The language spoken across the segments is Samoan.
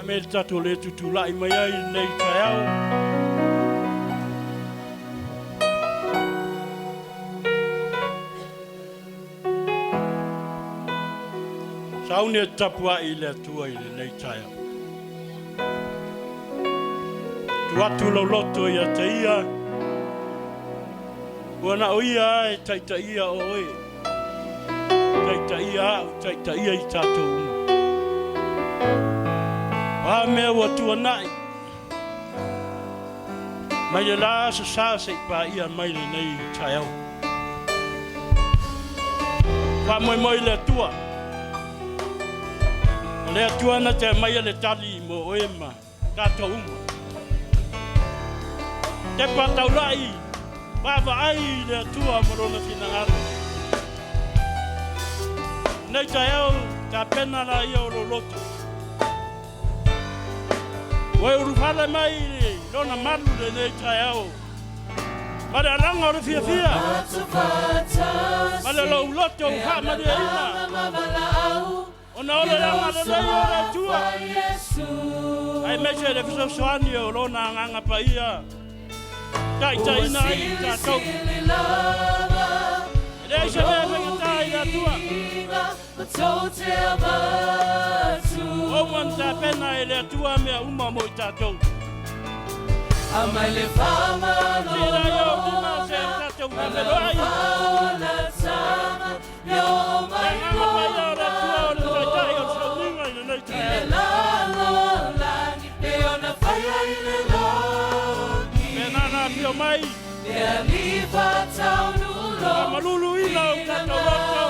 mea le tatou le tutulai mai ai i lenei taeao? Sauni e tapuai i le Atua i lenei taeao. Tu atu lou loto ia te ia, ua na o ia e taitaia oe, taitaia au, taitaia i tatou uma. O a mea ua tuanai, mai le la aso sa se'i paia mai lenei taeao. Faamoemoe i le Atua. O le Atua na te aumaia le tali mo oe ma tatou uma. Tepa taulai, vaavaai i le Atua ma lona finagalo. Nei taeao, tapena laia o lou loto. Ua e ulufale mai i lona malu lenei taeao, ma le alaga o le fiafia, ma le lou loto ua faamalieina, ona o le agalelei o le Atua, aemaise le fesoasoani o lona Agaga Paia, taitaiina ai i tatou. E leai se mea e faigata i le Atua. Ua uma ona tapena e le Atua mea uma mo i tatou. Tira i ou lima se tatou faafeiloai. Le Agaga Paia o le Atua o le Taitai o le sauniga i lenei taeao. Pena na afio mai, faamaluluina ou tatou loto.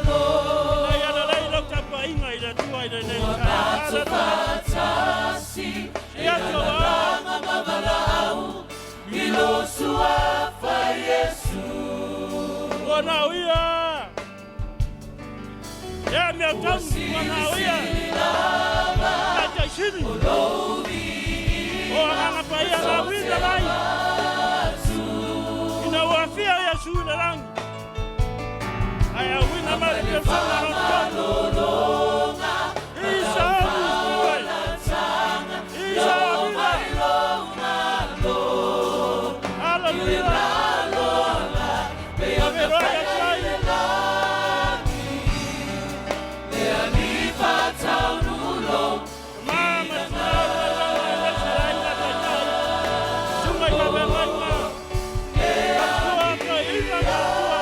Ina ia lelei lau tapuaiga i le Atua i lenei taeao. Haleluia. Si atu au ao. Ua na o ia. Ea mea tonu, ua na o ia. Taitai sili. O Agaga Paia na uina mai. Ina ua afia Iesu i le lagi. Ae auina mai le persona lona tonu. Isa o Isa o Hallelujah. Faafeiloai atu ai. Ma ma tina o le Vaivaiga aemaise le aiga taitai. Susuga i faafeagaiga. Matua toeaina ma matua.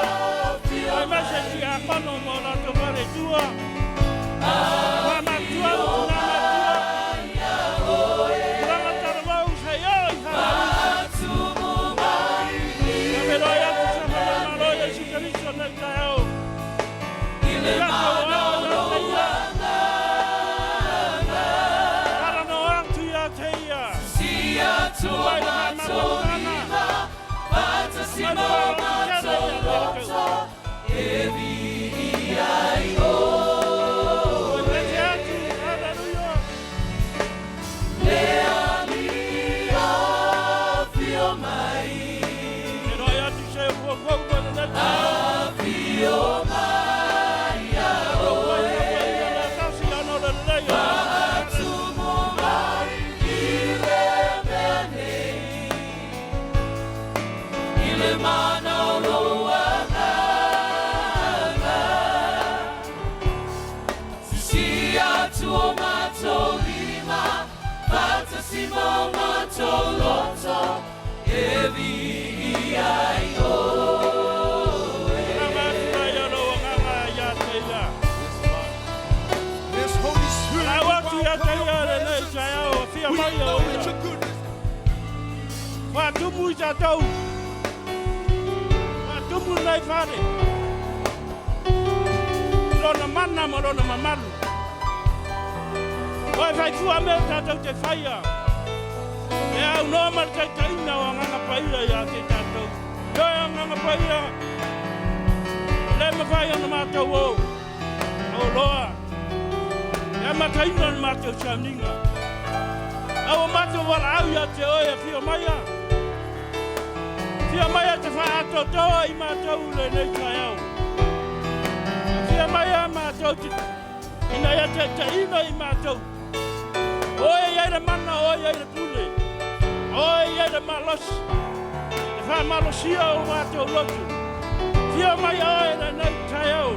Aemaise tiakono ma o latou faletua. Ma matua ma tina matua. Tulaga talavou sa i o i Halausi. Faafeiloai atu sa Faimalo Iesu Keriso nei taeao. I tatou ao ia te ia. Talanoa atu ia te ia. Mai le faamamalumaga. Mai le faaaloalo tele ia te outou. Ua pese atu, haleluia. Feiloai atu se uaufau mai lenei taeao. Tatou fai tapuaiga lea tasi ona o le lelei o le Agaga atu ai o lou agaga ia te ia. Yes, Holy Spirit, Lau we atu ia te welcome your ia lenei presence. taeao, afia We mai o acknowledge ia. your goodness. Faatumu i tatou. Faatumu lenei fale. I lona mana ma lona mamalu. Ua e faifua mea tatou te faia. E aunoa ma le taitaiina o Agaga Paia ia te tatou. Ioe Agaga Paia, e le mafai ona matou o. O loa, e amataina le matou sauniga. A ua matou valaau ia te oe, afio maia. Afio maia te faaatoatoa i matou i lenei taeao. Afio maia matou te Ina ia taitaiina i matou. Oe e i ai le mana, oe e i ai le pule, oe e i ai le malosi, e faamalosia o matou loto. Fia mai oe lenei taeao,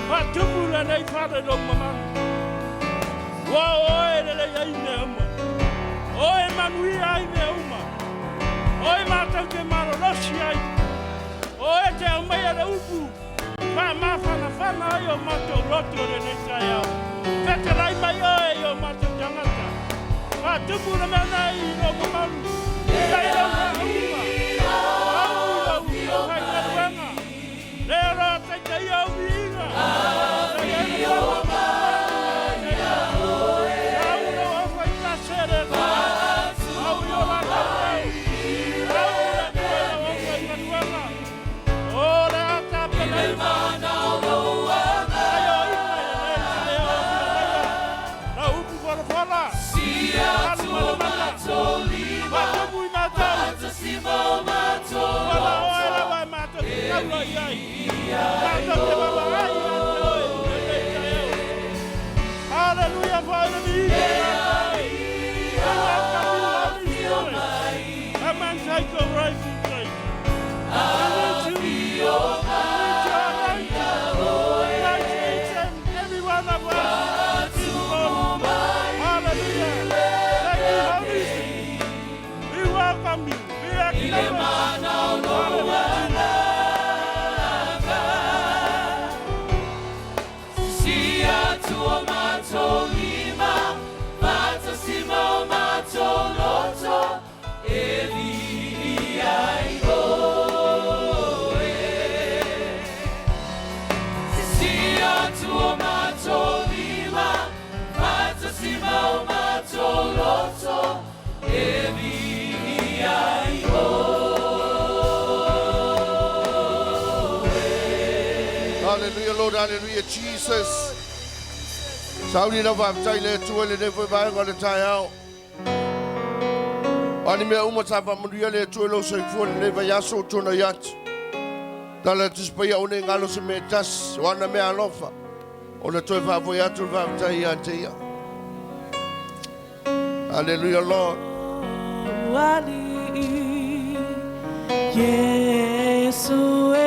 faatupu lenei fale lou mamalu. Ua o oe e lelei ai mea uma. Oe e manuia ai mea uma. Oe matou te malolosi ai. Oe te aumaia le upu faamafanafana ai o matou loto lenei taeao. Fetalai mai oe i o matou tagata. Faatupu le mea nei i lou mamalu. I lau faauuga. Au i lau faigaluega. Lea loa taitaia au viiga. Au lou aufaitasi e le Atua. Au i o latou leo. Au le Atua i lau aufaigaluega. O le a tapenaina. Ai o iga i lenei taeao o fia maia. Lau upu folafola. Alu ma le mana. Faatupu i matou. Ua la oe lava e matou te taula i ai. Matou te vaavaai ia te oe i lenei taeao. Hallelujah for le viiga ia te oe. We welcome you, Holy Spirit. Come and take your rightful place. We need you. We need your anointing. Touch each and every one of us this morning. Hallelujah. Thank you, Holy Spirit. We welcome you. We acknowledge you. Hallelujah. Hallelujah, Lord, hallelujah, Jesus. Sauni lau faafetai le Atua i lenei foi vaega o le taeao. O a ni mea uma sa faamanuia le Atua i lou soifua i lenei vaiaso ua tuanai atu. Tala le Tusi Paia, aua ne i galo se mea e tasi, o ana mea alofa, ona toe faafoi atu le faafetai ia te ia. Hallelujah, Lord. Alii Iesu e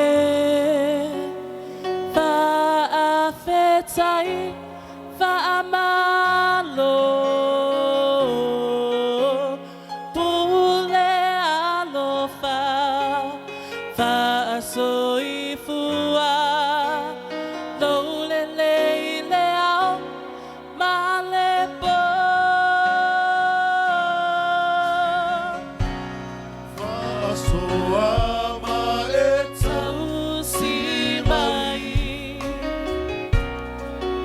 faafetai faamalo pule alofa faasoifua lou lelei le ao ma le po. Faasoa ma e Tausi mai.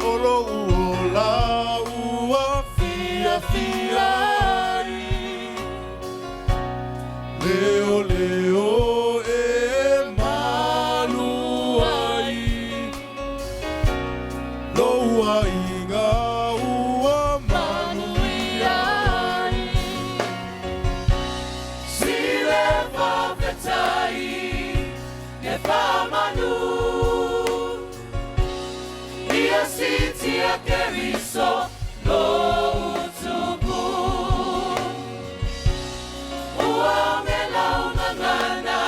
O lou ola ua fiafia ai. Leo leo e malu ai. Lou aiga ua Manuia ai. Sile faafetai e faamanu Ia siitia Keriso lou Tupu Ua oge lau gagana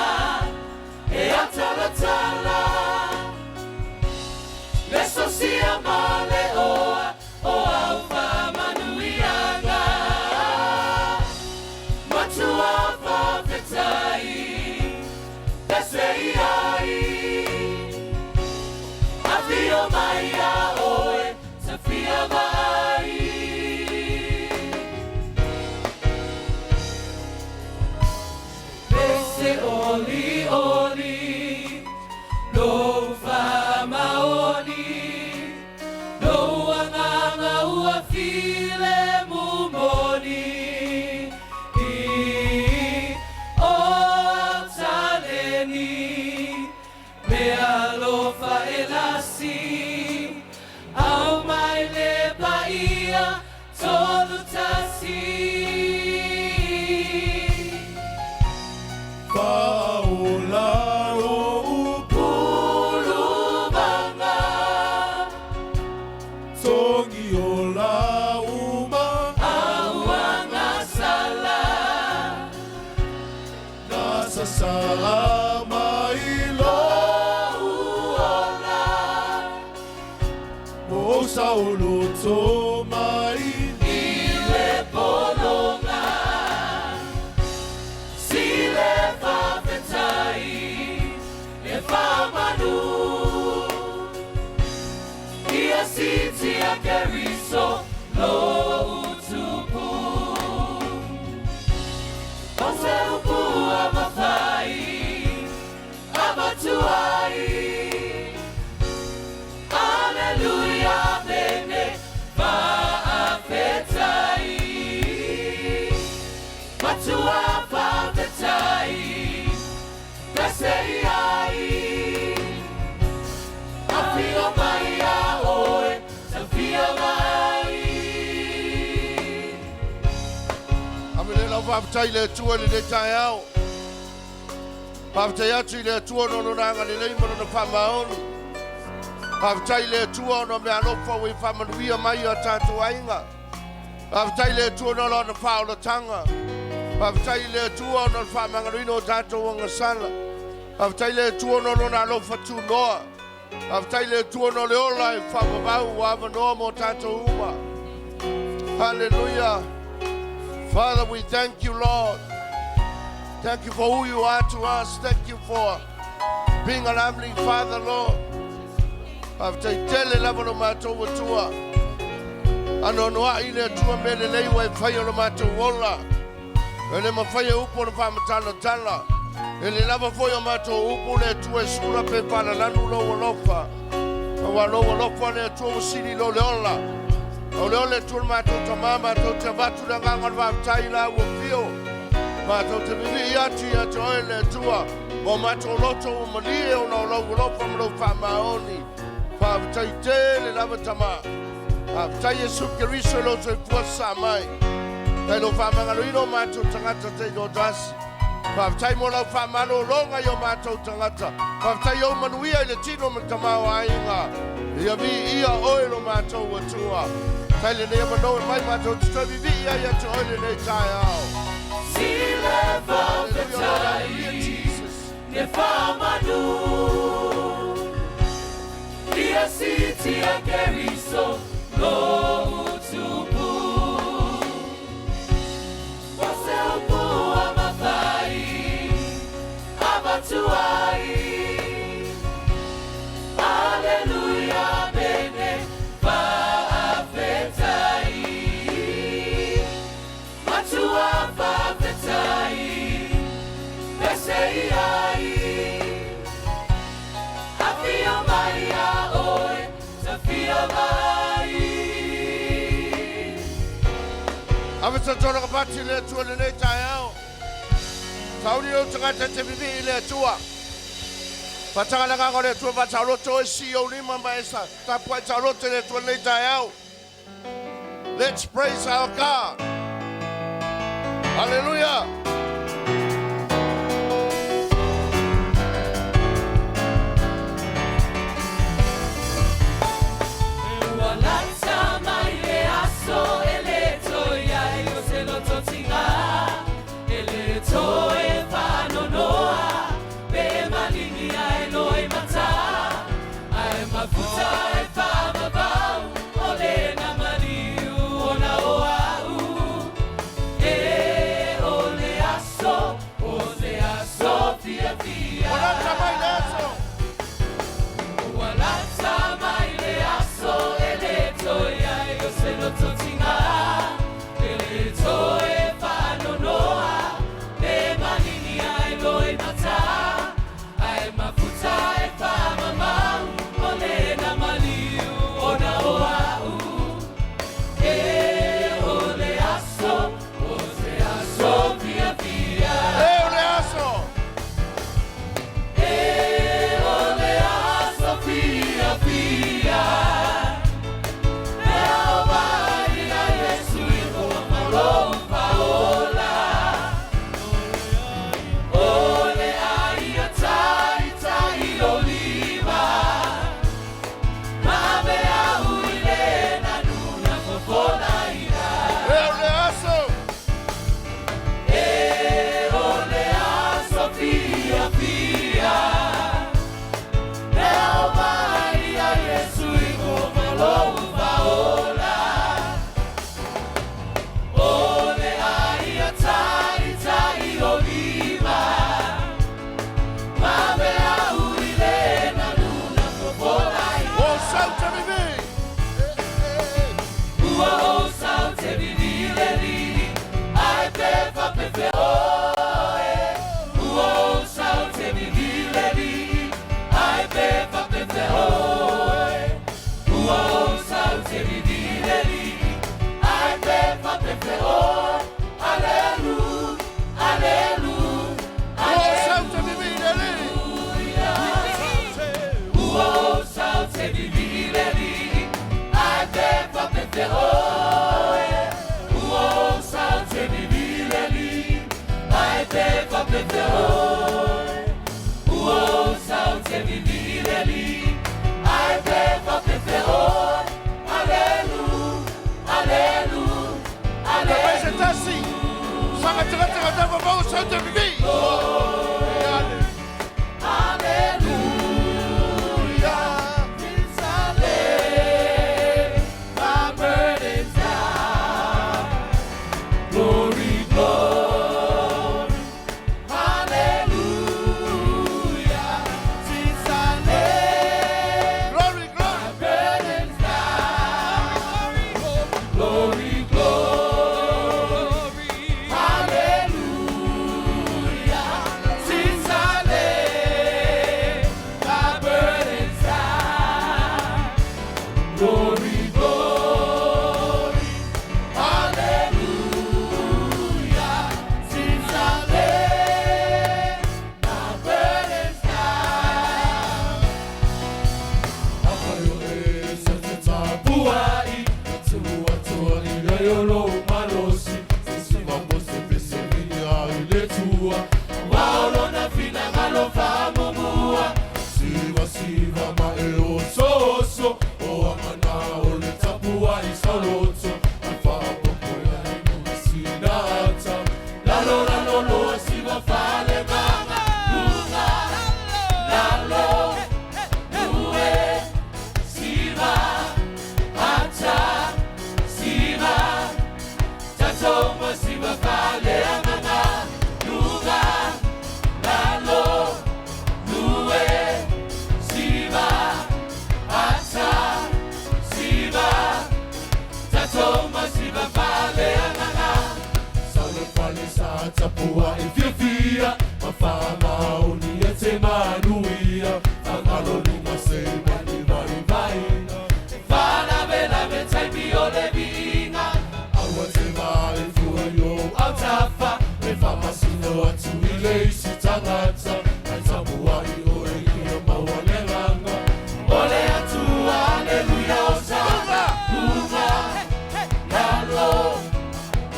e atalatala Le sosia ma le oa o au faamanuiaga Matua faafetai pese i ai Afio mai ia oe ta fia vaai. Pese oli oli lou faamaoni lou agaga ua filemu moni i o au taleni meaalofa e lasi aumai le paia tolu tasi. Faaola lou Pulumaga. Po ou saoloto mai. I le pologa. Si le faafetai le faamanu. Ia siitia Keriso lou Tupu. O se upu a mafai avatu ai. Aleluia amene faafetai. Matua faafetai pese i ai. Afio mai ia oe tafia mai. Ave lea lau faafetai i le Atua i lenei taeao. Faafetai atu i le Atua ona o Lona agalelei ma Lona faamaoni. Faafetai i le Atua ona o meaalofa ua e faamanuia mai i o tatou aiga. Faafetai i le Atua ona o Lana faaolataga. Faafetai i le Atua ona o le faamagaloina o tatou agasala. Faafetai i le Atua ona o Lona alofa tunoa. Faafetai i le Atua ona o le ola e faavavau ua avanoa mo tatou uma. Hallelujah. Father, we thank you, Lord. Thank you for who you are to us. Thank you for being a lovely Father, Lord. Faafetai tele lava lo matou Atua. Anoanoai le Atua mea lelei ua e faia lo matou ola. E le mafai e upu ona faamatalatala. E le lava foi o matou upu le Atua e sula pe faalalanu lou alofa. Aua lou alofa le Atua ua sili i lo le ola. O le ola e Atua le matou Tama, matou te avatu le agaga o le faafetai i la ua afio. Matou te vivii atu ia te oe le Atua ma o matou loto ua malie ona o lou alofa ma lou faamaoni. Faafetai tele lava Tama. Faafetai Iesu Keriso i lou soifua sasaa mai. Faafetai lou faamagaloina o matou tagata taitoatasi. Faafetai mo lau faamalologa i o matou tagata. Faafetai i ou manuia i le tino ma le tamaoaiga. Ia viia oe lo matou Atua. Faafetai lenei avanoa e mai matou te toe vivii ai ia te oe lenei taeao. Sile Hallelujah, Lord, hallelujah, faafetai Jesus. le faamanu. Ia siitia Keriso lou Tupu. O se upu a mafai avatu ai. Aleluia amene faafetai. Matua faafetai pese i ai. Afio mai ia oe tafia mai. Ave sa tolaga pati le Atua lenei taeao. Sauni lou tagata e te vivii i le Atua. Faataga le agaga o le Atua faataoloto oe sii ou lima ma e tapuai taoloto i le Atua lenei taeao. Let's praise our God. Hallelujah. Ua lata mai le aso e le toe i ai o se loto tiga, e le toe faanoanoa, pe maligi ae loimata, ae mafuta e faavavau o lena maliu ona o au. E o le aso. Ua sau te vivi le alii. Fai se tasi. Sanga tanga tanga tau sau te vivi. Glory, glory, hallelujah. Since I laid Glory, glory. burdens down, glory, glory, hallelujah. Since I laid my burdens down, glory, glory, hallelujah. Since I laid my burdens down. Lalo lalo lo siva fale mama lunga lalo lue siva ata siva tatoma siva fale amanga lunga lalo lue siva ata siva tatoma siva fale amanga Tapua e fiafia, mafama oni e te manuia, whangalo lunga se wani vai vaina. Whana vela ve taipi o le viinga, aua te vā e fua i o autafa, e whamasino atu i le isi tangata, ai tapua i oe i a maua le nganga. O le atua, aleluia, osana, lunga, lalo,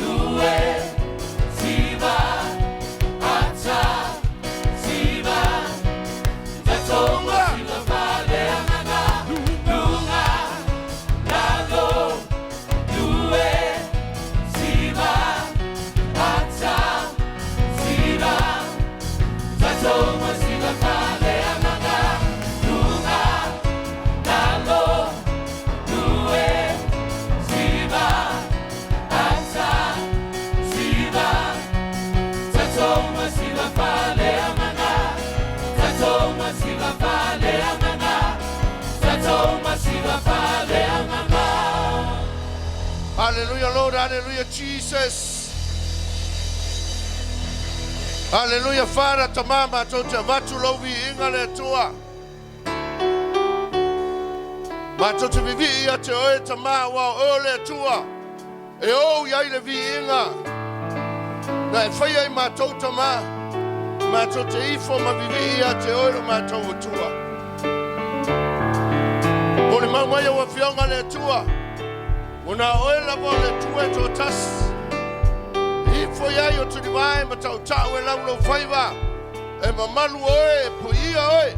lue, siva, ata, siva, tatonga, siva, fale, amanga, lunga, lalo, lue, siva, ata, siva, tatonga, siva, fale, amanga, lunga, lalo, lue, siva, ata, siva, tatoma siva fale amanga, tatoma siva fale amanga, tatoma siva fale amanga. Hallelujah, Lord. Hallelujah, Jesus. Hallelujah, Father, tama matou te avatu lou viiga le Atua. Matou te vivii ia te oe tama ua o oe le Atua. E ou i ai le viiga. Na e faia i matou tama. Matou te ifo ma vivii ia te oe lo matou Atua. Mo le mau mai au afioga le Atua. Ua na o oe lava o le Atua e toatasi. Ifo i ai o tulivae ma tautau e laulau faiva. E mamalu oe, e puia oe.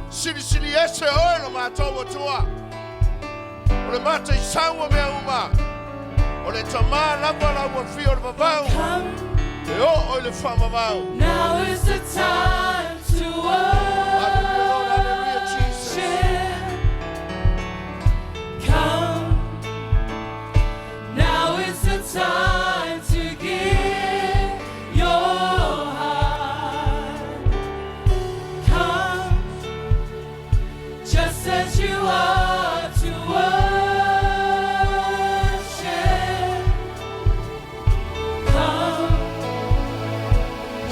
Silisili ese oe lo matou Atua. O le mata i sau o mea uma. O le tama lava la ua fia o le vavau. Come, E oo i le faavavau. now is the time to Hallelujah, Lord, hallelujah, Jesus. worship. Come, now is the time to give your heart. Come, just as you are to worship. Come,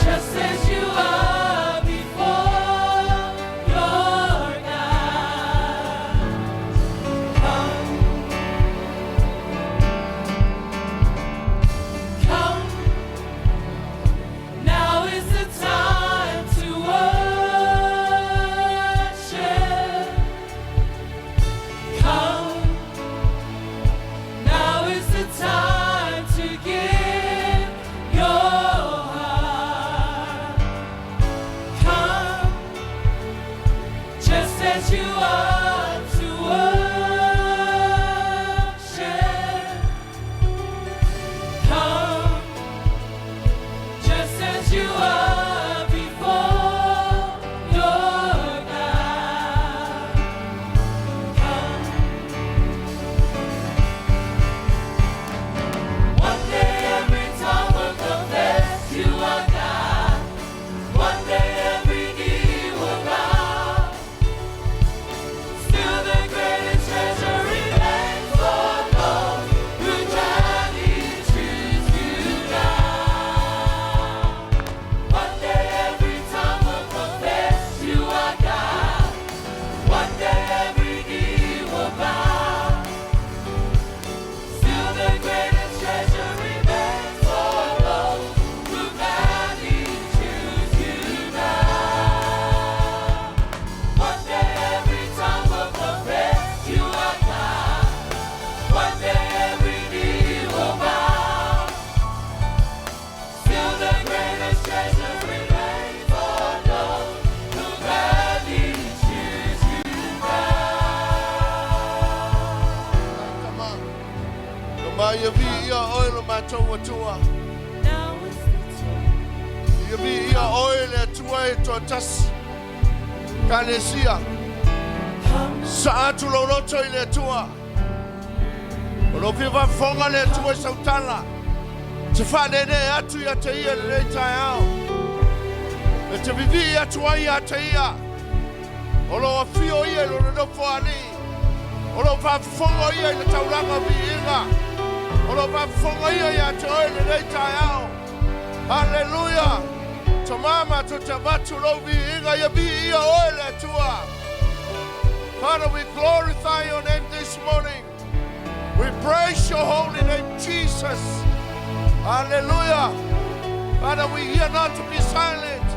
just as you are before Ma ia viia oe lo matou Atua. Ia viia oe le Atua e toatasi. Ekalesia, sasaa atu lou loto i le Atua. O lo o fia faafofoga le Atua i sau tala. E te faaneenee atu ia te Ia i lenei taeao. E te vivii atu ai ia te Ia. O lo o afio Ia i Lona Nofoalii. O lo o faafofoga Ia i le taulaga o viiga. O lo o faafofoga Ia ia te oe i lenei taeao. Haleluia! Tama matou te avatu lou viiga, ia viia oe le Atua. Father, we glorify your name this morning. We praise your holy name, Jesus. Hallelujah. Father, we here not to be silent,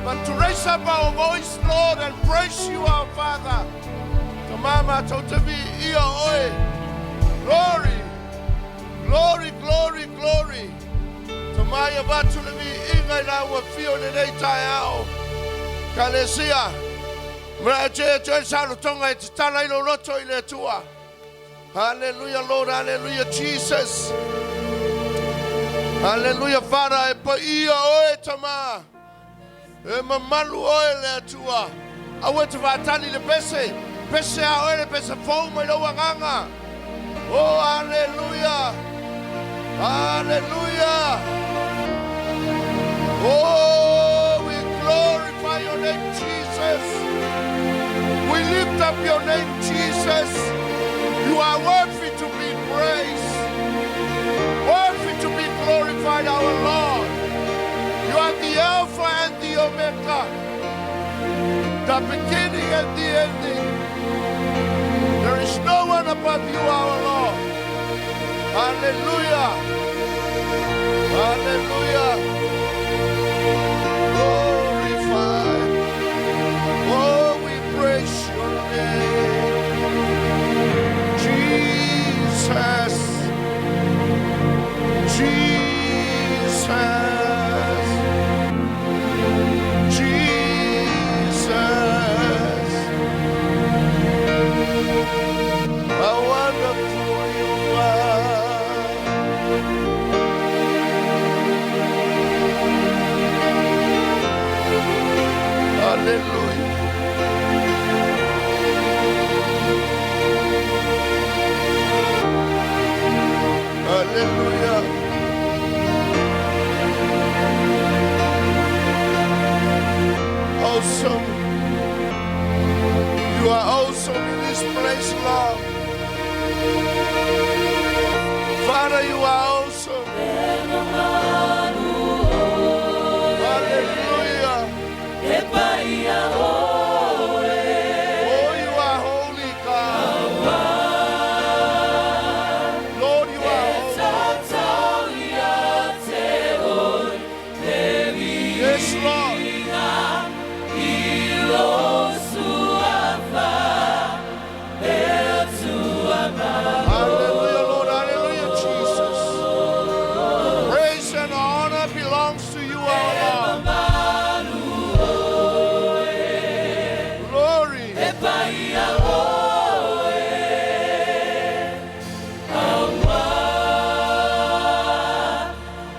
but to raise up our voice, Lord, and praise you, our Father. Tama matou te viia oe. Glory, glory, glory, glory. Tama ia avatu le viiga i lau afio i lenei taeao. Ekalesia, mea te te salotoga e tatala i lou loto i le Atua. Hallelujah, Lord, hallelujah, Jesus. Hallelujah, Father, e paia oe tama. E mamalu oe le Atua. Aua e te faatali le pese. Pese a oe le pese fou mai lou agaga. Oh, hallelujah. Hallelujah. Oh, we glorify your name, Jesus. We lift up your name, Jesus. You are worthy to be praised, worthy to be glorified, our Lord. You are the Alpha and the Omega, the beginning and the ending. There is no one above you, our Lord. Hallelujah. Hallelujah. Glorify. Oh, we praise your name. Jesus. Jesus. Jesus. How wonderful you are. Hallelujah. Hallelujah. Awesome. You are awesome in this place, Lord. Father, you are awesome. Hallelujah. Oh, you are holy, God. Lord, you are holy. Yes, Lord. Hallelujah, Lord. Hallelujah, Jesus. Praise and honor belongs to you, our Lord. Glory. E paia oe Aua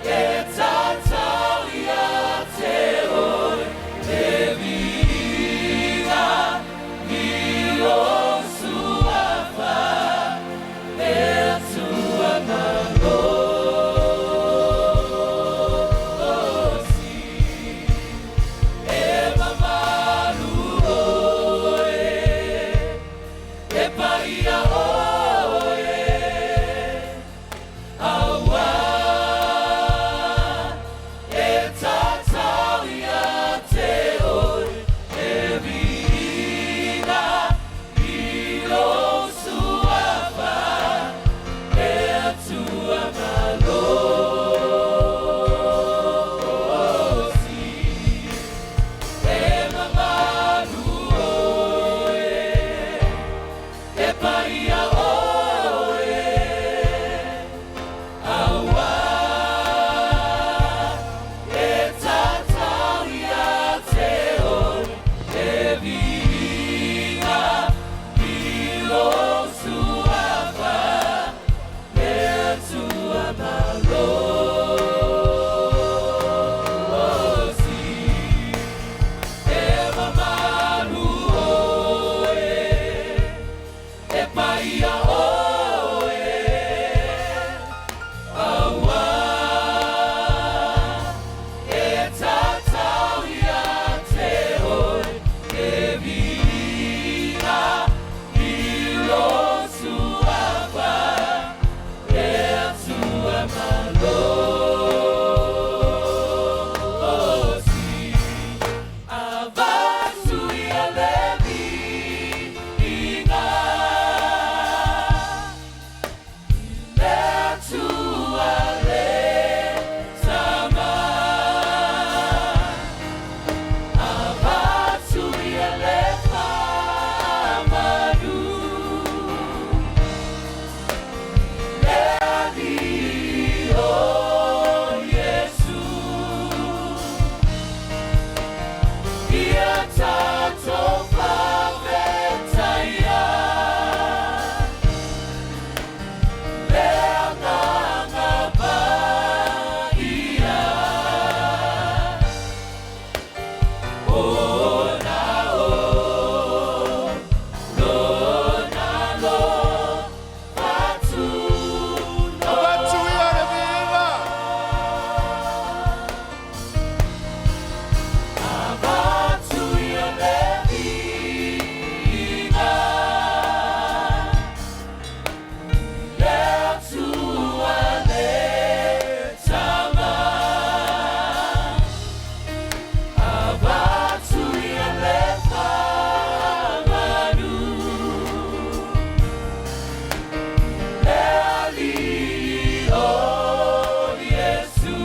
E tatau ia te oe Le viiga i lou suafa Le Atua malosi E mamalu oe E paia oe Aua E tatau ia te oe Le viiga i lou suafa Le Atua malosi E mamalu oe E paia Paia oe Aua e tatau ia te oe Le viiga i lou Suafa Le Atua malosi Avatu ia le viiga I le Atua le Tama Avatu ia le faamanu Le Alii o Iesu Ia tatou faafetaia Le Agaga Paia Ona o Lona alofa tunoa Avatu ia le viiga. Avatu ia le viiga Le Atua le Tama Avatu ia le faamanu Le Alii o Iesu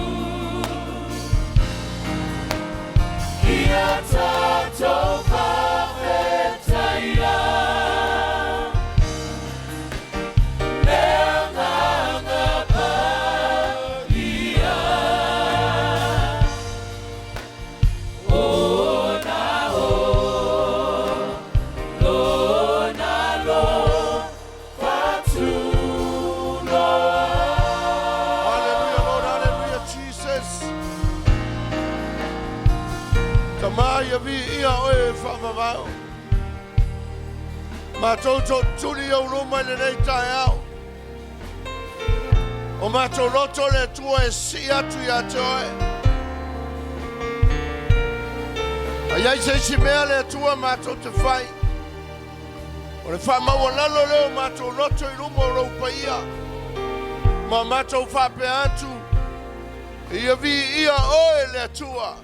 Ia tatou faafetaia Le Agaga Paia Ona o Lona alofa tunoa Hallelujah, Lord, hallelujah, Jesus. Tama ia viia oe e faavavao. Matou tootuli i ou luma i lenei taeao. O matou loto le Atua e sii atu ia te oe. A i ai se isi mea le Atua matou te fai, o le faamaualalo lea o matou loto i luma o lou paia, ma matou faapea atu, Ia viia oe le Atua,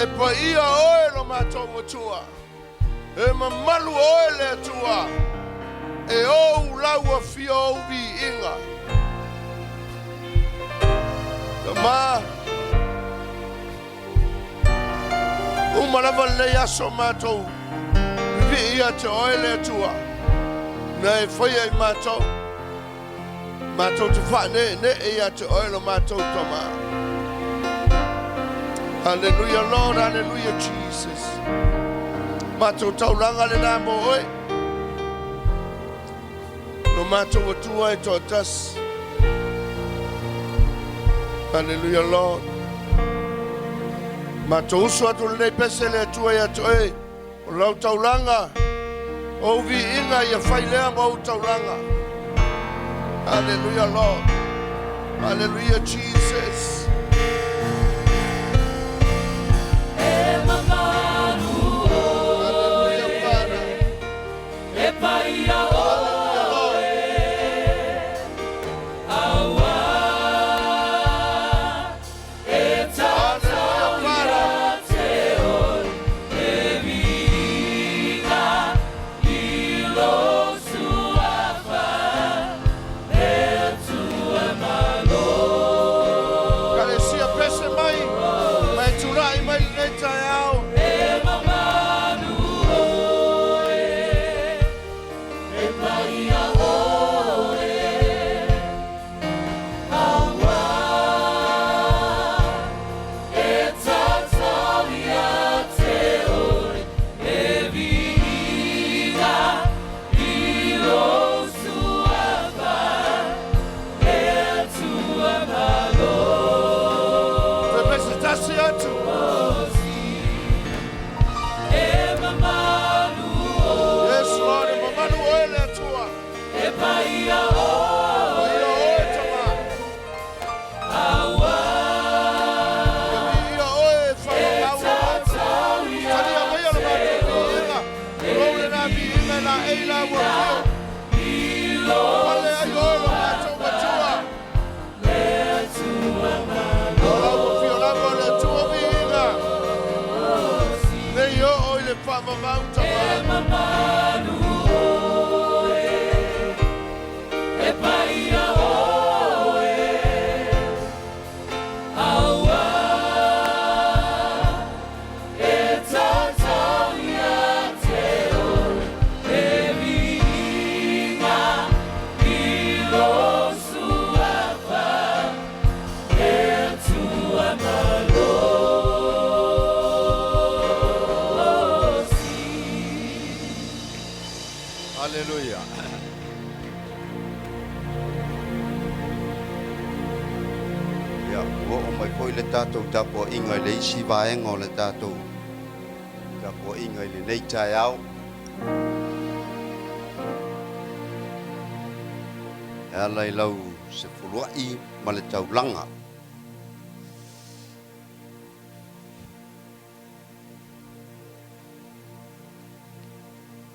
e paia oe lo matou Atua, e mamalu oe le Atua, e ou lau afio ou viiga. Tama, uma lava lenei aso matou vivii ia te oe le Atua, na e faia i matou, matou te faaneenee ia te oe lo matou Tama. Hallelujah Lord, hallelujah Jesus. Matou taulaga lena mo oe. Lo matou Atua e toatasi. Hallelujah Lord. Matou usu atu lenei pese le Atua ia te oe. O lau taulaga, ou viiga ia fai lea ma ou taulaga. Hallelujah Lord. Hallelujah Jesus. E mamalu Hallelujah oe Father. E paia Hallelujah Lord. oe Aua E tatau Hallelujah Father. ia te oe Le viiga i lou Suafa Le Atua malosi Ia, ua oo mai foi le tatou tapuaiga i le isi vaega o le tatou tapuaiga i lenei taeao. E ala i lau sefuluai ma le taulaga.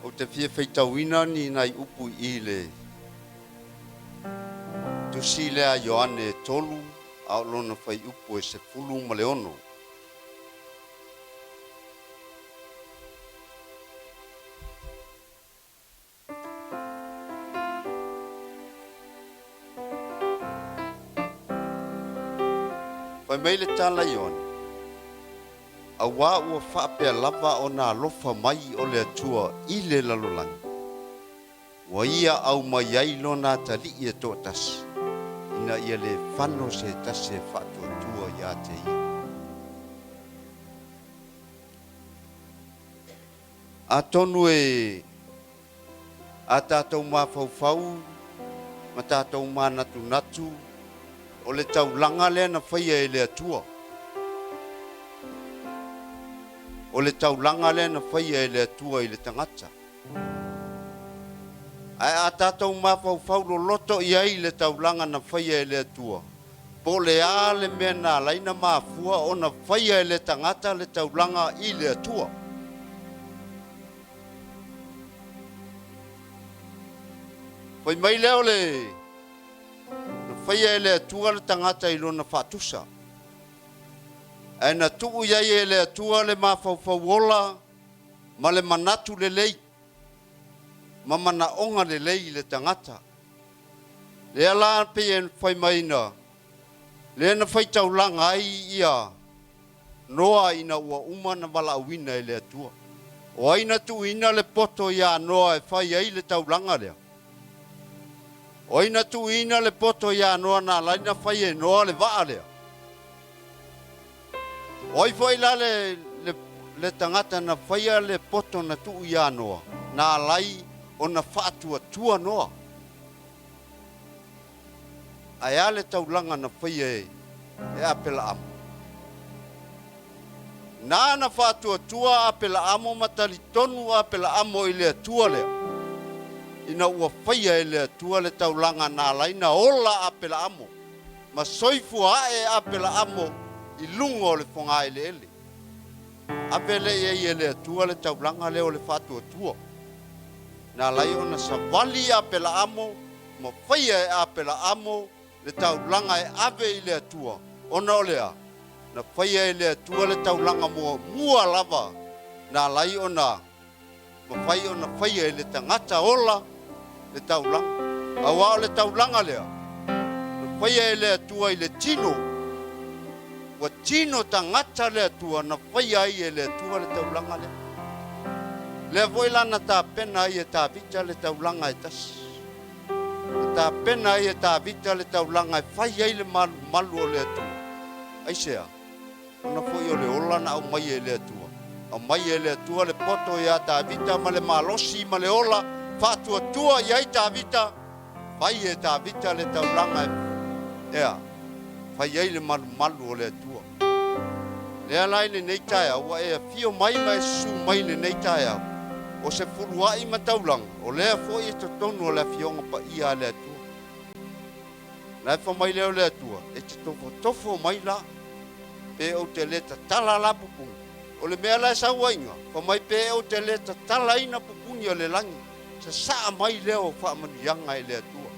Ou te fia faitauina ni nai upu i i le Tusi lea a Ioane e tolu a o lona fuaiupu e 16. Fai mai le tala Ioane, Auā ua faapea lava ona alofa mai o le Atua i le lalolagi, ua Ia aumai ai Lona atalii e toatasi, ina ia le fano se tasi e faatuatua ia te Ia. Atonu e a tatou mafaufau ma tatou manatunatu o le taulaga lea na faia e le Atua. O le taulaga lea na faia e le Atua i le tagata. Ae a tatou mafaufau loloto i ai i le taulaga na faia e le Atua, po o le a le mea na ala ai na mafua ona faia e le tagata le taulaga i le Atua. Fai mai lea o le na faia e le Atua le tagata i lona faatusa, ae na tuu i ai e le Atua le mafaufau ola ma le manatu lelei ma manaoga lelei i le tagata. Lea la pei e fai mai na lea na faitaulaga ai ia Noa ina ua uma na valaauina e le Atua. O ai na tuuina le poto iā Noa e fai ai le taulaga lea? O ai na tuuina le poto iā Noa na ala ai na fai e Noa le vaa lea? O ai foi la le, le, le tagata na faia le poto na tuu iā Noa, na ala ai ona faatuatua Noa? Ae a le taulaga na faia e Apelaamo? Nāna faatuatua a Apelaamo ma talitonu a Apelaamo i le Atua lea, ina ua faia e le Atua le taulaga na ala ai na ola Apelaamo ma soifua ae Apelaamo i luga o le fogaeleele. Ave lea i ai e le Atua le taulaga lea o le faatuatua, na ala ai ona savali Apelaamo ma faia e Apelaamo le taulaga e ave i le Atua, ona o le a? Na faia e le Atua le taulaga muamua lava na ala ai ona mafai ona faia e le tagata ola le taulaga. Aua o le taulaga lea na faia e le Atua i le tino, ua tino tagata le Atua na faia ai e le Atua le taulaga lea. Lea foi la na tapena ai e Tavita le taulaga e tasi. Na tapena ai e Tavita le taulaga e fai ai le malumalu o le Atua. Aisea? Ona foi o le ola na aumai e le Atua. Aumai e le Atua le poto iā Tavita ma le malosi ma le ola, faatuatua i ai Tavita, fai e Tavita le taulaga e, ea, fai ai le malumalu o le Atua. Lea la i lenei taeao ua e afio mai ma e susu mai i lenei taeao, o se fuluai ma taulaga, o lea foi e totonu o le Afioga Paia a le Atua. La e fai mai lea o le Atua, e te tofotofo mai la, pe ou te le tatala la pupuni. O le mea la e sau aiga, fai mai pe ou te le tatalaina pupuni o le lagi, sasaa mai lea o faamanuiaga e le Atua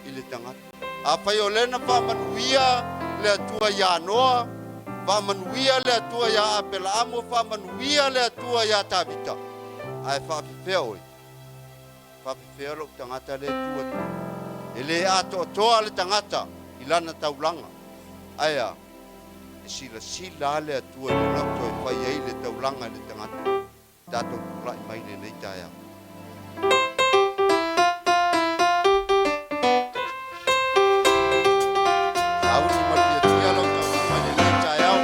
i le tagata. Afai o lea na faamanuia le Atua iā Noa, faamanuia le Atua iā Apelaamo, faamanuia le Atua iā Tavita, ae faafefea oe? Faafefea lou tagata lea e tu atu nei? E le atoatoa le tagata i lana taulaga, ae a? E silasila lava le Atua i le loto e fai ai le taulaga i le tagata. Tatou tulai mai i lenei taeao. Sauni ma le fiafia lau taulaga i lenei taeao.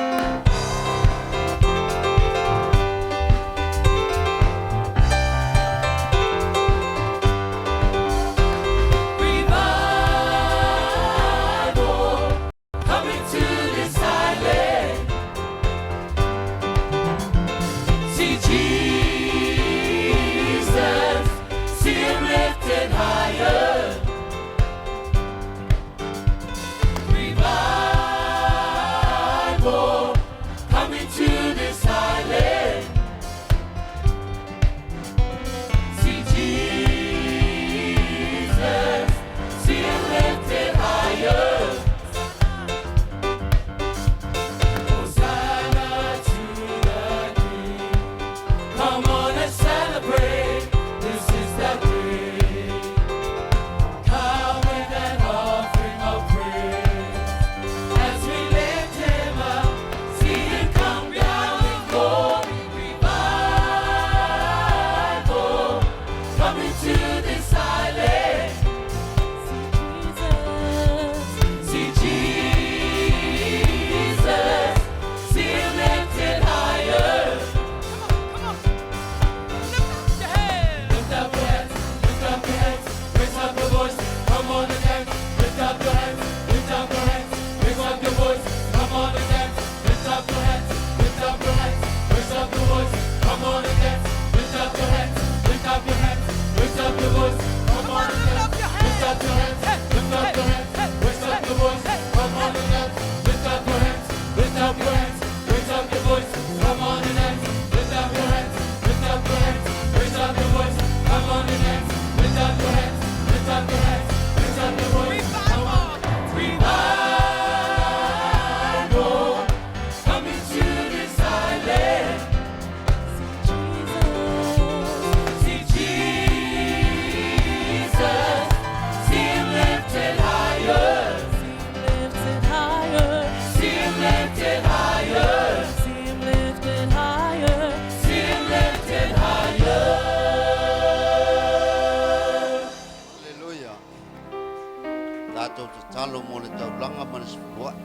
matou tatalo mo le taulaga ma le sefulua'i.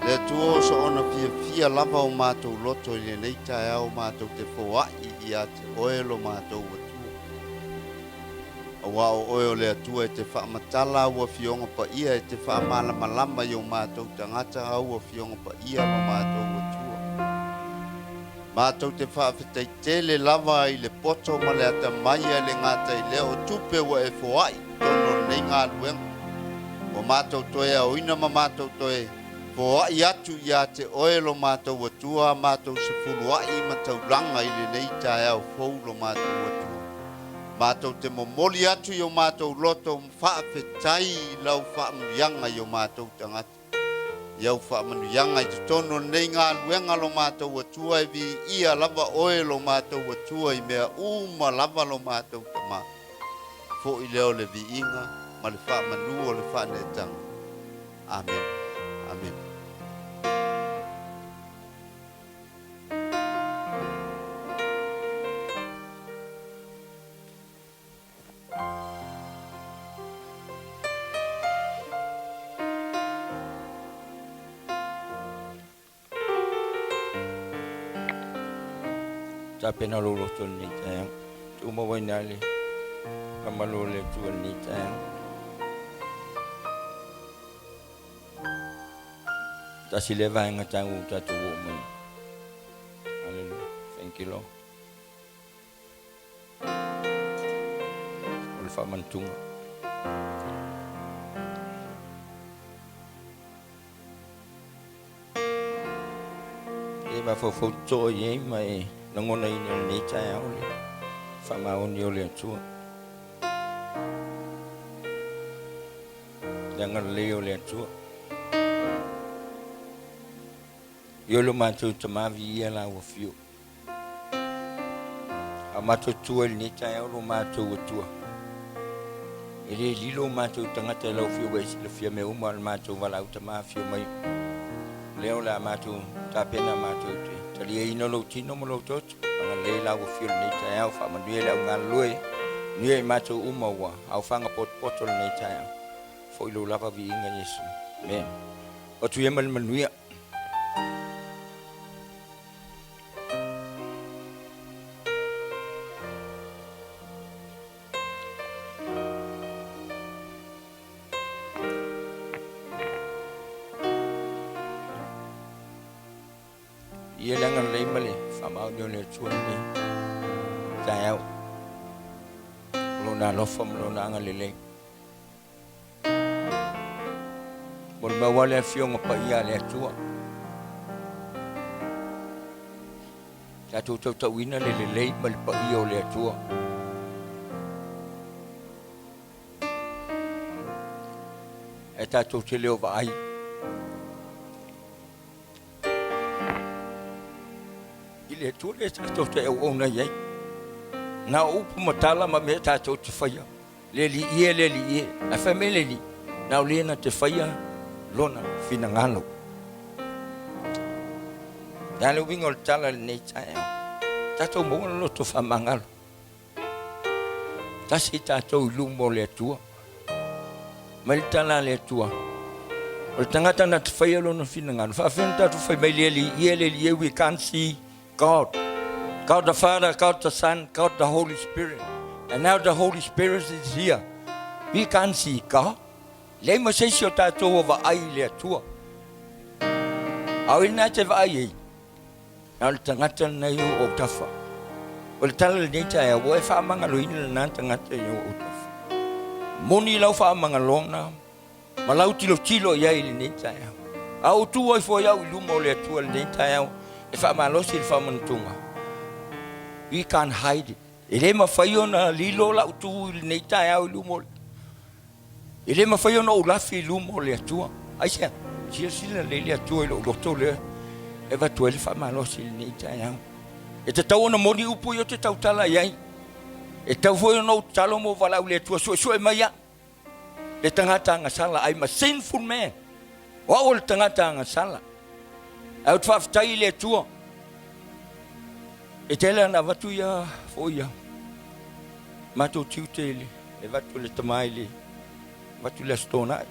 Le Atua o soona fiafia lava o matou loto i lenei taeao matou te foa'i ia te Oe lo matou Atua. Auā o Oe o le Atua e te faamatala au Afioga Paia e te faamalamalama i o matou tagata au Afioga Paia lo matou Atua. Matou te faafetai tele lava i le poto ma le atamai e le gata i lea o tupe ua e foai i totonu o lenei galuega. Ua matou toe aoina ma matou toe foai atu ia te Oe lo matou Atua a matou sefuluai ma taulaga i lenei taeao fou lo matou Atua. Matou te momoli atu i o matou loto faafetai i lau faamanuiaga i o matou tagata. I au faamanuiaga i totonu o lenei galuega lo matou Atua e viia lava Oe lo matou Atua i mea uma lava lo matou Tama. Foi lea o le viiga ma le faamanu o le faaneetaga. Amene. Amene. Tapena lou loto i lenei taeao. Tumau ai na le mamalu o le Atua i lenei taeao. Tasi lea vaega taua ua tatou oo mai. Hallelujah. Thank you, Lord. O le faamanatuga. E mafaufau totoa i ai ma e lagonaina i lenei taeao le faamaoni o le Atua. Le agalelei o le Atua. I o lo matou Tama viia la ua fio. A matou tua i lenei taeao lo matou Atua. E le lilo o matou tagata i lau afio ua e silafia mea uma o le matou valaau tama afio mai. Lea o le a matou tapena matou te taliaina lou tino ma lou toto. Agalelei la ua afio i lenei taeao, faamanuia i le au galulue, manuia i matou uma ua aofaga potopoto i lenei taeao. Foi lou lava viiga Iesu. Amen. O atu ia ma le manuia. Ia le agalelei ma le faamaoni o le Atua lenei taeao. O Lona alofa ma Lona agalelei. Molimau lava le Afioga Paia a le Atua. Tatou tautauina le lelei ma le paia o le Atua. Ae tatou te le o vaai. I le Atua lea tatou te auauna i ai. Na o upu ma tala ma mea tatou te faia. Le Alii e, le Alii e. Ae fai mai le Alii, na o le na te faia lona finagalo. Le a le uiga o le tala i lenei taeao? Tatou maua le loto faamagalo. Tasi tatou i luma o le Atua. Mai le tala a le Atua, o le tagata na te faia lona finagalo. Faafefea ona tatou fai mai le Alii e, le Alii e, we can't see God. God the Father, God the Son, God the Holy Spirit. And now the Holy Spirit is here. We can't see God. Leai ma se isi o tatou o vaai i le Atua. A o ina te vaai ai, na o le tagata lenei o ou tafa. O le tala lenei taeao, ua e faamagaloina lena tagata i ou tafa. Moni lau faamagalona, ma lau tilotilo i ai i lenei taeao. A ou tu ai foi au i luma o le Atua i lenei taeao e faamalosi le faamanatuga, we can't hide it. E le mafai ona lilo lau tu i lenei taeao i luma o le E le mafai ona ou lafi i luma o le Atua. Aisea? Silasila lelei le Atua i lou loto lea e avatu ai le faamalosi i lenei taeao. E tatau ona moni upu ia ou te tautala i ai. E tatau foi ona ou tatalo ma ou valaau i le Atua, suesue mai au. Le tagata agasala, I'm a sinful man. O au o le tagata agasala. Ae ou te faafetai i le Atua. E tele ana avatu ia foi ia matou tiute i le avatu le tama i le Avatu le Aso Toonai.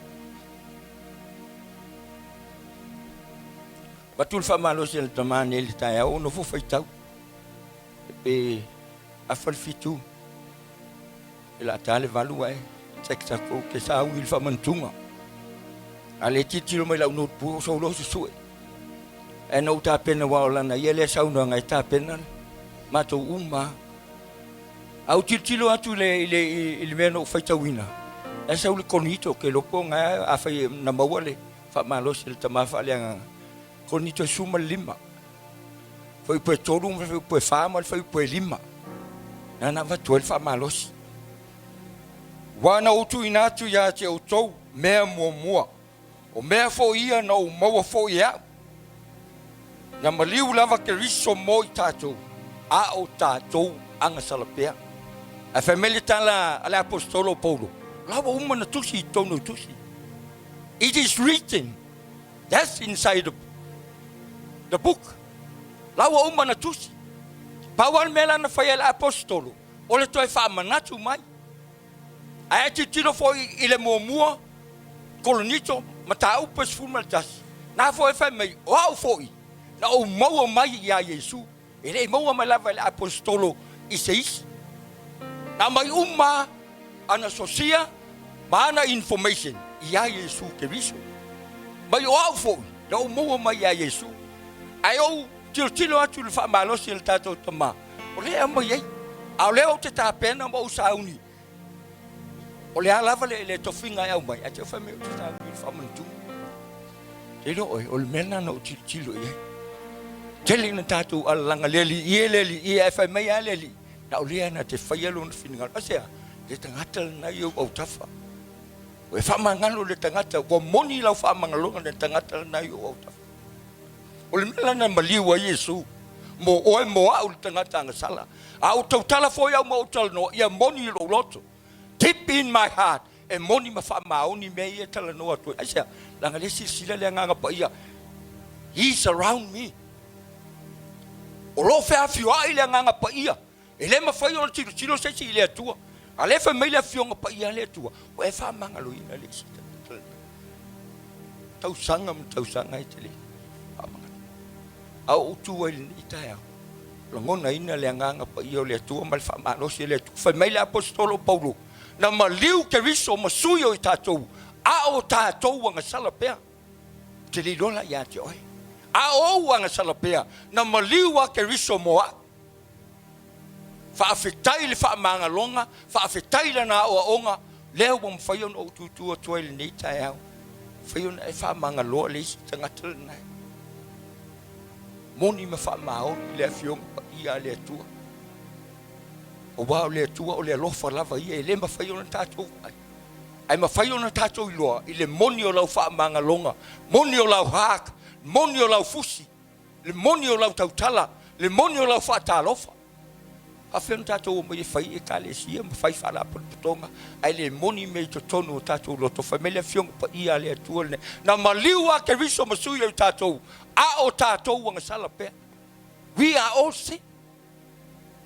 Avatu le faamalosi a le tama nei i le taeao o nofo faitau. Pe afa le fitu, e la ta le valu ae text atu ou te sauni i le faamanatuga. A le tilotilo mai lau notebook o sou loa susue. Ae na ou tapena aua o lana ia lea saunoaga e tapena matou uma. A ou tilotilo atu i le, i le, i le mea na ou faitauina, e sau le Korinito, ou te iloa po o na afai na maua le faamalosi e le tama faaleagaga. Korinito e 15, fuaiupu e 3 ma le fuaiupu e 4 ma le fuaiupu e 5. Na na avatu ai le faamalosi. Ua na ou tuuina atu ia te outou mea muamua O mea foi ia na ou maua foi e au. Na maliu lava Keriso mo i tatou, a o tatou agasala pea. Ae fai mai le tala a le Aposetolo o Paulo, o la ua uma na tusi i totonu o tusi. It is written, that's inside the, the book. La ua uma na tusi. Pau lava le mea la na fai e le Aposetolo, o le toe faamanatu mai. Ae a tilotilo foi i le muamua Korinito mataupu e 11, na foi e fai mai, o au foi na ou maua mai iā Iesu, e le i maua mai lava e le aposetolo i se isi. Na aumai uma ana sosia ma ana information iā Iesu Keriso. Mai o au foi na ou maua mai iā Iesu. Ae ou tilotilo atu i le faamalosi a le tatou Tama, o lea e aumai ai. A o lea ou te tapena ma ou sauni, o le a lava le, le tofiga e aumai, ae te fai mai ou te sauni i le faamanatuga. Te iloa oe, o le mea lena na ou tilotilo i ai. Tele ina tatou alalaga le alii e, le alii e, ae fai mai lava le alii, na o lea na te faia lona finagalo. Aisea? Le tagata lena i ou autafa. Ua e faamagalo le tagata, ua moni lau faamagaloga le tagata lena i ou autafa. O le mea lena e maliu ai Iesu mo oe mo au le tagata agasala. A ou tautala foi au ma ou talanoa, ia moni i lou loto. Deep in my heart, e moni ma faamaoni mea ia e talanoa atu ai. Aisea? Leaga lea e silasila le Agaga Paia, He is around me. O lo o feafioai le Agaga Paia. E le mafai ona tilotilo se isi i le Atua. A lea fai mai le Afioga Paia a le Atua, ua e faamagaloina le isi tagata. Tausaga ma tausaga e te le faamagalo. A ou tu ai lenei taeao, lagonaina le Agaga Paia o le Atua ma le faamalosi o le Atua. Fai mai le Aposetolo o Paulo, na maliu Keriso ma sui o i tatou, a o tatou agasala pea. Ou te le iloa la ia te oe. A o ou agasala pea, na maliu a Keriso mo au. Faafetai i le faamagaloga, faafetai i lana aoaoga, lea ua mafai ona ou tutu atu ai i lenei taeao. Mafai ona e faamagaloa le isi tagata lena. Moni ma faamaoni le Afioga Paia a le Atua. Aua o le Atua o le alofa lava ia, e le mafai ona tatou vaai. Ae mafai ona tatou iloa i le moni o lau faamagaloga, moni o lau heart, moni o lau fusi, le moni o lau tautala, le moni o lau faatalofa. Faafefea ona tatou omai e fai Ekalesia ma fai faalapotopotoga ae le moni mea i totonu o tatou loto? Fai mai le Afioga Paia a le Atua lenei, na maliu a Keriso ma sui ai tatou, a o tatou agasala pea. We are all sin.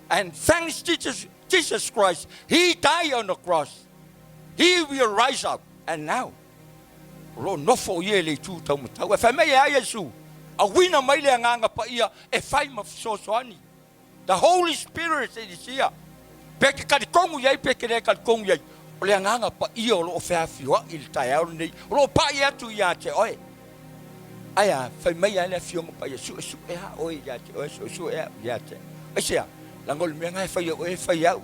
And thanks Jesus, Jesus Christ, He died on the cross. He will rise up. And now, O lo o nofo ia i le itu taumatau. Ae fai mai e a Iesu, Auina mai le Agaga Paia e fai ma fesoasoani. The Holy Spirit is here. Pe te talitonu i ai pe te le talitonu i ai, o le Agaga Paia o lo o feafioai i le taeao lenei, o lo o pai atu ia te oe. Ae a, fai mai lava le Afioga Paia, suesue a oe ia te oe, suesue au ia te. Aisea? Leaga o le mea lena e fai e oe e fai e au.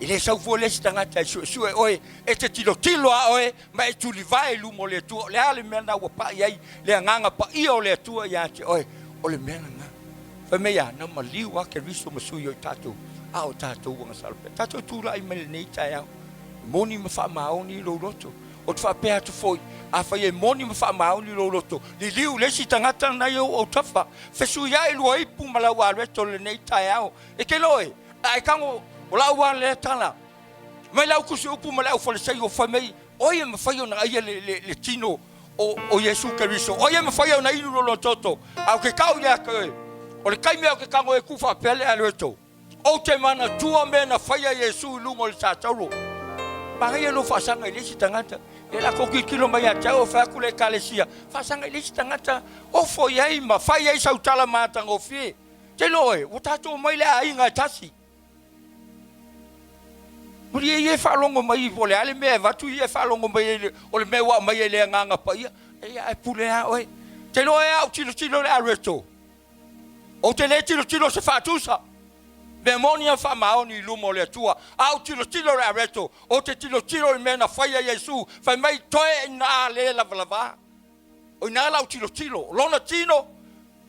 E le sau fua le isi tagata e suesue oe, e te tilotilo a oe ma e tulivae i luma o le Atua. O le a le mea lena ua pai ai le Agaga Paia o le Atua ia te oe? O le mea lena. Fai mai a, na maliu a Keriso ma sui o i tatou, a o tatou agasala pea. Tatou tulai mai lenei taeao, e moni ma faamaoni lou loto. Ou te faapea atu foi, afai e moni ma faamaoni lou loto, liliu i le isi tagata lena i ou autafa, fesuiai lua ipu ma lau aloeto lenei taeao. E te iloa e, a e tago, o lau a lea tala, mai le au tusi upu ma le au Falesai ua fai mai, o ai e mafai ona aia le, le, le tino o, o Iesu Keriso? O ai e mafai ona inu lona toto? A o ke tau ia te oe, o le taimi a o ke tago e tu faapea le aloeto, ou te manatua mea na faia Iesu i luga o le satauro. Manaia lou faasaga i le isi tagata. E latou tilotilo mai ia te au, o fai atu le Ekalesia, faasaga i le isi tagata, ofo i ai ma fai ai sau tala matagofie. Te iloa oe, ua tatou omai i le aiga e tasi. Malie ia e faalogo mai po o le a le mea e avatu ia e faalogo mai ai o le mea ua aumai e le Agaga Paia. Ia ae pule lava oe. Te iloa oe a ou tilotilo i le areto, ou te le tilotilo se faatusa. Mea moni a faamaoni i luma o le Atua. A ou tilotilo i le areto, ou te tilotilo i le mea na faia Iesu, fai mai toe ina a le lavalava. O ina la ou tilotilo, o lona tino,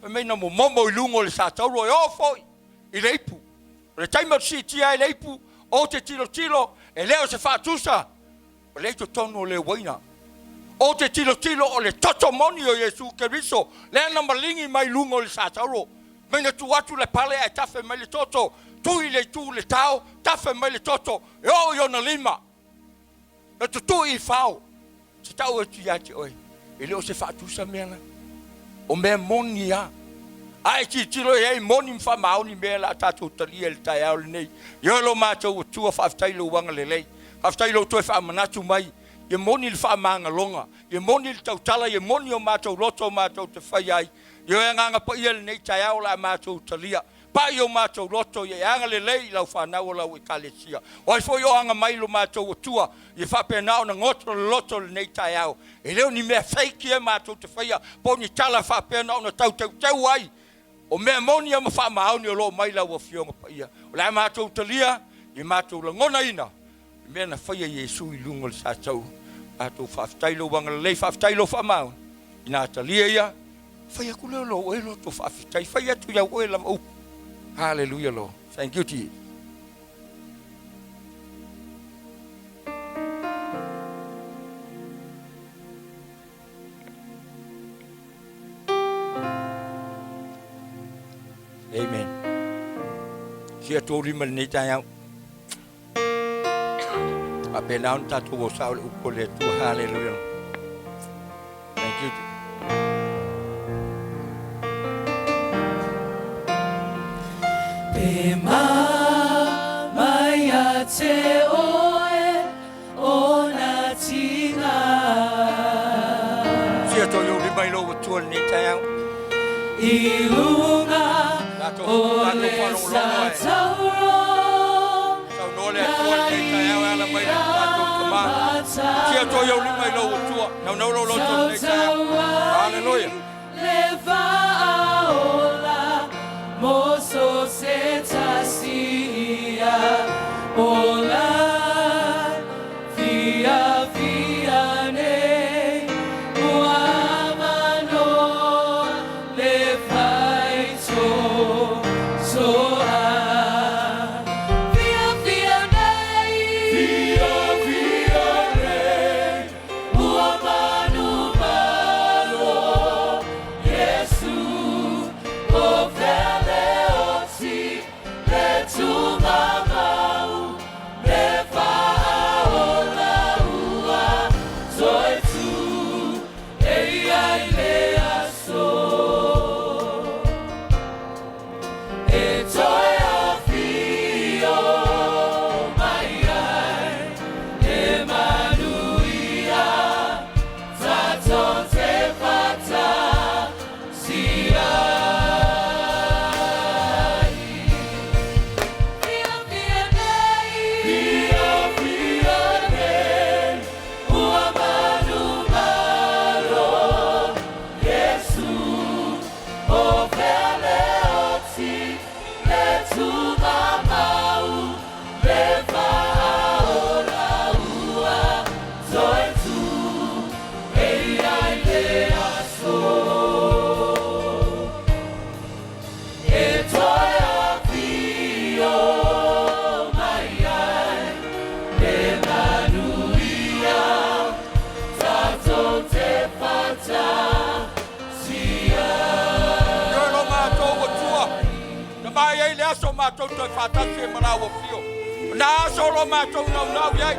fai mai na momomo i luga o le satauro e oo foi i le ipu. O le taimi ou te siitia ai le ipu, ou te tilotilo, e le o se faatusa, o lea i totonu o le uaina. Ou te tilotilo o le toto moni o Iesu Keriso, lea na maligi mai luga o le satauro, mai na tuu atu le pale ae tafe mai le toto, tui i le itu le tao, tafe mai le toto, e oo i ona lima. Na tutui i fao. Se tau atu ia te oe, e le o se faatusa mea la. O mea moni a. A e tilotilo i ai, moni ma faamaoni mea la a tatou talia i le taeao lenei. Ioe lo matou Atua, faafetai i lou agalelei. Faafetai i lou toe faamanatu mai, ia moni le faamagaloga, ia moni le tautala, ia moni o matou loto matou te faia ai. Ioe Agaga Paia i lenei taeao o le a matou talia. Pai o matou loto ia e agalelei i lau fanau o lau Ekalesia. O ai foi o aga mai lo matou Atua, ia faapena ona goto le loto i lenei taeao. E le o ni mea fake ia matou te faia, po o ni tala faapea na ona tau teuteu ai. O mea moni ia ma faamaoni o lo o mai lau Afioga Paia. O le a matou talia, ia matou lagonaina le mea na faia Iesu i luga o le satauro. Matou faafetai lou agalelei, faafetai lou faamaoni. Ina talia ia, Fai atu lea o lou oe loto faafetai, fai atu iau oe lava upu. Hallelujah Lord. Thank you Jesus. Amen. Sia tou lima lenei taeao. Faapena ona tatou o sao le upu o le Atua. Hallelujah. Thank you. Pe ma mai a te oe o na tinga. Sia tō iou lima i lou Atua lenei taeao. I lunga o le satauro. Saunoa le Atua lenei taeao e ala mai le tatou Tama. Sia tō iou lima i lou Atua. Naunau lou loto lenei taeao. Haleluia. Le vaaola mo so se tasi ia ola fia fia nei ua manoa le faito soa. Fia fia nei Fia fia nei ua manumalo Iesu o fele oti le tugamau le faaola ua toe tu e ia i le aso e toe afio mai ai e manuia tatou te faatasi ai. Fia fia nei Fia fia nei ua manumalo Iesu o fele oti le tugamau le faaola ua toe tu e ia i le aso e toe afio mai ai e manuia tatou te faatasi ai. Ioe lo matou Atua, na mai ai le aso matou toe faatasi ai ma lau afio. O na aso o lo matou naunau i ai,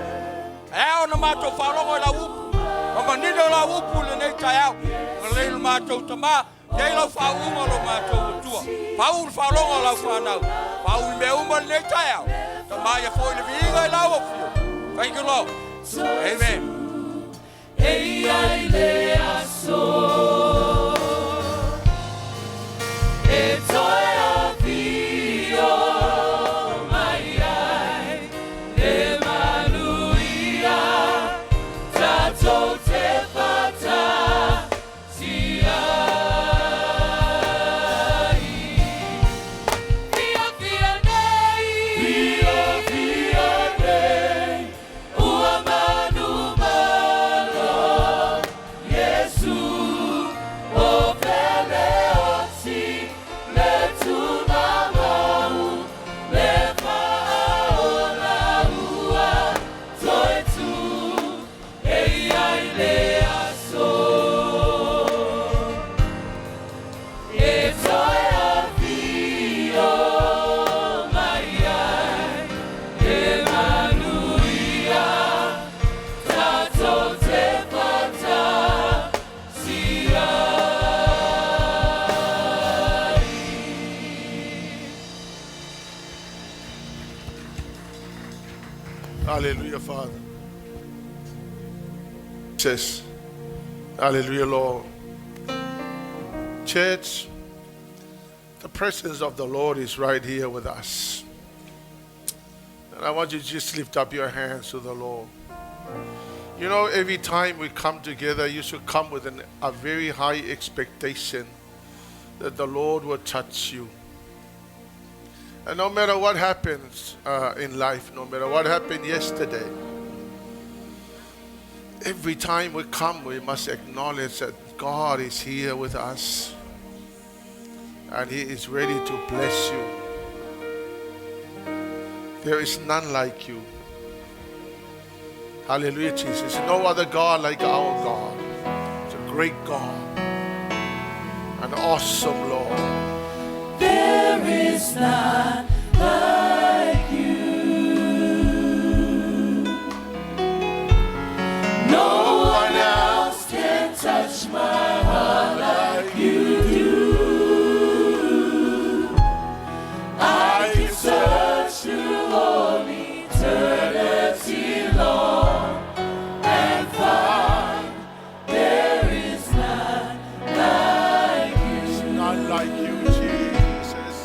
e ao ona matou faalogo i lau upu, ma manino lau upu i lenei taeao. Agalelei lo matou Tama, i ai lau faauuga lo matou Atua. Faauu le faalogo a lau fanau, faauu i mea uma i lenei taeao. Tama ia foi le viiga i lau afio. Thank you Lord. Amen. e ia i le aso. E toe afio mai ai le manuia tatou te faatasi ai. Fiafia nei, fiafia nei, ua manumalo Iesu o fele oti le tumamau le faaola ua toe tu e ia i le aso. E toe afio mai ai le manuia tatou te faatasi ai. Hallelujah, Father. Says, Hallelujah, Lord. Church, the presence of the Lord is right here with us. And I want you to just lift up your hands to the Lord. You know, every time we come together, you should come with a very high expectation that the Lord will touch you. And no matter what happens in life, no matter what happened yesterday, every time we come, we must acknowledge that God is here with us and He is ready to bless you. There is none like you. Hallelujah, Jesus. No other God like our God. It's a great God, an awesome Lord. There is none like you. No one else can touch my heart like you do. I can search through all eternity long and find there is none like you. None like you, Jesus.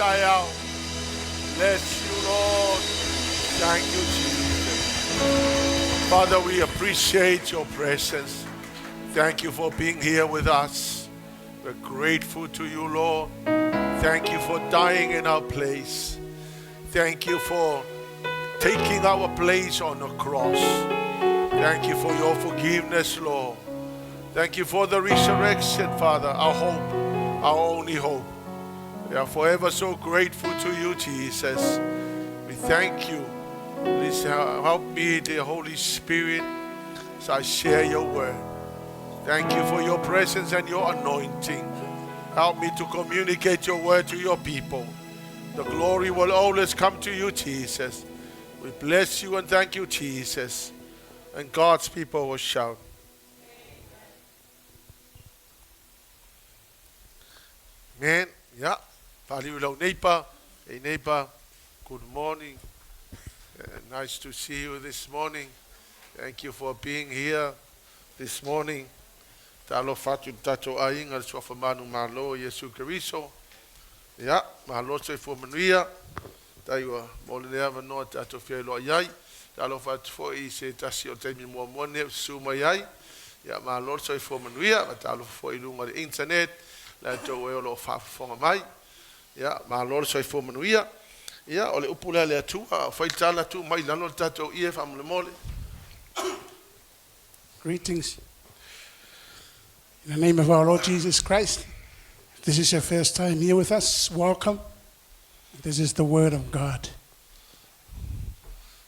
taeao. Bless you, Lord. Thank you, Jesus. Father, we appreciate your presence. Thank you for being here with us. We're grateful to you, Lord. Thank you for dying in our place. Thank you for taking our place on the cross. Thank you for your forgiveness, Lord. Thank you for the resurrection, Father, our hope, our only hope. We are forever so grateful to you, Jesus. We thank you. Please help me, dear Holy Spirit, as I share your word. Thank you for your presence and your anointing. Help me to communicate your word to your people. The glory will always come to you, Jesus. We bless you and thank you, Jesus. And God's people will shout. Amen. Yeah. Faliu lau neighbor. Hey, neighbor. Good morning. Nice to see you this morning. Thank you for being here this morning. Talofa atu i le tatou aiga le suafa manumalo Iesu Keriso. Ia, malo le soifua manuia. Tai ua mo lenei avanoa tatou feiloai ai. Talofa atu foi i se tasi o taimi muamua lenei ou susu mai ai. Ia, malo le soifua manuia. Faatalofa foi i luga o le internet, latou e o lo o faafofoga mai. Ia, malo le soifua manuia. Ia, o le upu lea a le Atua, fai tala tuu mai i lalo le tatou ie faamolemole. Greetings. In the name of our Lord Jesus Christ, if this is your first time here with us, welcome. This is the Word of God.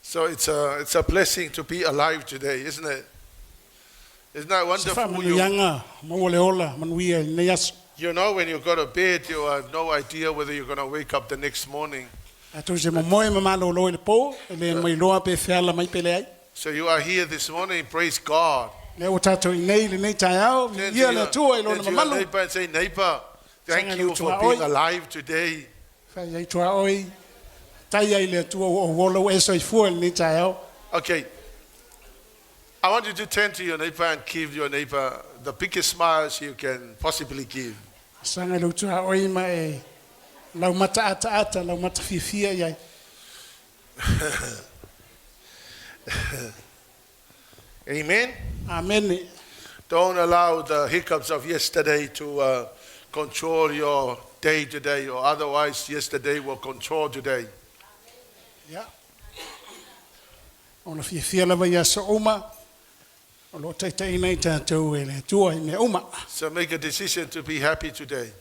So it's a blessing to be alive today, isn't it? Isn't that Se wonderful? Faamanuiaga maua le ola manuia i lenei aso. When you go to bed, you have no idea whether you're going to wake up the next morning. Tatou te momoe ma malolo i le po, e le mailoa pe feala mai pe leai. So you are here this morning, praise God. Lea ua tatou i nei lenei taeao, Turn to viia le your, Atua i turn lona to your mamalu. neighbor and say, neighbor, thank Saga you le for tuaoi. being alive today. Fai ai tuaoi, tai ai le Atua ua ou ola ua e soifua i lenei taeao. Okay. I want you to turn to your neighbor and give your neighbor the biggest smiles you can possibly give. Saga i lou tuaoi ma e lau mata ataata, lau mata fiafia i ai. Amen. Amene. Don't allow the hiccups of yesterday to control your day today, or otherwise yesterday will control today. Ia. Ona fiafia lava i aso uma, o lo o taitaiina i tatou e le Atua i mea uma. So make a decision to be happy today.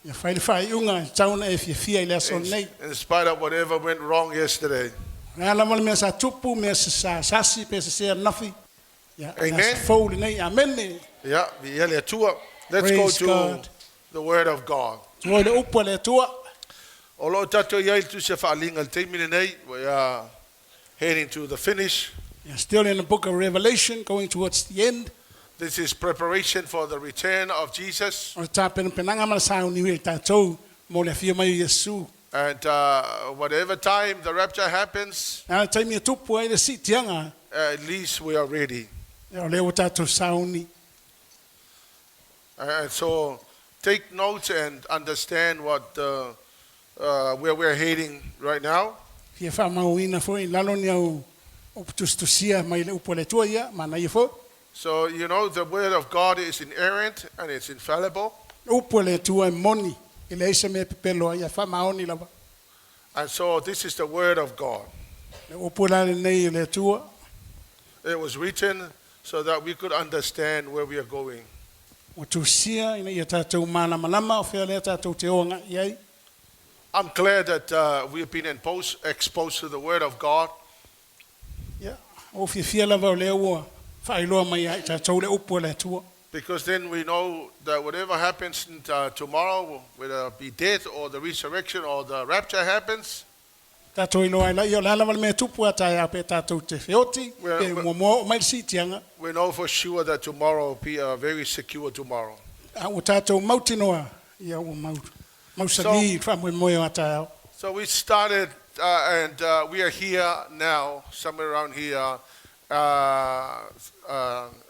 Ia fai le faaiuga e tatau ona e fiafia i le aso In, lenei. in spite of whatever went wrong yesterday. O le a lava le mea sa tupu, mea sa sasi, pe sa sea nafi. Ia, le Amen. aso fou lenei. Amene. Yeah, viia le Atua. Let's go Praise to God. the Word of God. Tua i le upu a le Atua. O lo o tatou i ai le tusi faaliga i le taimi lenei. We are heading to the finish. We are still in the book of Revelation, going towards the end. This is preparation for the return of Jesus. O le tapenapenaga ma le sauniui i tatou mo le afio mai o Iesu. And whatever time the rapture happens, Na le taimi e tupu ai le siitiaga, at least we are ready. ia o lea ua tatou sauni. And so take notes and understand what where we're heading right now. Fia faamauina foi i lalo ni au upu tusitusia mai le upu a le Atua ia, manaia foi. So, the word of God is inerrant and it's infallible. Le upu a le Atua e moni, e leai se mea e pepelo ai, ia faamaoni lava. And so this is the word of God. Le upu la lenei e le Atua, It was written so that we could understand where we are going. ua tusia ina ia tatou malamalama o fea lea tatou te o agai i ai. I'm glad that we've been exposed to the word of God. Ia, o fiafia lava o lea ua faailoa mai ia i tatou le upu a le Atua. Because then we know that whatever happens tomorrow, whether it be death or the resurrection or the rapture happens, Tatou iloa ai laia o le a lava le mea tupu a taeao pe tatou te feoti, pe muamua oo mai le siitiaga. We know for sure that tomorrow will be a very secure tomorrow. A ua tatou mautinoa, ia ua mau, mausali i le faamoemoe o a taeao. So we started, and we are here now, somewhere around here,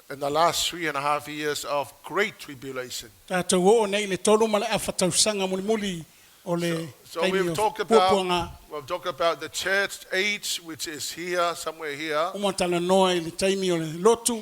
in the last 3.5 years of great tribulation. Tatou oo nei i le tolu ma le afa tausaga mulimuli O le So taimi we've o talked about puapuaga. we've talked about the church age, which is here somewhere here, Uma talanoa i le taimi o le lotu.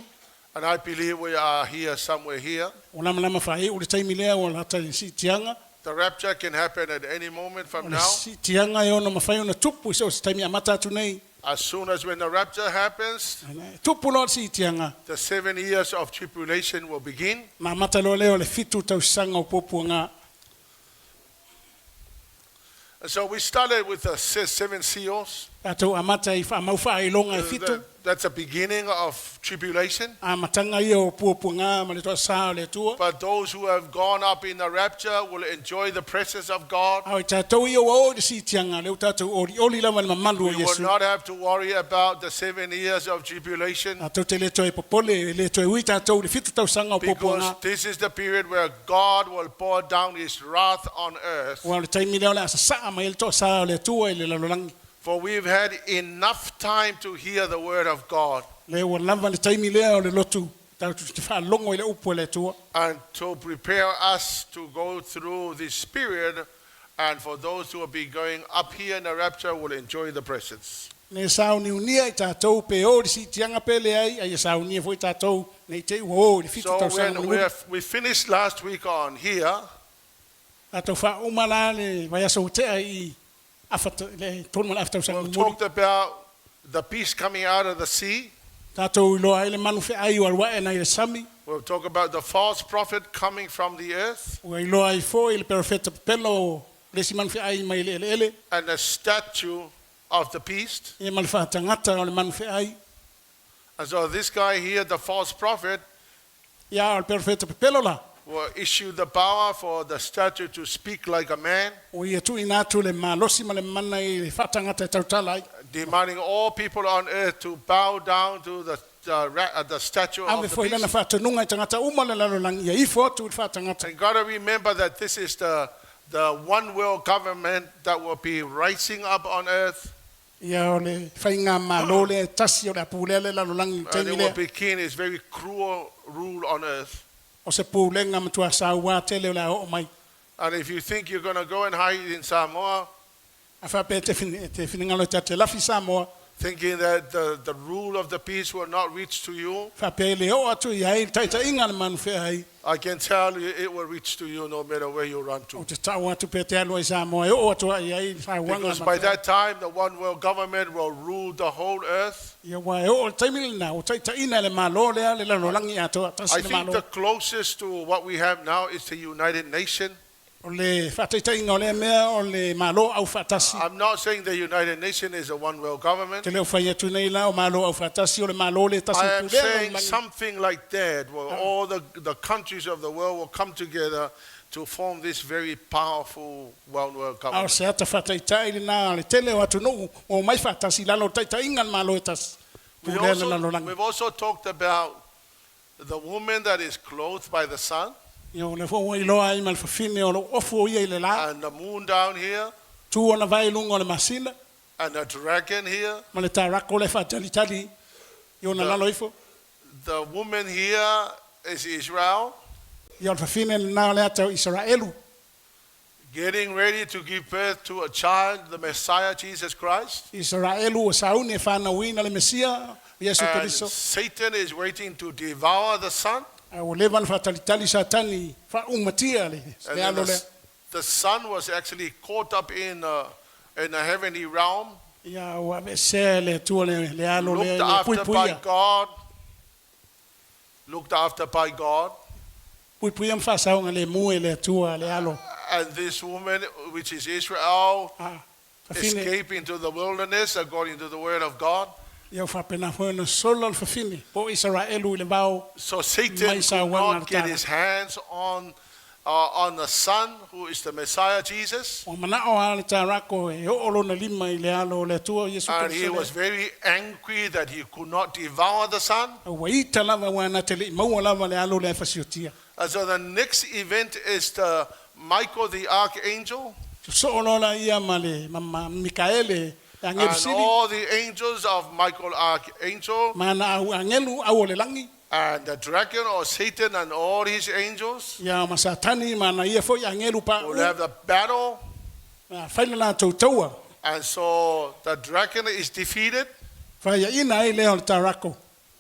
and I believe we are here somewhere here. O lamalama faaiu le taimi lea ua lata i le siitiaga. The rapture can happen at any moment O from le now. siitiaga e ono mafai ona tupu i so o se taimi amata atu nei. As soon as when the rapture happens, Tupu loa le siitiaga. the 7 years of tribulation will begin. Na amata loa lea o le 7 tausaga o puapuaga. And so we started with the seven seals. Tatou amata i faamau faailoga e 7. That's the beginning of tribulation. Amataga ia o puapuaga ma le toasā o le Atua. But those who have gone up in the rapture will enjoy the presence of God. A o i tatou ia ua o i le siitiaga, lea ua tatou olioli lava i le mamalu o We will Iesu. not have to worry about the 7 years of tribulation Tatou te le toe popole, e le toe ui tatou i le 7 tausaga o because puapuaga. this is the period where God will pour down his wrath on earth. Ua o le taimi lea o le a sasaa mai ai le toasā o le Atua i le lalolagi. For we've had enough time to hear the word of God Lea ua lava le taimi lea o le lotu, tatou te faalogo i le upu a le Atua. and to prepare us to go through this period. And for those who will be going up here in the rapture will enjoy the presence. Ne sauniunia i tatou pe o i le siitiaga pe leai, ae ia saunia foi tatou nei te i ua o i le 7 So tausaga when we, mulimuli. have, we finished last week on here, Tatou faauma la le vaiaso ua tea i afa le tolu ma le afa tausaga we've mulimuli. talked about the beast coming out of the sea. Tatou iloa ai le manu feai o alu ae nai le sami. We'll talk about the false prophet coming from the earth Ua iloa ai foi le perofeta pepelo o le isi manu feai mai le eleele. and the statue of the beast. Ia ma le faatagata o le manu feai. And so this guy here, the false prophet, Ia o le perofeta pepelo la. will issue the power for the statue to speak like a man, O ia tuuina atu le malosi ma le mana i le faatagata e tautala ai. demanding all people on earth to bow down to the statue of Ave the foi lana beast. faatonuga i tagata uma le lalolagi ia ifo atu i le faatagata. And got to remember that this is the one world government that will be rising up on earth. Ia o le faiga malo lea e tasi o le a pulea le lalolagi i le And taimi it will lea. begin its very cruel rule on earth. O se pulega matua sauā tele o le a oo mai. And if you think you're going to go and hide in Samoa, A faapea te finagalo e tate lafi Samoa, thinking that the rule of the beast will not reach to you, faapea e le oo atu i ai le taitaiga a le manu feai. I can tell you it will reach to you no matter where you run O to. te tau atu pe te alu ai Samoa e oo atu ai i ai le sauaga a le Because manu by feai. that time, the one world government will rule the whole earth. Ia ua e oo le taimi lena, o taitaiina le malo lea le lalolagi atoa, I tasi le think malo. the closest to what we have now is the United Nations. O le faataitaiga o lea mea o le malo au faatasi. I'm not saying the United Nations is a one world government. Te leo fai atu nei la o malo au faatasi o le malo le tasi I am pulea le saying lalolagi. something like that, where all the countries of the world will come together to form this very powerful one world A o government. se ata faataitai lena le tele o atunuu o mai faatasi lalo o taitaiga le malo e tasi. We Pulea le also, lalolagi. we've also talked about the woman that is clothed by the sun Ia o le fua ua iloa ai ma le fafine o lou ofu o ia i le la. and the moon down here Tu ona vai lunga o le masina and the dragon here. ma le tarako le faatalitali i ona lalo ifo. The woman here is Israel Ia o le fafine lena o le ata o Israelu. getting ready to give birth to a child, the Messiah, Jesus Christ. Israelu o sauni e whanauina le Mesia, Iesu And Keriso. Satan is waiting to devour the son. A ua leva na faatalitali Satani faaumatia le, And le then alo lea. the son was actually caught up in the heavenly realm, Ia ua aveesea le Atua le, le alo lea looked i le after by puipuia. God, looked after by God. Puipuia ma faasaoga le mu e le Atua le alo. And this woman, which is Israel, A, fafine, escaped into the wilderness according to the word of God. ia ua faapena foi ona sola le fafine, po o Israelu i le vao. So Satan Mai could sa uaga not le get tala. his hands on the son, who is the Messiah, Jesus. Ua manao a le tarako e oo lona lima i le alo o le Atua o Iesu And he Keriso was lea. very angry that he could not devour the son. A ua ita lava ua na te lei maua lava le alo lea e fasiotia. And so the next event is the Michael the archangel Soo lola ia ma le ma, ma Mikaele le angelu and sili. all the angels of Michael archangel Ma na au angelu au o le langi. and the dragon or Satan and all his angels Ia ma Satani ma na ia foi angelu pa will have the battle. Fai le latou taua. And so the dragon is defeated. Faiaina ai lea o le tarako.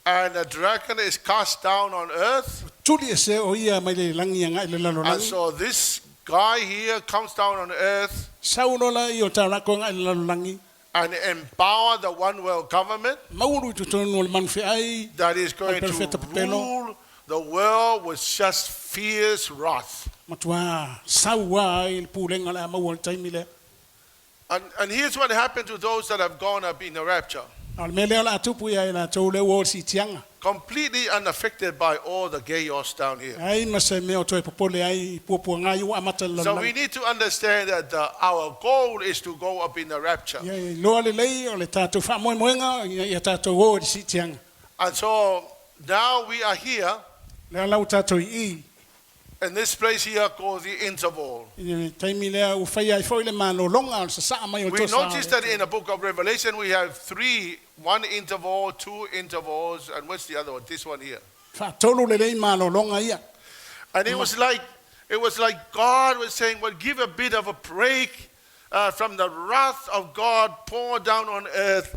And the dragon is cast down on earth. Tuli ese o ia mai le lagi agai i le And lalolagi. so this guy here comes down on earth Sau loa la ia o tarako agai i le lalolagi. and empower the one world government Maulu i totonu o le manufeai. that is going Ai to perfetta pepelo. rule the world with just fierce wrath. Matua saua ai le pulega o le a maua i le taimi lea. And here's what happened to those that have gone up in the rapture. A o le mea lea o le a tupu ia i latou lea ua o i le siitiaga. Completely unaffected by all the chaos down here. Ai ma se mea o toe popole ai i puapuaga ai ua amata le So we lalolagi. need to understand that our goal is to go up in the rapture. Ia iloa lelei o le tatou faamoemoega ina ia tatou o i le siitiaga. And so now we are here Lea la ua tatou i i. in this place here called the interval. I le taimi lea ua faia ai foi le malologa o le sasaa mai o le We tosa o notice le that in the book of Revelation we have three, one interval, two intervals, and what's the other one? This one here. Faatolu lelei malologa ia. And it was like God was saying, well, give a bit of a break from the wrath of God poured down on earth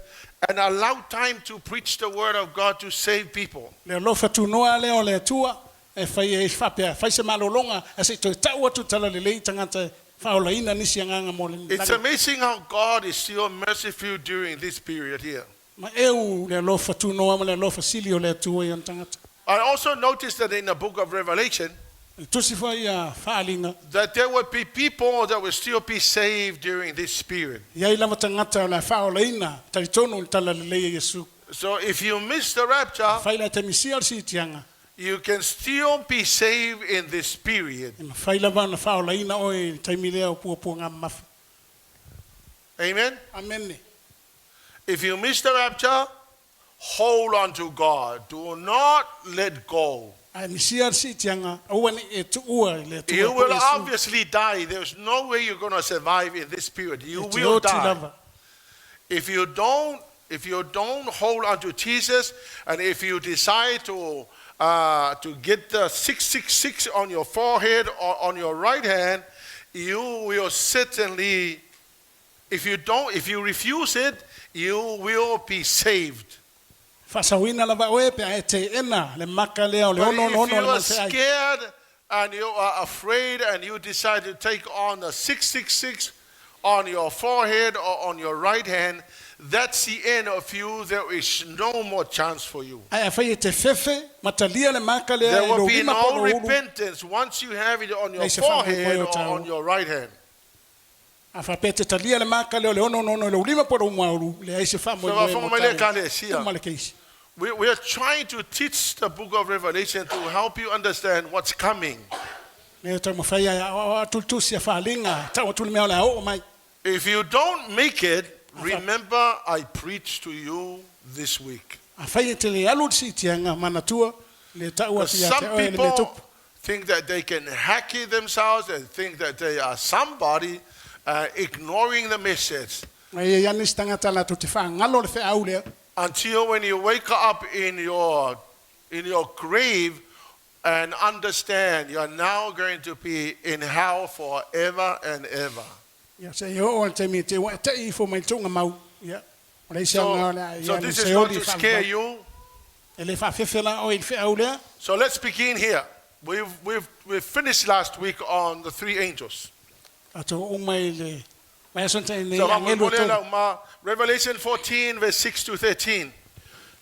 and allow time to preach the word of God to save people. Le alofa tunoa lea o le Atua e fai ai faapea, fai se malologa ae se i toe tau atu tala lelei tagata e faaolaina nisi agaga mo le It's lagi. amazing how God is still merciful during this period here. Ma eu le alofa tunoa ma le alofa sili o le Atua i ona tagata. I also noticed that in the book of Revelation, Le tusi foi a faaaliga. that there would be people that will still be saved during this period. I ai lava tagata o le a faaolaina, talitonu i le tala lelei a Iesu. So if you miss the rapture, Fai la e te misia o le siitiaga. you can still be saved in this period. E mafai lava ona faaolaina oe i le taimi lea o puapuaga mamafa. Amen? Amene. If you miss the rapture, hold on to God. Do not let go. Ae misia le siitiaga, aua ne i e tuua i le Atua You po will Iesu. obviously die. There's no way you're going to survive in this period. You E te will oti die. lava. If you don't hold on to Jesus, and if you decide to get the 666 on your forehead or on your right hand, you will certainly, if you don't, if you refuse it, you will be saved. Faasaoina lava oe pe a e teena le maka lea o le But ono if ono you o le are mafeai. scared and you are afraid and you decide to take on the 666 on your forehead or on your right hand, that's the end of you. There is no more chance for you. Ae a fai e te fefe, matalia le maka lea There e will lou be lima po no lou ulu. repentance once you have it on your Lei se whanau forehead moe o or tau. on your right hand. A whapea te talia le maka lea o le ono ono e lou lima po lou mauru, le ai se wha moe So, moe whafonga mo mai le tau. kale sia. Uma le keisi. We are trying to teach the book of Revelation to help you understand what's coming. Le tau mawhai ai, a tutusi a whalinga, tau atu le mea o le a oo mai. If you don't make it, remember I preached to you this week. A whai e te le alu si tianga manatua, le tau atu ia te Some oe le mea people tupu. think that they can hack it themselves and think that they are somebody, ignoring the message. Mai e iani si tangata la tu te whaangalo le wheau lea. Until when you wake up in your grave and understand you are now going to be in hell forever and ever. Ia se i o o te mi te wa te i fo mai tunga mau. Ia. O le isi So anga o le ia this le is se not oli to wha scare mau. you. E le whawhewhe la o i le wheau lea. So let's begin here. We finished last week on the three angels. A tō o mai le mai aso te nei So, angelu e tolu. Revelation 14, verse 6 to 13.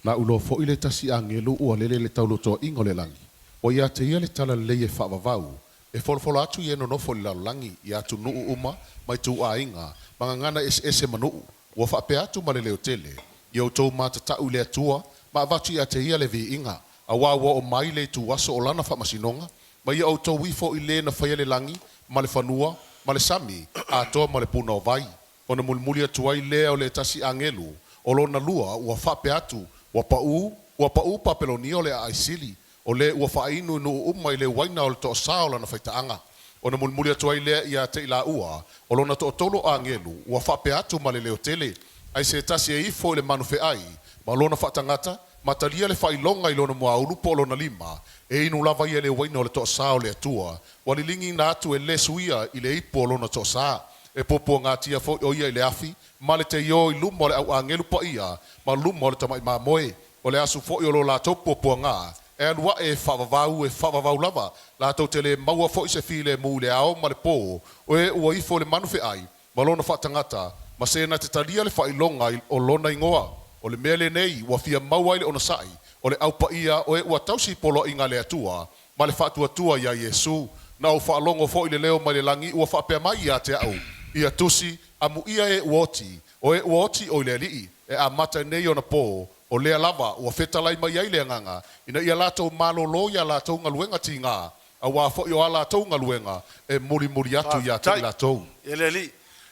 Na ulo fo ile tasi angelu ua lele le taulotoa ingo le langi. O ia te ia le tala lelei e whaavavau. E folofolo atu i e nonofo i le lalolagi, i atu nuu uma, mai tū āinga, mangangana ese ese manuu. Ua whaapea atu ma le leo tele. I au tau mātatau le atua, ma avatu ia te ia le viinga. A wā ua o mai le tū aso o lana whamasinonga, ma ia au tau ifo i le na whaia le langi, ma le whanua, ma le sami, a toa ma le puna o vai. Ona mulimuli atu ai lea o le tasi angelu, o lona lua ua whaapea atu, ua pau, ua pau Papelonia o le aaisili, o le ua whaainu nuu uma i le waina o le to'osā o lana faitaaga. Ona mulimuli atu ai lea ia te i la ua, o lona to'atolu agelu, ua faapea atu ma le leotele, ai se tasi e ifo i le manufeai, ma lona faatagata, matalia le faailoga i lona muaulu po o lona lima, e inu lava ia le uaina o le to'asā o le Atua, ua liligiina atu e lē suia i le ipu o lona to'asā. E puapuagatia foi o ia i le afi, ma le teio i luma o le au agelu paia, ma luma o le tama'i mamoe. O le aso foi o lo latou puapuaga, e alu a'e e faavavau e faavavau lava, latou te le maua foi se filemu i le ao ma le po, o e ua ifo i le manu fe'ai, ma lona faatagata, ma se na te talia le faailoga o lona igoa. O le mea lenei ua fia maua ai le onosa'i o le aupaia o e ua tausi poloaiga a le Atua ma le faatuatua iā Iesu. Na ou faalogo foi i le leo mai le lagi ua faapea mai ia te a'u, Ia tusi, amuia e ua oti, o e ua oti oi le Alii, e amata nei ona pō, o lea lava ua fetalai mai ai le Agaga, ina ia latou malōlō i a latou galuega tigā, auā foi o a latou galuega e mulimuli atu ia te i latou.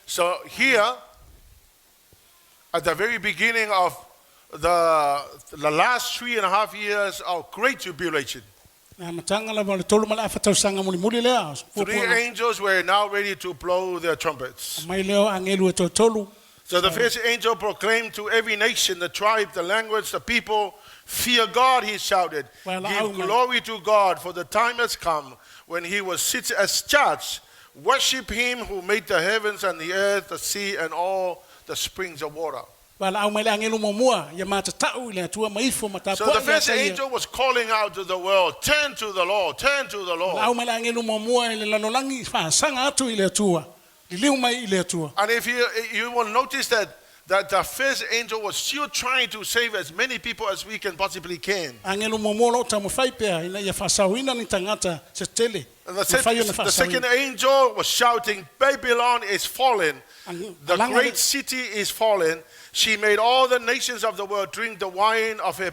So here, at the very beginning of the last 3.5 years of great tribulation, Le amataga lava o le tolu ma le afa tausaga mulimuli lea. Three Puapuaga. angels were now ready to blow their trumpets. Mai lea o agelu e toatolu. So the first angel proclaimed to every nation, the tribe, the language, the people, "Fear God," he shouted. Well, "Give glory to God, for the time has come when he will sit as judge. Worship him who made the heavens and the earth, the sea, and all the springs of water." Valaau mai le agelu muamua ia matata'u i le Atua ma ifo ma So the tapua'i ia first te ia. angel was calling out to the world, "Turn to the Lord, turn to the Valaau Lord." mai le agelu muamua i le lalolagi faasaga atu i le Atua. Liliu mai i le Atua. And if you will notice that the first angel was still trying to save as many people as we can possibly can. Agelu muamua o loo taumafai pea ina ia faasaoina ni tagata se tele. And Mafai ona the second faasaoina. angel was shouting, "Babylon is fallen. The Alaga great city is fallen. She made all the nations of the world drink the wine of her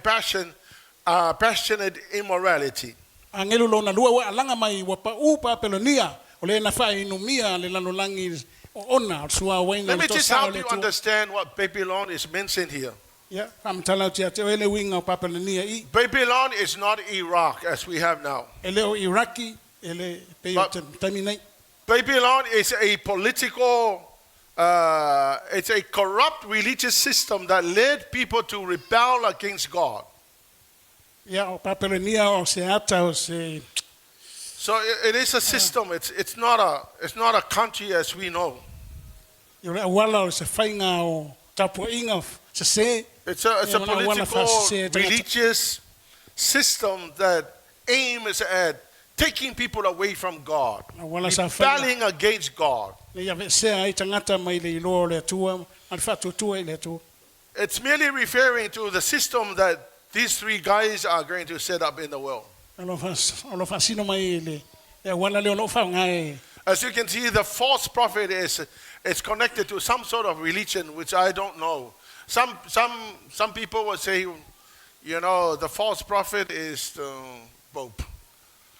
passionate immorality." Agelu lona lua ua alaga mai ua pa'ū Papelonia o le na faainumia le lalolagi o ona o le suāuaina Let o me le just toasā o help le you Atua. understand what Babylon is mentioned here. Ia faamatala atu ia te oe le uiga o Papelonia i. Babylon is not Iraq as we have now. E le o Iraki e le pei o But te taimi nei. Babylon is a political, it's a corrupt religious system that led people to rebel against God. Ia o Papelonia o se ata o se So it is a system. It's not a country as we know. O le auala o se faiga o tapua'iga sesē. It's a Ia ma le auala political, faasese tagata. religious system that aims at taking people away from God, Auala sa faiga rebelling against God. le ia ve'esea ai tagata mai le iloa o le Atua ma le faatuatua i le Atua. It's merely referring to the system that these three guys are going to set up in the world. O lo faasino mai le auala lea o loo faaaogā e. As you can see, the false prophet is connected to some sort of religion, which I don't know. Some people will say, the false prophet is the Pope.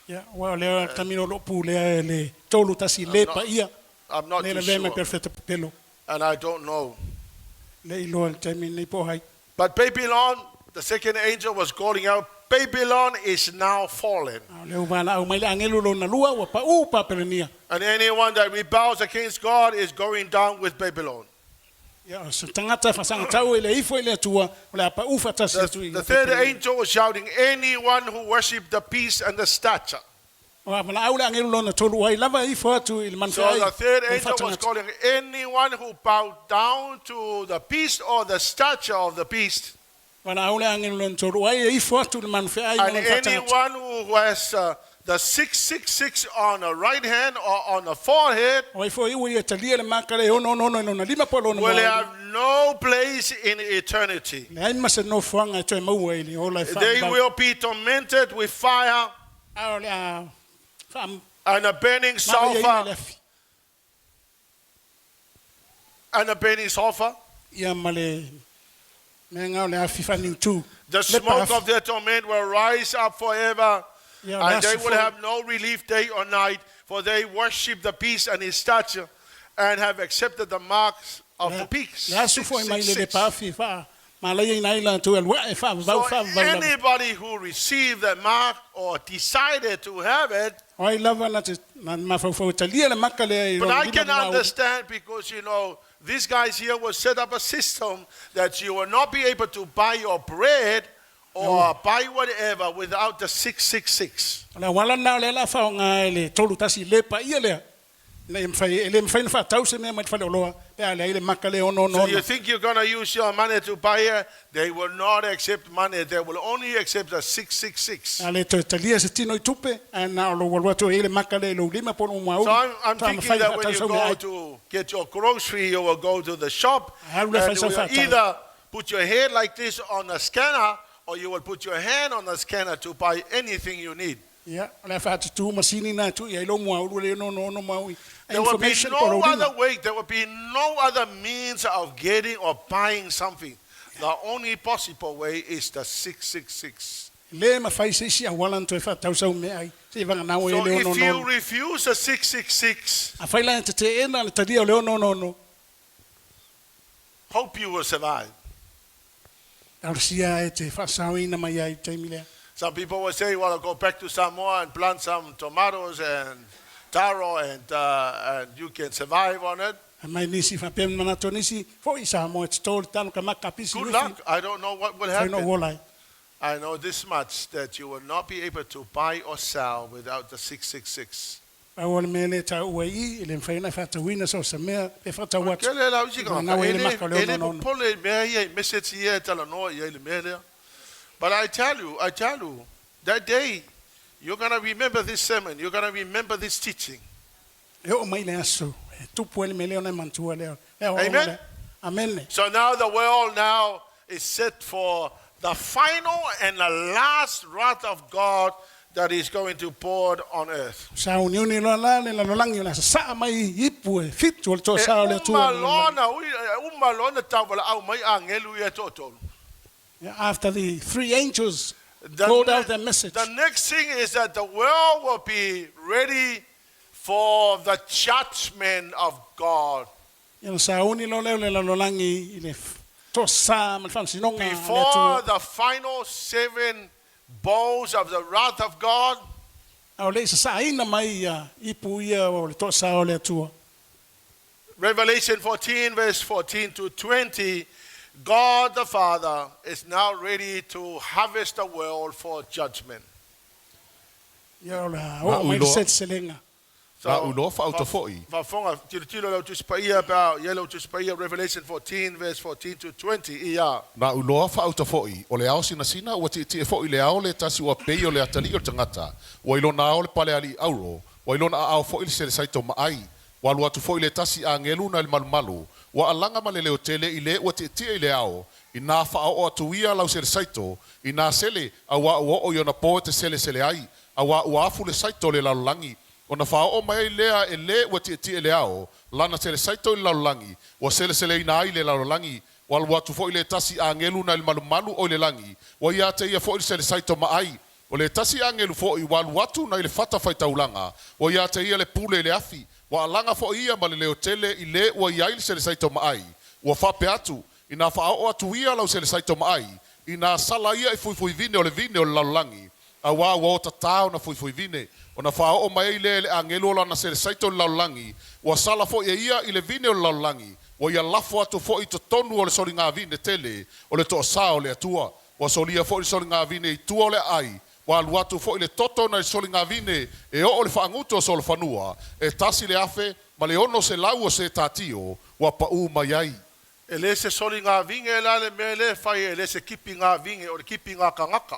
Ia ua o lea taimi o loo pulea e le tolu tasi le paia I'm not le too la vea mai sure, perofeta pepelo. And I don't know. Le iloa le taimi nei po hai. But Babylon, the second angel was calling out, "Babylon is now fallen." A o lea ua valaau mai le agelu lona lua ua pa'ū Papelonia. And anyone that rebels against God is going down with Babylon. Ia o se tagata faasagatau e le ifo i le Atua o le a pa'ū faatasi atu i The third Papelonia. angel was shouting, "Anyone who worships the beast and the statue." O a valaau le agelu lona tolu ai lava ifo atu i le So manufe'ai the third o le angel was faatagata. calling anyone who bowed down to the beast or the statue of the beast, Valaau le agelu lona tolu ai e ifo atu i le manufe'ai ma and lona faatagata. anyone who has the 666 on the right hand or on the forehead O ai foi ua ia talia le maka le ono ono ono i lona lima po lona will maua. have no place in eternity. Leai ma se nofoaga e toe maua i le ola e They faavavau. will be tormented with fire A o le a faa and a burning maleiaina le sulfur afi. and a burning sulfur. Ia ma le mea ngā o le afi faaniutū. The Le smoke paafi. of their torment will rise up forever, Ia o le and they aso will foi. have no relief day or night, for they worship the beast and his statue, and have accepted the marks of the beast. Le aso foi mai le le 666. paafi faa maleiaina ai latou e alu a'e faavavau So faavavau lava. anybody who received that mark or decided to have it, O ai lava na te na mafaufau e talia le maka lea i but lona I lima can ma lau. understand because these guys here will set up a system that you will not be able to buy your bread or buy whatever without the 666. O le auala lena o lea la faaaogā e le tolu tasi le paia lea. Ina ia mafai, e le mafai ona faatau se mea mai le faleoloa pe a leai le maka le ono ono So you ono. think you're going to use your money to buy it? They will not accept money. They will only accept the 666. A le toe talia se tino i tupe, ae na o lou alu atu e i ai le maka lea i lou lima po o lou So muaulu, I'm faatoa thinking mafai ona that when faatau you sau go meaai. to get your grocery, you will go to the shop Ae alu lea and fai you sau will faatau. either put your head like this on the scanner or you will put your hand on the scanner to buy anything you need. Ia, o le a faatutū masini na e tuu i ai lou muaulu le ono ono ono mau i There will be information po o no lou lima. other way, there will be no other means of getting or buying something. The only possible way is the 666. E le mafai se isi auala na toe faatau sau meaai, seia vagana ua i ai So le ono if ono you ono. refuse the 666, Afai la e teteena le talia o le ono ono ono, hope you will survive. Talosia e te faasaoina mai ai i le taimi lea. Some people will say, well, I'll go back to Samoa and plant some tomatoes and taro and, uh, and you can survive on it. Fai mai nisi faapea me manatu o nisi, Foi i Samoa e toto le talo ka maka pisi Good lufi, luck. I don't know what will fai no happen. ola ai. I know this much that you will not be able to buy or sell without the 666. Pau o le mea lea e taua i i, e le mafai ona e faatauina so o se mea pe faatau atu. Ke le lau isi Ua nau kangata, ai e le le, maka o le e le ono ono. popole i mea ia, i message ia e talanoa i ai le mea lea. But I tell you, I tell you, that day, you're going to remember this sermon. You're going to remember this teaching. E oo mai le aso, e tupu ai le mea lea ona e manatua lea. Le aoaoga Amen. lea. Amene. So now the world now is set for the final and the last wrath of God that is going to pour on earth. Sauniuni loa la le lalolagi o le a sasaa mai ipu e fitu o le E toasā o le uma Atua i le loa lalolagi. na ui- e uma loa na tauvalaau mai agelu ia toatolu. After the three angels The, called out their message, the next thing is that the world will be ready for the judgment of God. Ia na sauni loa lea o le lalolagi i le toasā ma le faamasinoga a le Before Atua. the final seven bowls of the wrath of God, A o le i sasaaina mai ia ipu ia o le toasā o le Atua. Revelation 14, verse 14 to 20, God the Father is now ready to harvest the world for judgment. Ia o le a Na oo mai le uiloa. seleselega. Na uiloa faauta fo'i. Faafofoga, tilotilo lau Tusi Paia pe a i ai lau Tusi Paia, Revelation 14, verse 14 to 20, ia. Na uiloa faauta fo'i, o le ao sinasina ua tietie fo'i i le ao le tasi ua pei o le atalii o le tagata, ua i lona ao le pale alii auro, ua i lona aao fo'i le selesaito maai, ua alu atu fo'i le tasi agelu nai le malumalu, ua alaga ma le leo tele i le ua tietie i le ao, Inā faaoo atu ia lau selesaito, inā sele, auā ua oo i ona po e te selesele ai, auā ua afu le saito o le lalolagi. Ona faaoo mai ai lea e le ua tietie i le ao, lana selesaito i le lalolagi, ua seleseleina ai le lalolagi. Ua alu atu foi le tasi agelu nai le malumalu o i le lagi, ua ia te ia foi le selesaito maai. O le tasi agelu foi ua alu atu nai le fata faitaulaga, ua ia te ia le pule i le afi, ua alaga foi ia ma le leo tele i le ua i ai le selesaito maai, ua faapea atu, Inā faaoo atu ia lau selesaito maai, inā sala ia i fuifuivine o le vine o le lalolagi, auā ua otatā ona fuifuivine, ona faaoo mai ai lea e le agelu o lana selesaito i le lalolagi, ua sala foi e ia i le vine o le lalolagi, ua ia lafo atu foi i totonu o le soligavine tele o le toasā o le Atua. Ua solia foi le soligavine i tua o le aai, ua alu atu foi le toto nai le soligavine e oo le faagutu o solofanua, e 6,600 o setatio ua paū mai ai. E le se soli ngā vinge la le mea le fai, e le se kipi ngā vinge, o le kipi ngā kangaka.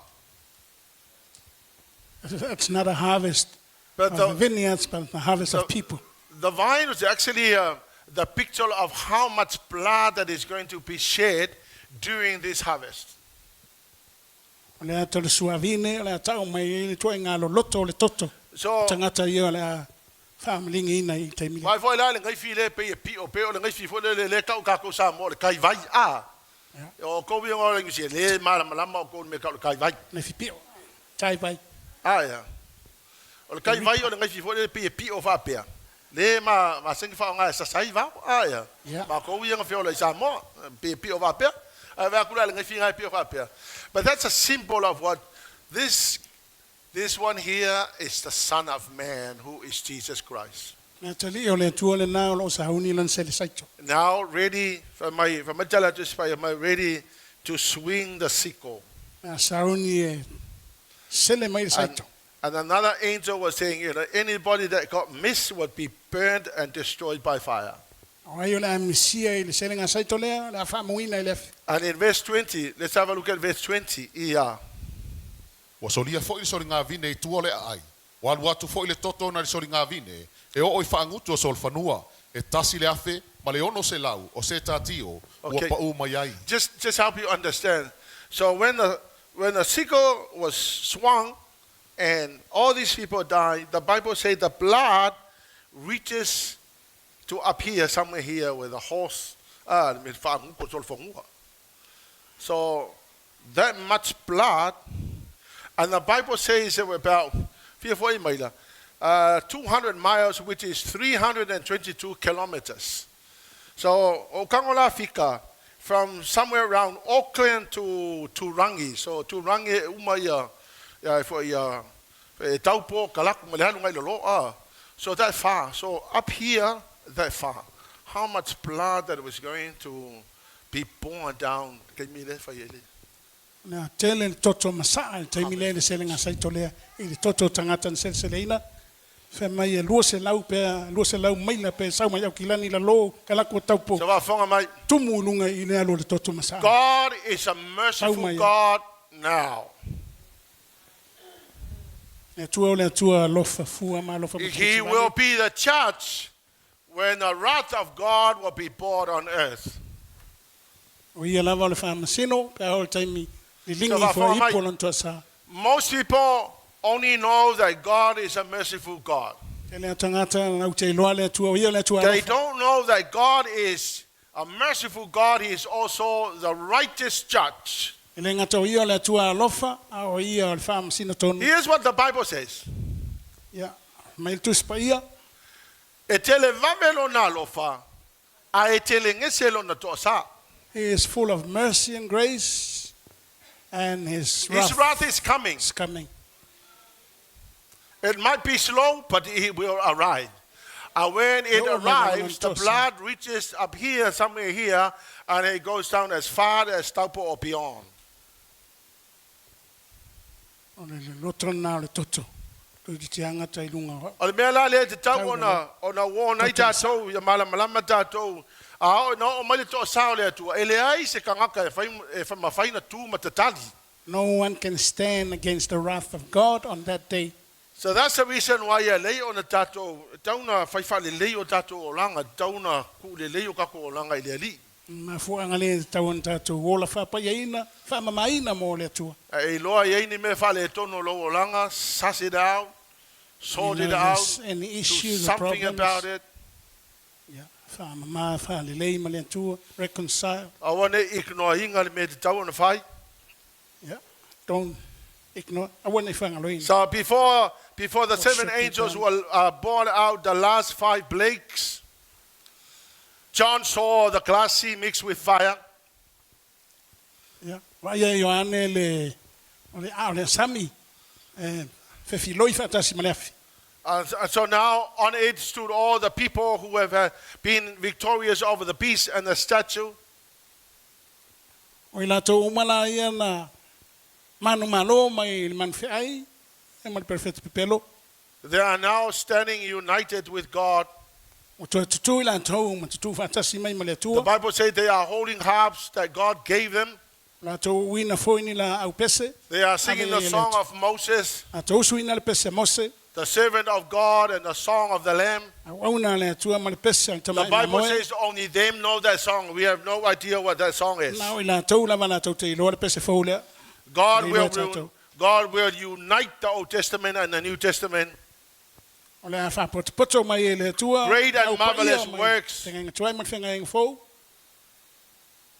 It's not a harvest But of the, the vineyards, but the harvest of the, people. the vine was actually uh, the picture of how much blood that is going to be shed during this harvest. O le ata o le suavine, o le a tau mai ai le ituaiga loloto o le toto So, tagata ia o le a faamaligiina i taimi lea. Mai foi la le ngaifi le pe e pio pe o le ngaifi foi le le le kau ka ko sa mo le kai vai a. O ko wi ngo le ngisi le mala malama o ko me ka le kai vai. Le fipio, tai vai. A ia. O le kai vai o le ngaifi foi le pe e pio fa pea. Le ma ma sengi fa nga sa sai va a ia. Ma ko wi ngo fe o le sa mo pe e pio fa pea. A va kula le ngaifi ngai pio fa pea. But that's a symbol of what this This one here is the Son of Man, who is Jesus Christ. Le atalii o le Atua lena o lo o sauni i lana selesaito. Now ready, for my, for my am I ready to swing the sickle? A sauni e sele mai le And, saito. And another angel was saying, anybody that got missed would be burned and destroyed by fire. O ai o le a misia i le selega saito lea, le a faamuina i le afi. And in verse 20, let's have a look at verse 20. Yeah. Ua solia fo'i le soligavine i tua o le aai. Ua alu atu fo'i le toto nai le soligavine, e oo i faagutu o solofanua, e 1600 o setatio ua pa'ū mai ai. Just help you understand. So when the sickle was swung and all these people died, the Bible says the blood reaches to up here, somewhere here, where the horse, so that much blood, and the Bible says that we're about 200 miles, which is 322 kilometers. So, o kangola fika, from somewhere around Auckland to Turangi. So, Turangi, uma ia, ia, fo ia, e taupo, kalaku, ma le halu ngai lolo, ah. So that far. So up here, that far. How much blood that was going to be poured down. Kei mi le whai ele. Na tele le toto masaa le taimi lea i le selega saito lea i le toto o tagata na seleseleina fai mai e 200 pe 200 maila pe sau mai Aukilani lalō kalaku o Taupo So whafonga mai. tumu i luga i le alu o le toto masaa. God is a merciful Sau mai. God now. Le Atua o le Atua alofa fua ma alofa He will be the judge when the wrath of God will be poured on earth. O ia lava o le faamasino pe a oo i le taimi liligi So, fua whafonga mai. ipu o lona toasā. Most people only know that God is a merciful God. Tele a tagata latou te iloa le Atua o ia le Atua They alofa. don't know that God is a merciful God. He is also the righteous judge. E le gata o ia o le Atua alofa a o ia o le faamasino tonu. Here's what the Bible says. Ia mai le Tusi Paia. E tele vave lona alofa, a e tele gese lona toasā. He is full of mercy and grace, and his His wrath wrath is coming. is coming. It might be slow, but it will arrive. And when it No, arrives, the no, no, blood reaches up here, somewhere here, and it goes down as far as Taupo or beyond. O le loto na o le toto. Toeitiiti agata i luga o O le mea la lea e tatau Tau ona uō nei tatou ia malamalama tatou a oo na oo mai le toasā o le Atua e leai se tagata e fai e mafai ona tu ma tatali. No one can stand against the wrath of God on that day. So that's the reason why e lelei ona tatou tatau ona fai faalelei o tatou olaga tatau ona kuulelei o tatou olaga i le Alii. Mafuaaga lea e tatau ona tatou ola faapaiaina, faamamaina mo le Atua. E iloa i ai ni mea faaletonu o lou olaga, suss it out, sort You it know, out, there's any do issues or something problems. about it. Yeah. Faamama, faalelei ma le Atua, reconcile. Aua ne i ignore ina le mea tatau ona fai. Yeah. Don't ignore. Aua ne i faagaloina. So before the What seven should be angels done? were poured out the last five plagues, John saw the glass sea mixed with fire. Yeah. Vaaia e Ioane le o le a o le sami e fefiloi faatasi ma le afi. And so now on it stood all the people who have been victorious over the beast and the statue. O i latou uma la ia na manumalo mai le manufeai e ma le perofeta pepelo. They are now standing united with God. Ua toe tutū i latou ma tutū faatasi mai ma le The Atua. Bible says they are holding harps that God gave them. Latou uina foi ni laau pese. They are singing the song of Moses, Latou usuina le pese a Mose. the servant of God, and the song of the Lamb. Auauna a le Atua ma le pese a le The tamaʻi Bible mamoe. says only them know that song. We have no idea what that song is. Na o i latou lava latou te iloa le pese fou lea. God Nei will, iloa tatou. God will unite the Old Testament and the New Testament. O le a faapotopoto mai e le Atua. Great and Au paia marvelous mai works. Feagaiga tuai ma le feagaiga fou.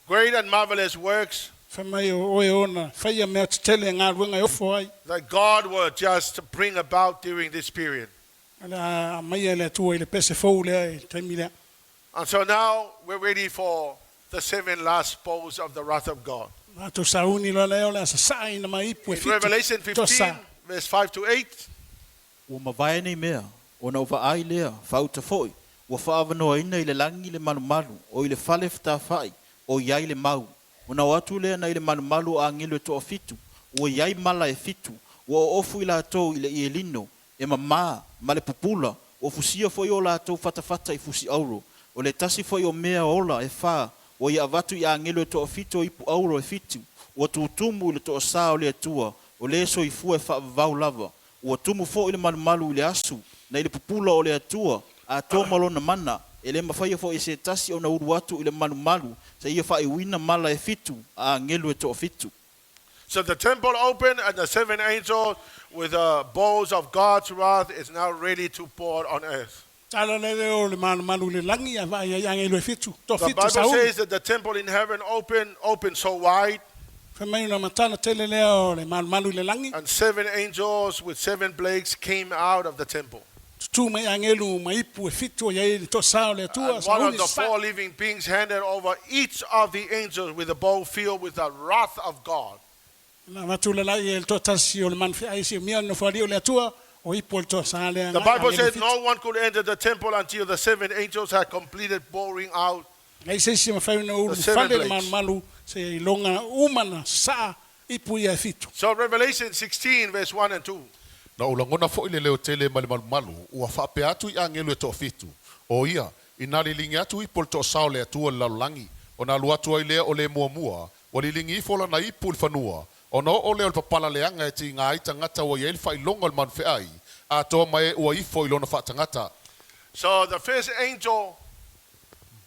Great and marvelous works Fai mai o oe ona faia mea tetele galuega e ofo ai. that God will just bring about during this period. O le a aumaia e le Atua i le pese fou lea i le taimi lea. And so now we're ready for the seven last bowls of the wrath of God. Tatou sauni loa lea o le a sasaaina mai ipu e In fitu. Revelation Toasā. 15, verse 5 to 8, Ua mavae nei mea, ona ou vaai lea, faauta foʻi, ua faaavanoaina i le lagi le malumalu, o i le fale fetafaʻi, o i ai le mau. Ona o atu lea na i le malumalu o agelu e toafitu, ua i ai mala e fitu, Ua oofu i latou i le ie lino, e mamā, ma le pupula, ua fusia foi o latou fatafata i fusi auro. O le tasi foi o mea ola e fā, ua ia avatu i agelu e toafitu o ipu auro e fitu, ua tutumu i le toasā o le Atua, o le soifua e faavavau lava. Ua tumu foi le malumalu i le asu, na i le pupula o le Atua, atoa ma lona mana, e le mafaia foi e se tasi ona ulu atu i le malumalu, seia faaiuina mala e fitu, a agelu e toafitu. So the temple opened, and the seven angels with the bowls of God's wrath is now ready to pour on earth. Tala le le o le malumalu i le lagi a vaai ai agelu e fitu. The Toafitu Bible sauni. says that the temple in heaven opened so wide, Fai mai ona matala tele lea o le malumalu i le lagi. and seven angels with seven plagues came out of the temple. Tutū mai agelu ma ipu e fitu o iai le toasā o le Atua. And one of Sauni the sa. four living beings handed over each of the angels with a bowl filled with the wrath of God. Na avatu lalai e le toatasi o le manufeai si mia no fali o le Atua o ipu o le toasā lea The ngai Bible agelu e says fitu. no one could enter the temple until the seven angels had completed pouring out. Leai se isi e mafai ona ulu The seven fale le plagues. malumalu seia iloga uma na sasaa ipu ia e fitu. So Revelation 16, verse 1 and 2. Na ou lagona foi le leo tele mai le malumalu, ua faapea atu i agelu e toafitu. O ia, ina liligi atu ipu o le toasā o le Atua i le lalolagi, ona alu atu ai lea o le muamua, ua liligi ifo lana ipu i le fanua, ona oo lea o le papala leaga e tiga ai tagata ua i ai le faailoga o le manufeai, atoa ma e ua ifo i lona faatagata. So the first angel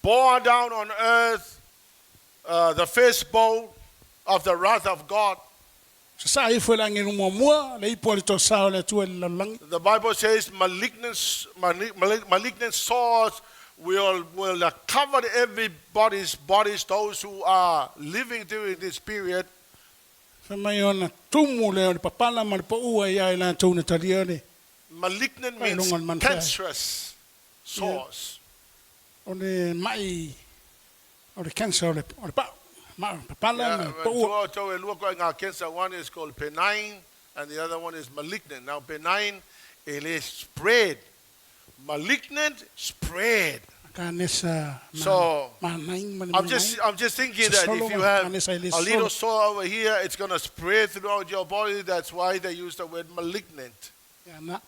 bore down on earth the first bowl of the wrath of God. Sasaa ifo e le agelu muamua le ipu o le toasā o le Atua i le lalolagi. The Bible says malignant sores will cover everybody's bodies, those who are living during this period. Fai mai ona tumu lea o le papala ma le paua ia i latou na talia le Malignant Ai, means longa le manufeai. cancerous sores. O le mai o le cancer o le pau. Ma papala Yeah, ma but paua. Cancer. One is called benign and the other one is malignant. Now benign, it is spread. Malignant, spread. Ka nesa ma, So, ma naing ma le I'm ma just, naing. I'm just thinking So that solo if you ma- have kanesa e le a little solo. sore over here, it's going to spread throughout your body. That's why they use the word malignant. Ia na.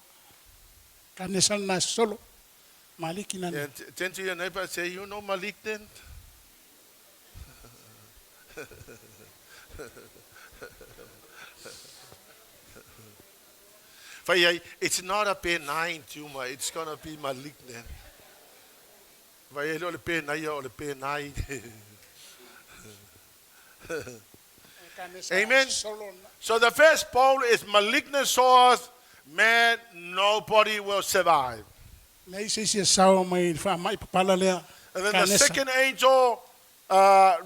Ka nesa na solo. Maliki na. And turn to your neighbor and say, "You know malignant?" But yeah, it's not a benign tumor. It's going to be malignant. Vai ele o le benign o le benign. Amen. So the first bowl is malignant sores. Man, nobody will survive. Leai se isi e sao mai le faamai papala lea. And then the Kanesa. second angel,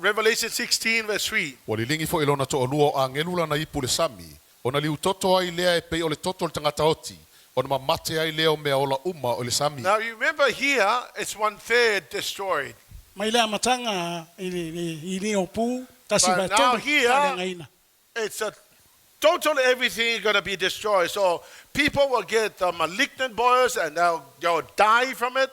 Revelation 16, verse 3. Ua liligi foi lona toalua o agelu lana ipu i le sami, ona liutoto ai lea e pei o le toto o le tagata oti, ona mamate ai lea o mea ola uma o le sami. Now you remember here, it's one third destroyed. Mai le amataga i le le i le opu tasi But va now tolu here- faaleagaina. It's a total everything going to be destroyed. So people will get the malignant boils and they'll die from it.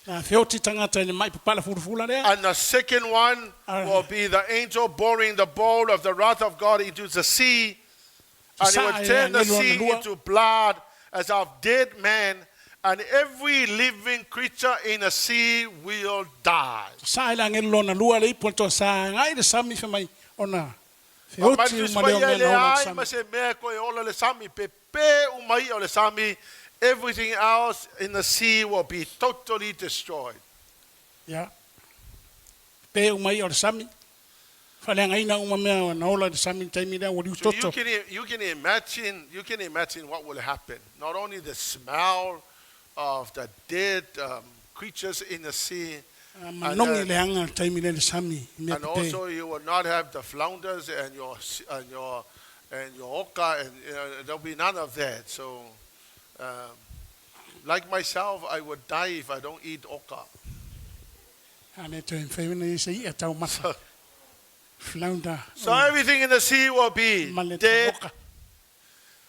Na feoti tagata i le mai papala fulafula lea. And the second one will be the angel pouring the bowl of the wrath of God into the sea. And he will turn the sea into blood as of dead men, and every living creature in the sea will die. Sa i le agelu lona lua le ipu o le toasā agai le sami fai mai ona feoti uma lea o mea na ola i le sami. Ma se mea koe ola le sami, pepe umai o le sami, everything else in the sea will be totally destroyed. Ia. Pe uma ia o le sami. Faaleagaina uma mea na ola i le sami i le taimi lea ua So you liutoto. can, you can imagine you can imagine what will happen. Not only the smell of the dead creatures in the sea, Manogi leaga le taimi lea i le sami i mea and pepe. also you will not have the flounders and your and your and your oka, and there'll be none of that. So, like myself, I would die if I don't eat oka. A le toe mafai ona ia se i'a taumafa. Flounder. So everything in the sea will be Ma le dead. oka.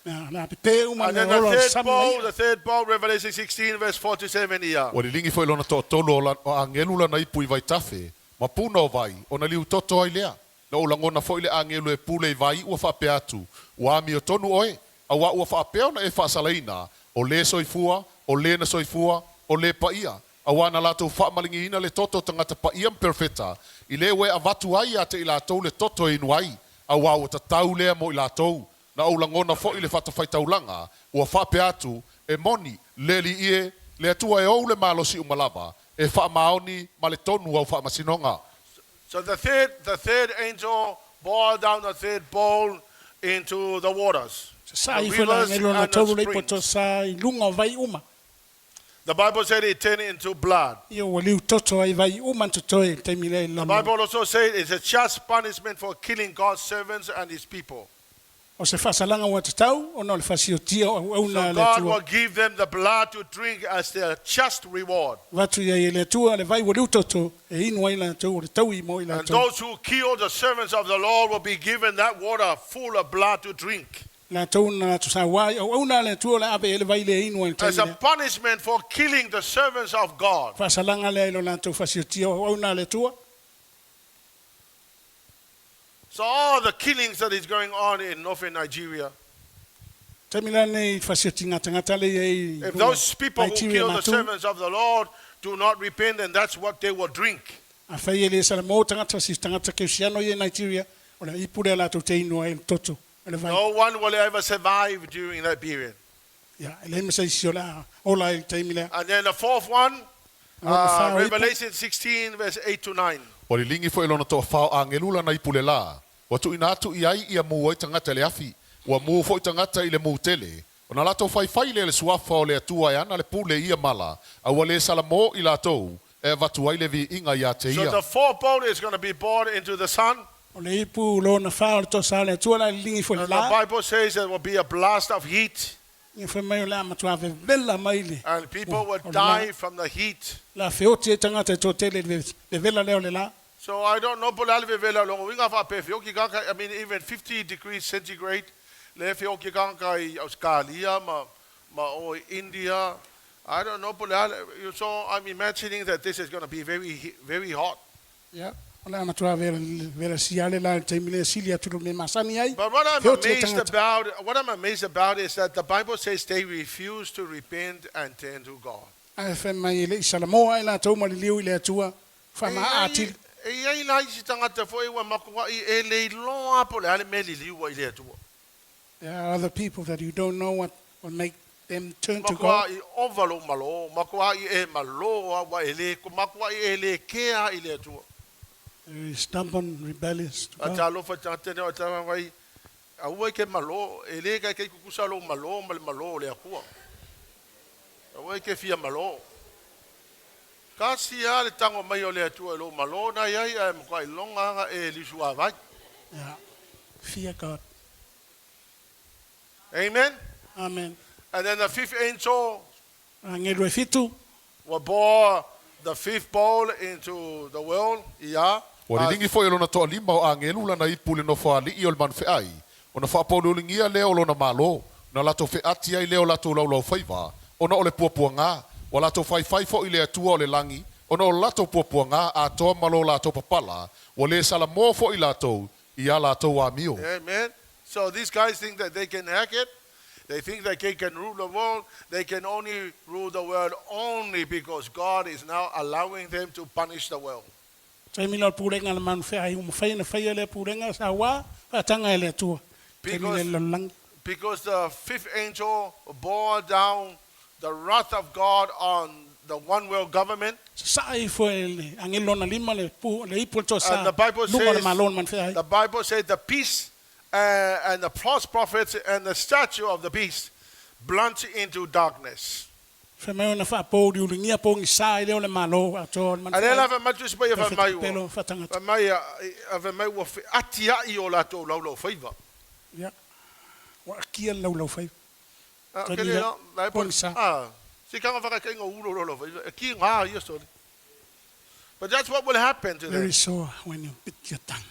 Na na pepe uma And mea then the ola o le third sami ma bowl, i'a. the third bowl, Revelation 16, verse 4 to 7 here. Ua liligi foi lona toatolu o o agelu lana ipu i vaitafe, ma puna o vai, ona liutoto ai lea. Na ou lagona foi le agelu e pule i vai ua faapea atu, ua amiotonu oe, Auā ua faapea ona e faasalaina, o le soifua, o le na soifua, o le paia, auā na latou faamaligiina le toto o tagata paia ma perofeta, i le ua e avatu ai ia te i latou le toto e inu ai, auā ua tatau lea mo i latou. Na ou lagona foi le fatafaitaulaga, ua faapea atu, E moni, le Alii e, le Atua e ou le malosi uma lava, e faamaoni ma le tonu au faamasinoga. So the third, the third angel poured down the third bowl into the waters, Sasaa the ifo e le rivers agelu lona and the tolu le ipu springs. tosa i luga o vai uma. The Bible said it turned into blood. Ia ua liu toto ai vai uma na totoe i le taimi lea i le The lalolagi. Bible also said it's a just punishment for killing God's servants and his people. O se faasalaga ua tatau ona o le faasiotia o auauna So a le God Atua. will give them the blood to drink as their just reward. Avatu i ai e le Atua le vai ua liu toto e inu ai latou o le taui mo i And latou. those who kill the servants of the Lord will be given that water full of blood to drink Latou na latou sauā i auauna a le Atua o le a ave i ai le vai lea e inu ai i le as taimi a lea. punishment for killing the servants of God. Faasalaga lea i lo latou faasiotia o auauna a le Atua. So all the killings that is going on in northern Nigeria, Taimi lenei i faasiotiga tagata lea i ai i if luga those people who Nigeria kill the matu. servants of the Lord do not repent, then that's what they will drink. Afai e le salamo tagata faasio tagata kerisiano ia i Nigeria, o le ipu lea latou te inu ai i le toto o le vai. No one will ever survive during that period. Ia, e leai ma se isi o le a ola ai i le taimi lea. And then the fourth one, Lona whā o ipu. Revelation 16, verse 8 to 9. Ua liligi foi e lona toafā o agelu lana ipu lelā, ua tuuina atu i ai ia mū ai tagata i le afi, ua mū foi tagata i le mū tele, ona latou faifai lea i le suafa o le Atua e ana le pule i ia mala, a ua lē salamō i latou e avatu ai le viiga iā te So ia. the fourth bowl is going to be poured into the sun. O le ipu lona whā o le tosa o le Atua o le a liligi ifo i le And the lā. Bible says there will be a blast of heat, Ia fai mai o le a matua vevela mai le. and people will O le lā. die from the heat. La feoti e tagata e toatele i le vevela lea o le lā. So I don't know, po o le a le vevela o lona uiga faapea feoki kaka, I mean even 50 degrees centigrade, le feoki kaka i Australia ma, ma o India. I don't know, po o le a le, so I'm imagining that this is going to be very, very hot. Ia, o le a matua vela, vela sia le la i le taimi lea sili atu lo mea masani ai. But what I'm Feoti e amazed tagata. about, what I'm amazed about is that the Bible says they refuse to repent and turn to God. Ae fai mai e le i salamoa ai latou ma liliu i le Atua, whamaa atili. E iai la isi tagata foi ua makua'i e le iloa po o le a le mea liliu ai i le Atua. There are other people that you don't know what will make them turn to God. Makua'i ova lou malo, makua'i e malo a ua e le, makua'i e le kea i le Atua. There is stubborn, rebellious to A God. talofa tagata nei o tala vai, aua e ke malo, e le kai kai kukusa lou malo ma le malo o le Atua. Aua e ke fia malo. Kasi a le tango mai o le Atua i lou malo na iai ae makua'i loga aga e liusu avai. Yeah. Fear God. Amen. Amen. And then the fifth angel Angelu e fitu, will pour the fifth bowl into the world. Yeah. Ua liligi foi e lona toalima o agelu lana ipu i le nofoalii o le manufeai, ona faapouliuligia lea o lona mālō, na latou feati ai lea o latou laulaufaiva, ona o le puapuagā, ua latou faifai foi i le Atua o le lagi, ona o le latou puapuagā atoa ma lo latou papala, ua lē salamō foi latou i ā latou amio. Amen. So these guys think that they can hack it. They think that they can rule the world. They can only rule the world only because God is now allowing them to punish the world. taimi lea o le pulega a le manufeai, ua mafai ona faia lea pulega sa uā, faataga e le Atua. Taimi lea i le lalolagi. Because the fifth angel bore down the wrath of God on the one world government. Sasaa ifo e le angelu lona lima le, pu, le ipu o le tosa, And the Bible luga o le says, malo o le manufeai. the Bible says the peace and the false prophets and the statue of the beast plunged into darkness. Fai mai ona faapouliuligia pogisā i lea o le malo atoa o le A lea manufeai. lava mai tusi paia fai mai ua. Pelo faatagata. Fai mai a fai mai ua featia'i o latou laulau faiva. Ia. Ua akia le laulaufaiva. Ah, Taimi ke le lea, la, la e po- pogisa. Ah, si kanga whakakainga ulo laulau faiva. E ki ngā ia sori. But that's what will happen to them. Very sore when you bit your tongue.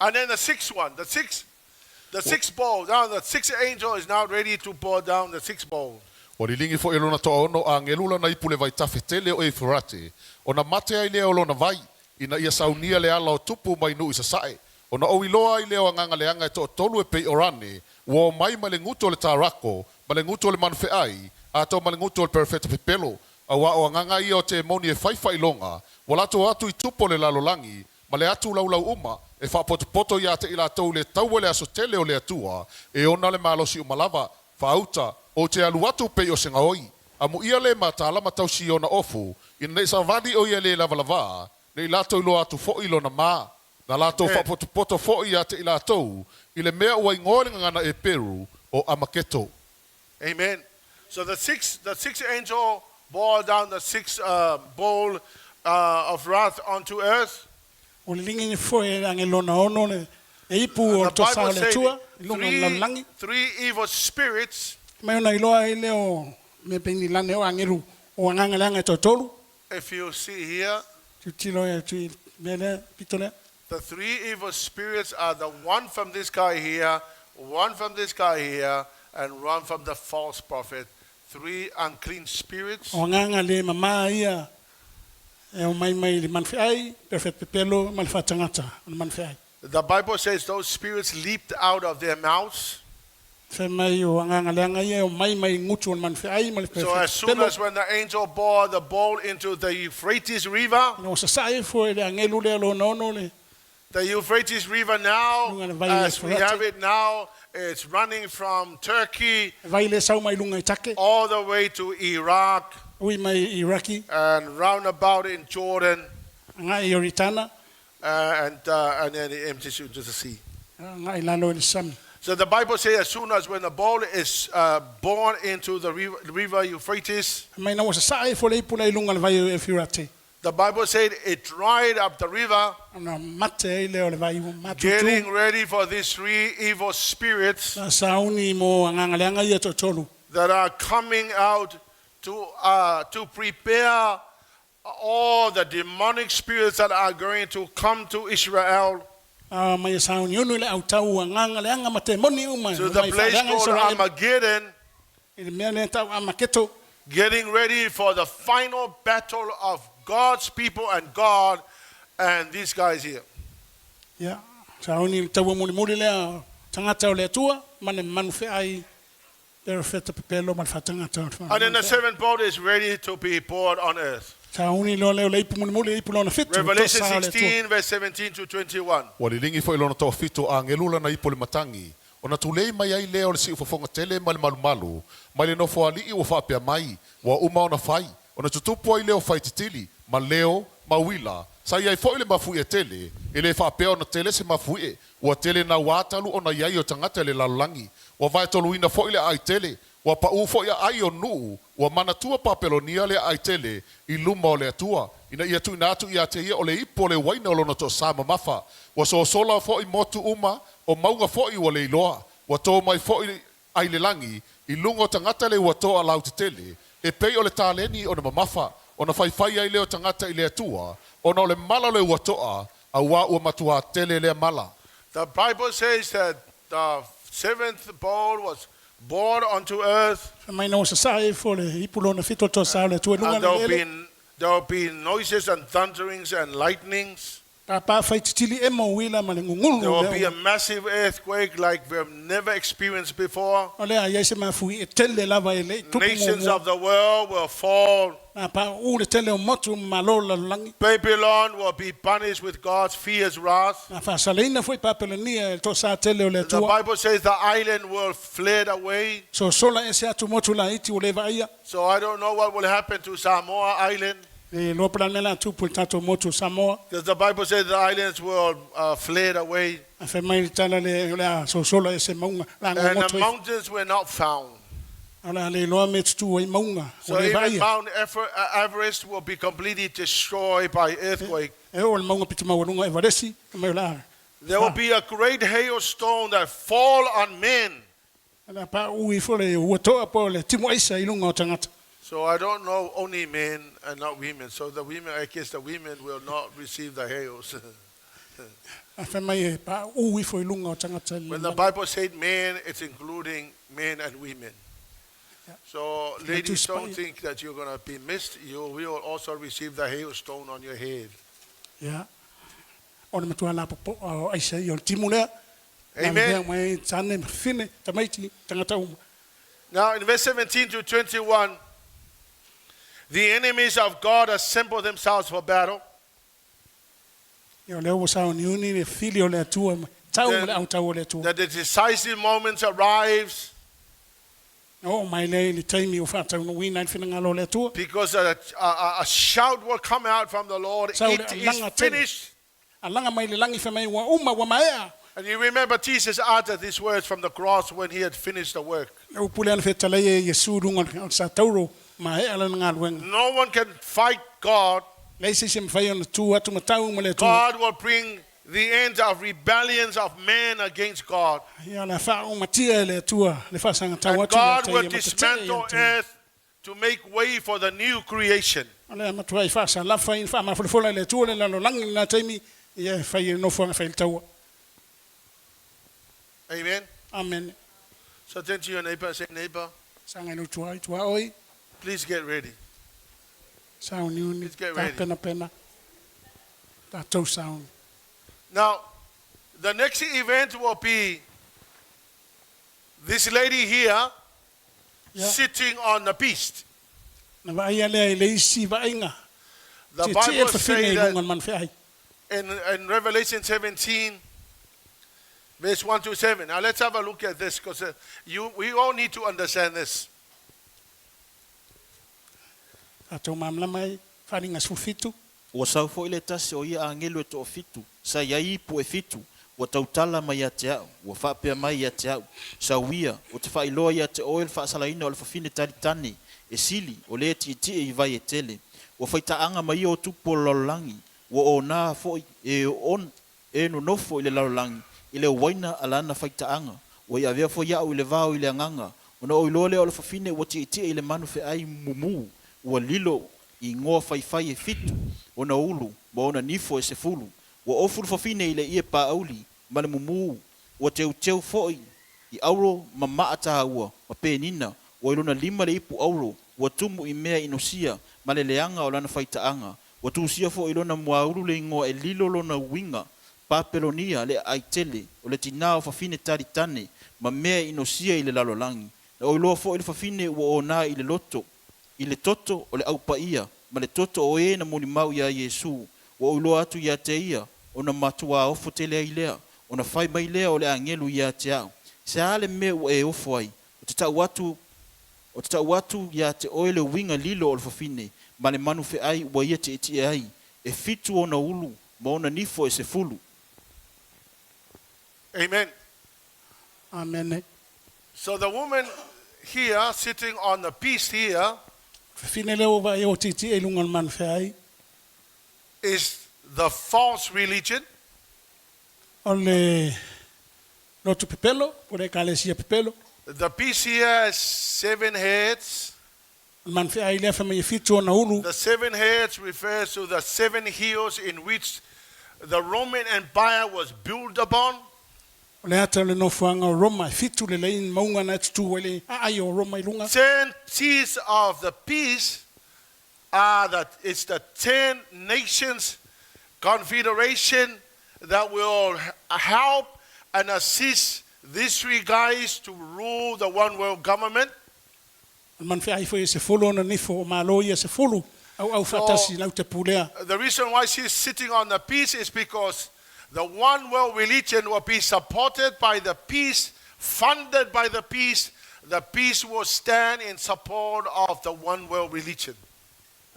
And then the sixth one, the sixth bowl. Now the sixth angel is now ready to pour down the sixth bowl. Ua liligi foi e lona toaono o agelu lana ipu i le vaitafe tele o Eufurate, ona mate ai lea o lona vai, ina ia saunia le ala o tupu mai nuu i sasae, Ona ou iloa ai lea o agaga leaga e toatolu e pei o rane, ua omai mai le gutu o le tarako, ma le gutu o le manufeai, atoa ma le gutu o le perofeta pepelo. Auā o agaga ia o temoni e fai faailoga, ua latou o atu i tupu o le lalolagi, ma le atu laulau uma, e faapotopoto ia te i latou i le taua i le aso tele o le Atua, e ona le malosi uma lava. Faauta, ou te alu atu pei o se gaoi. Amuia le mataala ma tausi i ona ofu, ina nei savali o ia le lavalavā, nei latou iloa atu foi lona ma. Na latou faapotopoto foi ia te i latou i le mea ua igoa i le gagana Eperu o Amaketo. Amen. So the sixth, the sixth angel bore down the sixth bowl of wrath onto earth. Ua liligi foi e le agelu lona ono le ipu o And le the toasā o Bible le said Atua i luga o le three, lalolagi. three evil spirits. Mai ona iloa ai lea o mea pei ni lane o agelu o agaga leaga e toatolu. If you see here, Tilotilo atu i le mea lea, pito lea. the three evil spirits are the one from this guy here, one from this guy here, and one from the false prophet. Three unclean spirits. O agaga le mamā ia e omai mai le manufeai, perofeta pepelo ma le faatagata o le manufeai. The Bible says those spirits leaped out of their mouths. Fai mai o agaga leaga ia e omai mai gutu o le manufeai ma le So perofeta as soon pepelo. as when the angel bore the bowl into the Euphrates River, Ina ua sasae ifo e le agelu lea lona ono le the Euphrates River now, Lunga le vai le as we Eufrate. have it now, it's running from Turkey vai le sau mai luga i Take, all the way to Iraq ui mai i Iraki, and round about in Jordan, agai i Ioritana, and then it empties into the sea. agai i lalo i le sami. So the Bible says, as soon as when the bowl is born into the river Euphrates, Mai ina ua sasae ifo le ipu lea i luga o le vai o Eufirate. the Bible said it dried up the river, Ona mate ai lea o le vai ua matutu. getting ready for these three evil spirits Na sauni mo agaga leaga ia toatolu. that are coming out to prepare all the demonic spirits that are going to come to Israel, A mai e sauni unu i le autau agaga leaga ma temoni uma. to the Mai place faaleaga called Israel. Armageddon, I le mea lea tau Amaketo. getting ready for the final battle of God's people and God and these guys here. Ia, sauni le taua mulimuli lea tagata o le Atua ma le manufeai perofeta pepelo ma le faatagata o le And then the manufeai. seventh bowl is ready to be poured on earth. Sauni loa lea o le ipu mulimuli, le ipu lona fitu, le Revelation toasā o le Atua. 16, verse 17 to 21. Ua liligi foi lona toafito agelu lana ipu i le matagi, ona tulei mai ai lea o le siufofoga tele ma le malumalu, mai le nofoalii ua faapea mai, ua uma ona fai, ona tutupu ai lea o faititili, ma leo, ma uila, sa i ai foi le mafuie tele, e le faapea ona tele se mafuie, ua tele nau atalu ona i ai o tagata i le lalolagi, ua vaetoluina foi le aai tele, ua paū foi aai o nuu, ua manatua Papelonia le aai tele i luma o le Atua, ina ia tuuina atu ia te ia o le ipu o le uaina o lona toasā mamafa, ua sosola foi motu uma, o mauga foi ua le iloa, ua tō mai foi ai le lagi, i luga o tagata le ua toa lautetele, e pei o le taleni ona mamafa, ona faifai ai lea o tagata i le Atua, ona o le mala o le ua toa, auā ua matuā tele lea mala. The Bible says that the seventh bowl was poured onto earth, Fai mai ina ua sasae ifo le ipu lona fitu o le toasā o le Atua i luga and o le there will eleele. be there will be noises and thunderings and lightnings. Pāpā faititili ema uila ma le gugulu There o will be lea a massive earthquake like we have never experienced before. O lea i ai se mafuie tele lava e le'i tupu Nations muamua. of the world will fall. Na paʻū le tele o motu ma malo o le lalolagi. Babylon will be punished with God's fierce wrath. Na faasaleina foi Papelonia e le toasā tele o le The Atua. Bible says the island will fled away. Sosola ese atu motu laiti ua le vaaia. So I don't know what will happen to Samoa Island, E loa po le a le mea o le a tupu i le tatou motu o Samoa. because the Bible says the islands will fled away. A fai mai le tala le o le a sosola ese mauga la And the gogoto ifo. mountains were not found. O le a le iloa mea e tutū ai mauga So ua le even vaaia. Mount Everest will be completely destroyed by earthquake. E oo le mauga pito maualuga Everesi, fai mai o le a There will be a great hailstone that fall on men. O le a paʻū ifo le ua toa po o le timu aisa i luga o tagata. So I don't know, only men and not women. So the women, I guess the women will not receive the hails. A fai mai e paʻū ifo i luga o tagata i le When the lalolagi. Bible said men, it's including men and women. So ladies, don't think that you're going to be missed. You will also receive the hailstone on your head. Ia. O le matua lapopoa o aisa ia o le timu lea. Amen. Lavevea uma ai tane ma fafine, tamaiti, tagata uma. Now, in verse 17 to 21, the enemies of God assemble themselves for battle. Ia o lea ua sauniuni le fili o le Atua ma tau ma le autau o le Atua. That the decisive moment arrives Na oo mai lea i le taimi ua faataunuuina ai le finagalo o le Atua. because a shout will come out from the Lord. Sau le It is alaga tele. finished. Alaga mai le lagi fai mai ua uma, ua maea. And you remember Jesus uttered these words from the cross when he had finished the work. Le upu lea na fetalai e Iesu i luga o le satauro, maea lana galuega. No one can fight God. Leai se isi e mafai ona tu atu ma tau ma le Atua. God will bring the end of rebellions of man against God. Ia o le a faaaumatia e le Atua le faasagatau And atu ia God te will ia ma tetee ia dismantle te. earth to make way for the new creation. O le a matuai faasalafa i faamafolafola e le Atua le lalolagi i lena taimi, ia e fai e le nofoaga fai le taua. Amen. Amene. So turn to your neighbor and say, neighbor, Saga i lou tuai, tuaoi. please get ready. Sauniuni, Let's get ready. tapenapena, tatou sauni. Now, the next event will be this lady here Ia, sitting on the beast. na vaaia lea i le isi vaaiga. The Tietie le Bible fafine says i that luga o le manufeai. in Revelation 17, verse 1 to 7. Now let's have a look at this because we all need to understand this. Tatou malamalama ai, Faaaliga 17. Ua sau fo'i le tasi o ia agelu e toafitu, sa i ai ipu e fitu, ua tautala mai ia te a'u, ua faapea mai ia te a'u, Sau ia, ou te faailoa ia te oe le faasalaina o le fafine talitane, e sili, o lē e tietie i vai e tele. Ua faitaaga ma ia o tupu o le lalolagi, ua onā fo'i e on, e nonofo i le lalolagi, i le uaina a lana faitaaga. Ua i avea foi a'u i le vao i le agaga, ona ou iloa lea o le fafine ua tietie i le manu fe'ai mumū, ua lilo i igoa faifai e fitu ona ulu ma ona nifo e sefulu. Ua ofu le fafine i le ie pāʻauli ma le mumū, ua teuteu foʻi i auro ma ma'a tāua ma penina, ua i lona lima le ipu auro, ua tumu i mea inosia ma le leaga o lana faitaaga. Ua tusia foʻi i lona muaulu le igoa e lilo lona uiga, Papelonia le aai tele, o le tinā o fafine talitane ma mea inosia i le lalolagi. Na ou iloa foʻi le fafine ua onā i le loto, i le toto o le Au Paia ma le toto o ē na molimau iā Iesū. Ua ou iloa atu iā te ia, ona matuā ofo tele ai lea, ona fai mai lea o le agelu iā te a'u, Se a le mea ua e ofo ai? Ou te ta'u atu, ou te ta'u atu iā te oe le uiga lilo o le fafine ma le manu fe'ai ua ia tietie ai, e fitu ona ulu ma ona nifo e sefulu. Amen. Amene. So the woman here sitting on the beast here Fafine lea ua vaai ua tietie i luga o le manu fe'ai. is the false religion. O le lotu pepelo, po o le ekalesia pepelo. The beast here has seven heads. O le manu fe'ai lea fai mai e fitu ona ulu. The seven heads refers to the seven hills in which the Roman Empire was built upon. O le ata o le nofoaga o Roma, e fitu lelei ni mauga na e tutū ai le aai o Roma i luga. Ten teeth of the beast are that it's the ten nations confederation that will help and assist these three guys to rule the one world government. O le manu fe'ai foi e sefulu ona nifo o Malo ia sefulu auau faatasi latou te pulea. The reason why she's sitting on the peace is because the one world religion will be supported by the peace, funded by the peace. The peace will stand in support of the one world religion.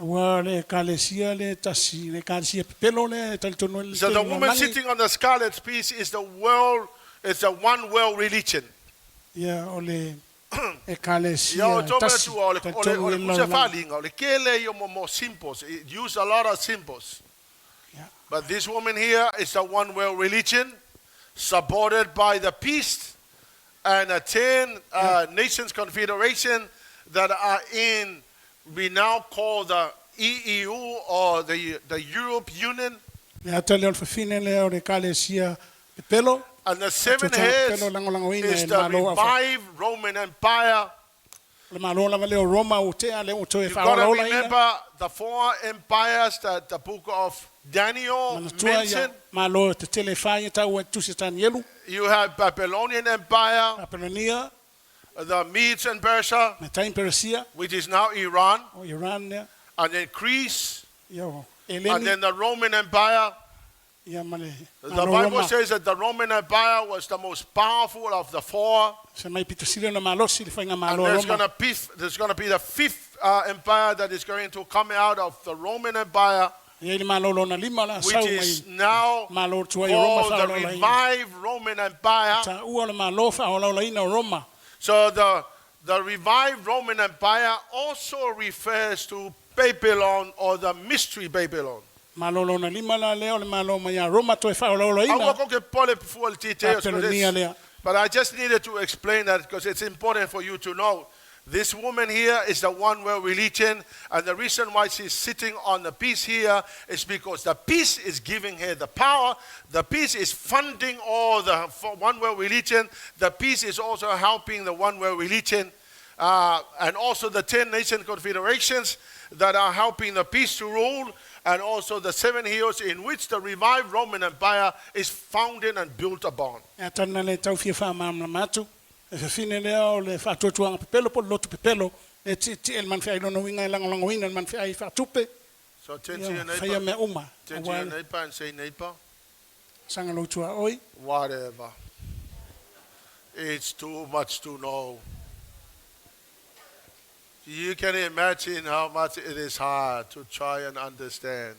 Ua le Ekalesia le tasi, le Ekalesia pepelo lea e talitonu ai le So tele the o le woman lalolagi. sitting on the scarlet piece is the world, is the one world religion. Ia, o le Ia, Ekalesia o tō tasi, mea tua, o le, o le, talitonu o ai le le kusa lalolagi. whalinga, o le kele i o mo symbols. It use a lot of symbols. Ia. But this woman here is the one world religion, supported by the peace and the 10 nations confederation that are in, we now call the EEU or the Europe Union. Le ata lea o le fafine lea o le Ekalesia pepelo, And the seven Totala heads pepelo lagolagoina is e the Malo au revived Roman Empire. Le malo lava lea o Roma ua tea lea ua toe You've got to faaolaolaina. remember the four empires that the book of Daniel Manatua ia mentioned. malo tetele e whā ia taua e tusi Tanielu. You have Babylonian Empire, Babylonia, the Medes and Persia, me tain Persia, which is now Iran, o Iran lea, and then Greece, ia o and Eleni, then the Roman Empire. ia ma le The malo Bible Roma. says that the Roman Empire was the most powerful of the four. Se mai pito sili ona malosi le whainga And malo there's Roma. gonna be there's gonna be the fifth empire that is going to come out of the Roman Empire, Ia i le malo lona lima la which sau is mai now malo tuai o Roma called the whaolaolaina. revived Roman Empire. Ta ua le malo whaolaolaina o Roma. So the revived Roman Empire also refers to Babylon or the mystery Babylon. Malo lona lima la lea o le malo mai a Roma toe I whaolaolaina. will go get Paul full details for Babylonia this, lea. but I just needed to explain that because it's important for you to know. This woman here is the one world religion, and the reason why she's sitting on the peace here is because the peace is giving her the power. The peace is funding all the one world religion. The peace is also helping the one world religion, and also the 10 nation confederations that are helping the peace to rule, and also the seven hills in which the revived Roman Empire is founded and built upon. Ia tana le tau fia whaamamla atu. E whiwhine lea o le whaatuatuanga pepelo po le lotu pepelo. Le ti ti el manwhea i lono winga e langolongo ina le manwhea i whaatupe. So turn to Ia your whaia neighbor, mea uma. turn to Aua your neighbor and say, neighbor, sanga lautua oi. whatever. It's too much to know. You can imagine how much it is hard to try and understand.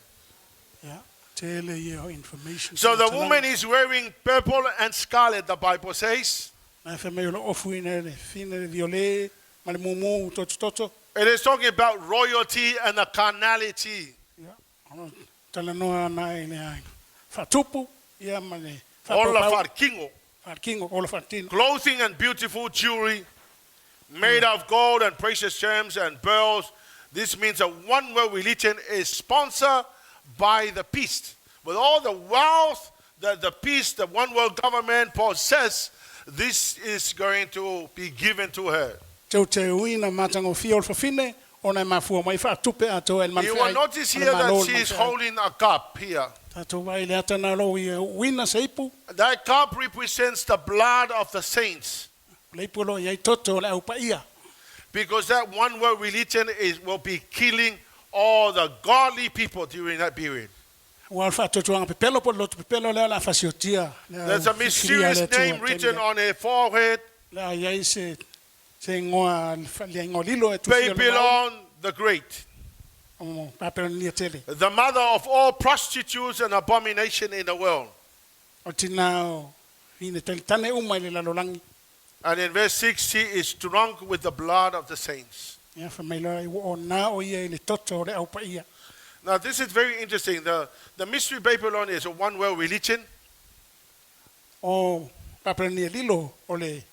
Ia tele ia o information. So the woman is wearing purple and scarlet, the Bible says. Nā whea mai o le ofu ina le whina le viole, ma le mumu toto toto. It is talking about royalty and the carnality. Ia, ono tala noa na i le ai. Whaatupu, ia ma le Ola whapaupau. farkingo. Whaakingo, ola whaatino. Clothing and beautiful jewelry made of gold and precious gems and pearls. This means that one world religion is sponsored by the beast. With all the wealth that the beast, the one world government possess, this is going to be given to her. Teu te uina mātanga o fia o le whawhine, ona e mafua mai whaatupe a tō el You manwhea will ai, notice o le here that malo she le is manwhea ai. holding a cup here. Tātou vai le atana lo i uina se ipu, That cup represents the blood of the saints. le ipu lo i ai toto o le au paia. Because that one world religion will be killing all the godly people during that period. Ua o le whaatuatuanga pepelo po le lotu pepelo lea la whasiotia. Lea There's a o whiwhiria mysterious le atua name tele written lea. on her forehead, Lea ai ai se ngoa, le ngoa lilo e tuwhia le mau. Babylon the Great, O Babylonia tele. the mother of all prostitutes and abomination in the world. O tina o ine tele tane uma i le lalolangi. And in verse 6, she is drunk with the blood of the saints. Ia wha mai loa i o nā o ia i le toto o le au paia. Now, this is very interesting. The mystery Babylon is a one world religion. O Babylonia lilo o le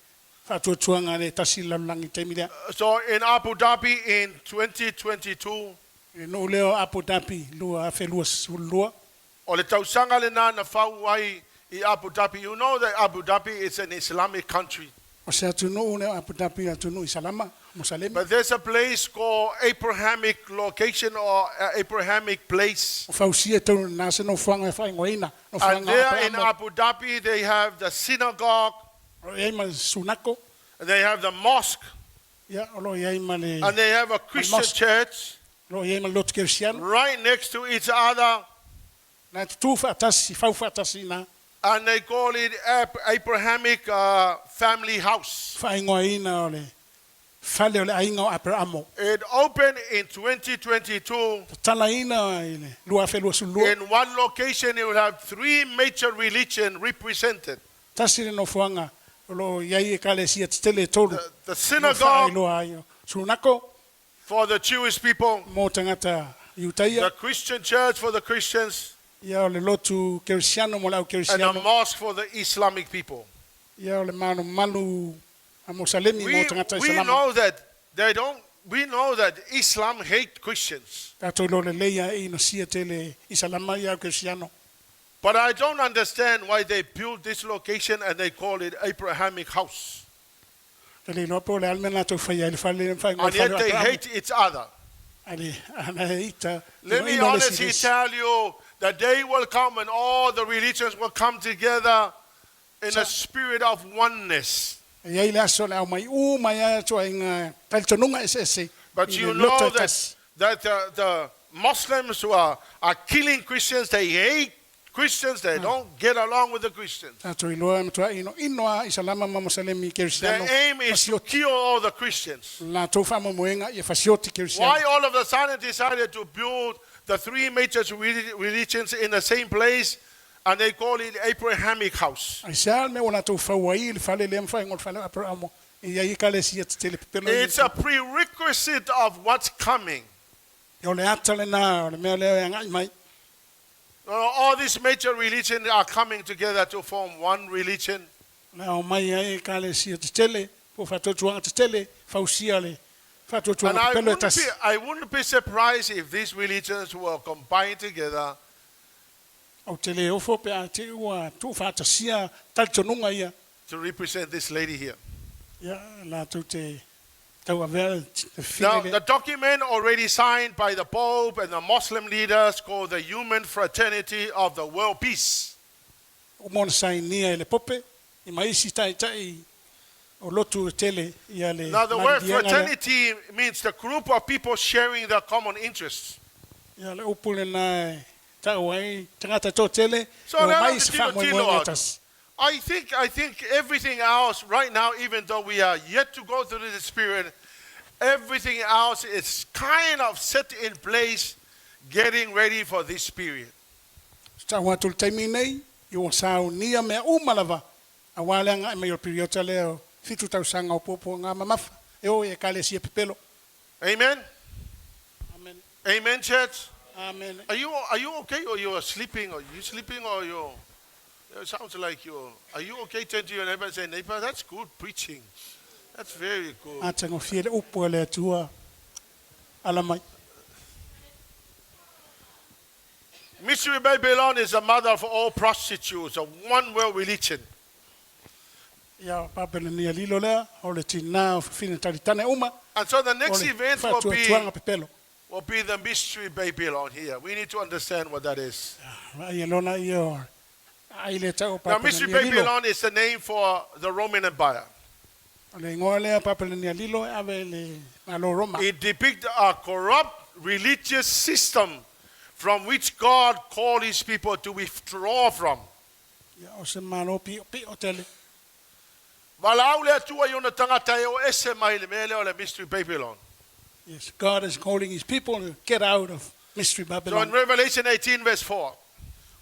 whaatuatuanga le tasi lalolangi taimi lea. So in Abu Dhabi in 2022, E no leo Abu Dhabi lua afe lua sulua. o le tausanga le nā na whau ai i Abu Dhabi. You know that Abu Dhabi is an Islamic country. O se atu nuu leo Abu Dhabi atu nuu i Salama, Musalemi. But there's a place called Abrahamic location or Abrahamic place. O fausia tau nā se no fuanga e whaingoina. No And fuanga there in Abrahamo. Abu Dhabi, they have the synagogue, O iai ma sunako. they have the mosque, Ia, o lo iai ma le... and they have a Christian mosque. church Lo iai ma lotu kersiano. right next to each other. Nā te tū whaatasi, whau whaatasi nā. And they call it Abrahamic family house. Whaingoaina o le fale o le ainga o Abrahamo. It opened in 2022. Tala ina i le lua afe lua sulua. In one location, it will have three major religions represented. Tasi le nofoanga o lo iai e kale sia te tele e tolu. The No synagogue whaailoa ai o Sunako for the Jewish people, mō tangata Iutaia. the Christian church for the Christians, Ia o le lotu kerisiano mo le au and the kerisiano. mosque for the Islamic people. Ia o le manu malu a Mosalemi We, mō tangata we Isalama. know that they don't. We know that Islam hate Christians, Tātou lo le leia e ino sia tele Isalama ia au kerisiano. but I don't understand why they built this location and they call it Abrahamic house. Te le iloa po o le a le mea na latou faia ai le fale lea ma faaigoa And le fale yet o they Aperamo. hate each other. A le ana e ita Let me inoino le isi honestly le isi. tell you, the day will come when all the religions will come together in a spirit of oneness. E i ai le aso o le a omai uma ai lava ituaiga talitonuga eseese But i you le loto know e that, tasi. that the Muslims who are killing Christians, they hate Christians, they don't get along with the Christians. Tatou iloa e matuai inoino lava Isalama ma Moselemi Their Kerisiano aim is to fasioti. kill all the Christians. Latou faamoemoega ia fasioti Why Kerisiano. all of a sudden decided to build the three major religions in the same place and they call it Abrahamic house? Aisea le mea ua latou fau ai le fale lea ma faaigoa le fale o Aperamo e i ai ekalesia tetele pepelo i It's a prerequisite of what's coming. O le ata lenā o le mea lea e aga'i mai. All these major religions are coming together to form one religion. Le a omai ai ekalesia tetele po o faatuatuaga tetele fausia le And faatuatuaga I pepelo e wouldn't, be, tasi. I wouldn't be surprised if these religions were combined together Ou te le ofo pe a te ua tuufaatasia talitonuga ia. to represent this lady here. Ia latou te tauavea le Now, fine the lea. document already signed by the Pope and the Muslim leaders called the Human Fraternity of the World Peace. Uma ona sainia e le Pope i ma isi ta'ita'i o lotu e tele ia le Now, the word maliliega lea. fraternity means the group of people sharing their common interests. Ia le upu lenā e ta'u ai tagata to'atele So, e now omai the se tilo fa'amoemoega tilo e atu. tasi. I think everything else right now, even though we are yet to go through this period, everything else is kind of set in place, getting ready for this period. Ta'u atu i le taimi nei i ua saunia mea uma lava auā le aga'i mai o le piriota lea o 7 tausaga o puapuagā mamafa e o i ekalesia pepelo. Amen? Amen. Amen, church? Amen. Are you okay or you are sleeping? Or you sleeping or you it sounds like you are you okay? Turn to your neighbor and say, neighbor, that's good preaching. That's very good. Atagofie le upu a le Atua ala mai. Mystery Babylon is the mother of all prostitutes of one world religion. Ia Papelania lilo lea o le tinā o fafine talitane uma And so the o next le event will be faatuatuaga pepelo. will be the mystery Babylon here. We need to understand what that is. Ai e lona ia o ai le ta'u o Now, mystery Papelania lilo. Babylon is the name for the Roman Empire. O le igoa lea Papelania lilo e ave i le Malo Roma. It depicts a corrupt religious system from which God called his people to withdraw from. Ia o se Malo pi'opi'o tele. Valaau le Atua i ona tagata e o ese mai le mea lea o le mystery Babylon. Yes, God is calling his people to get out of mystery So in Babylon. Revelation 18 verse 4,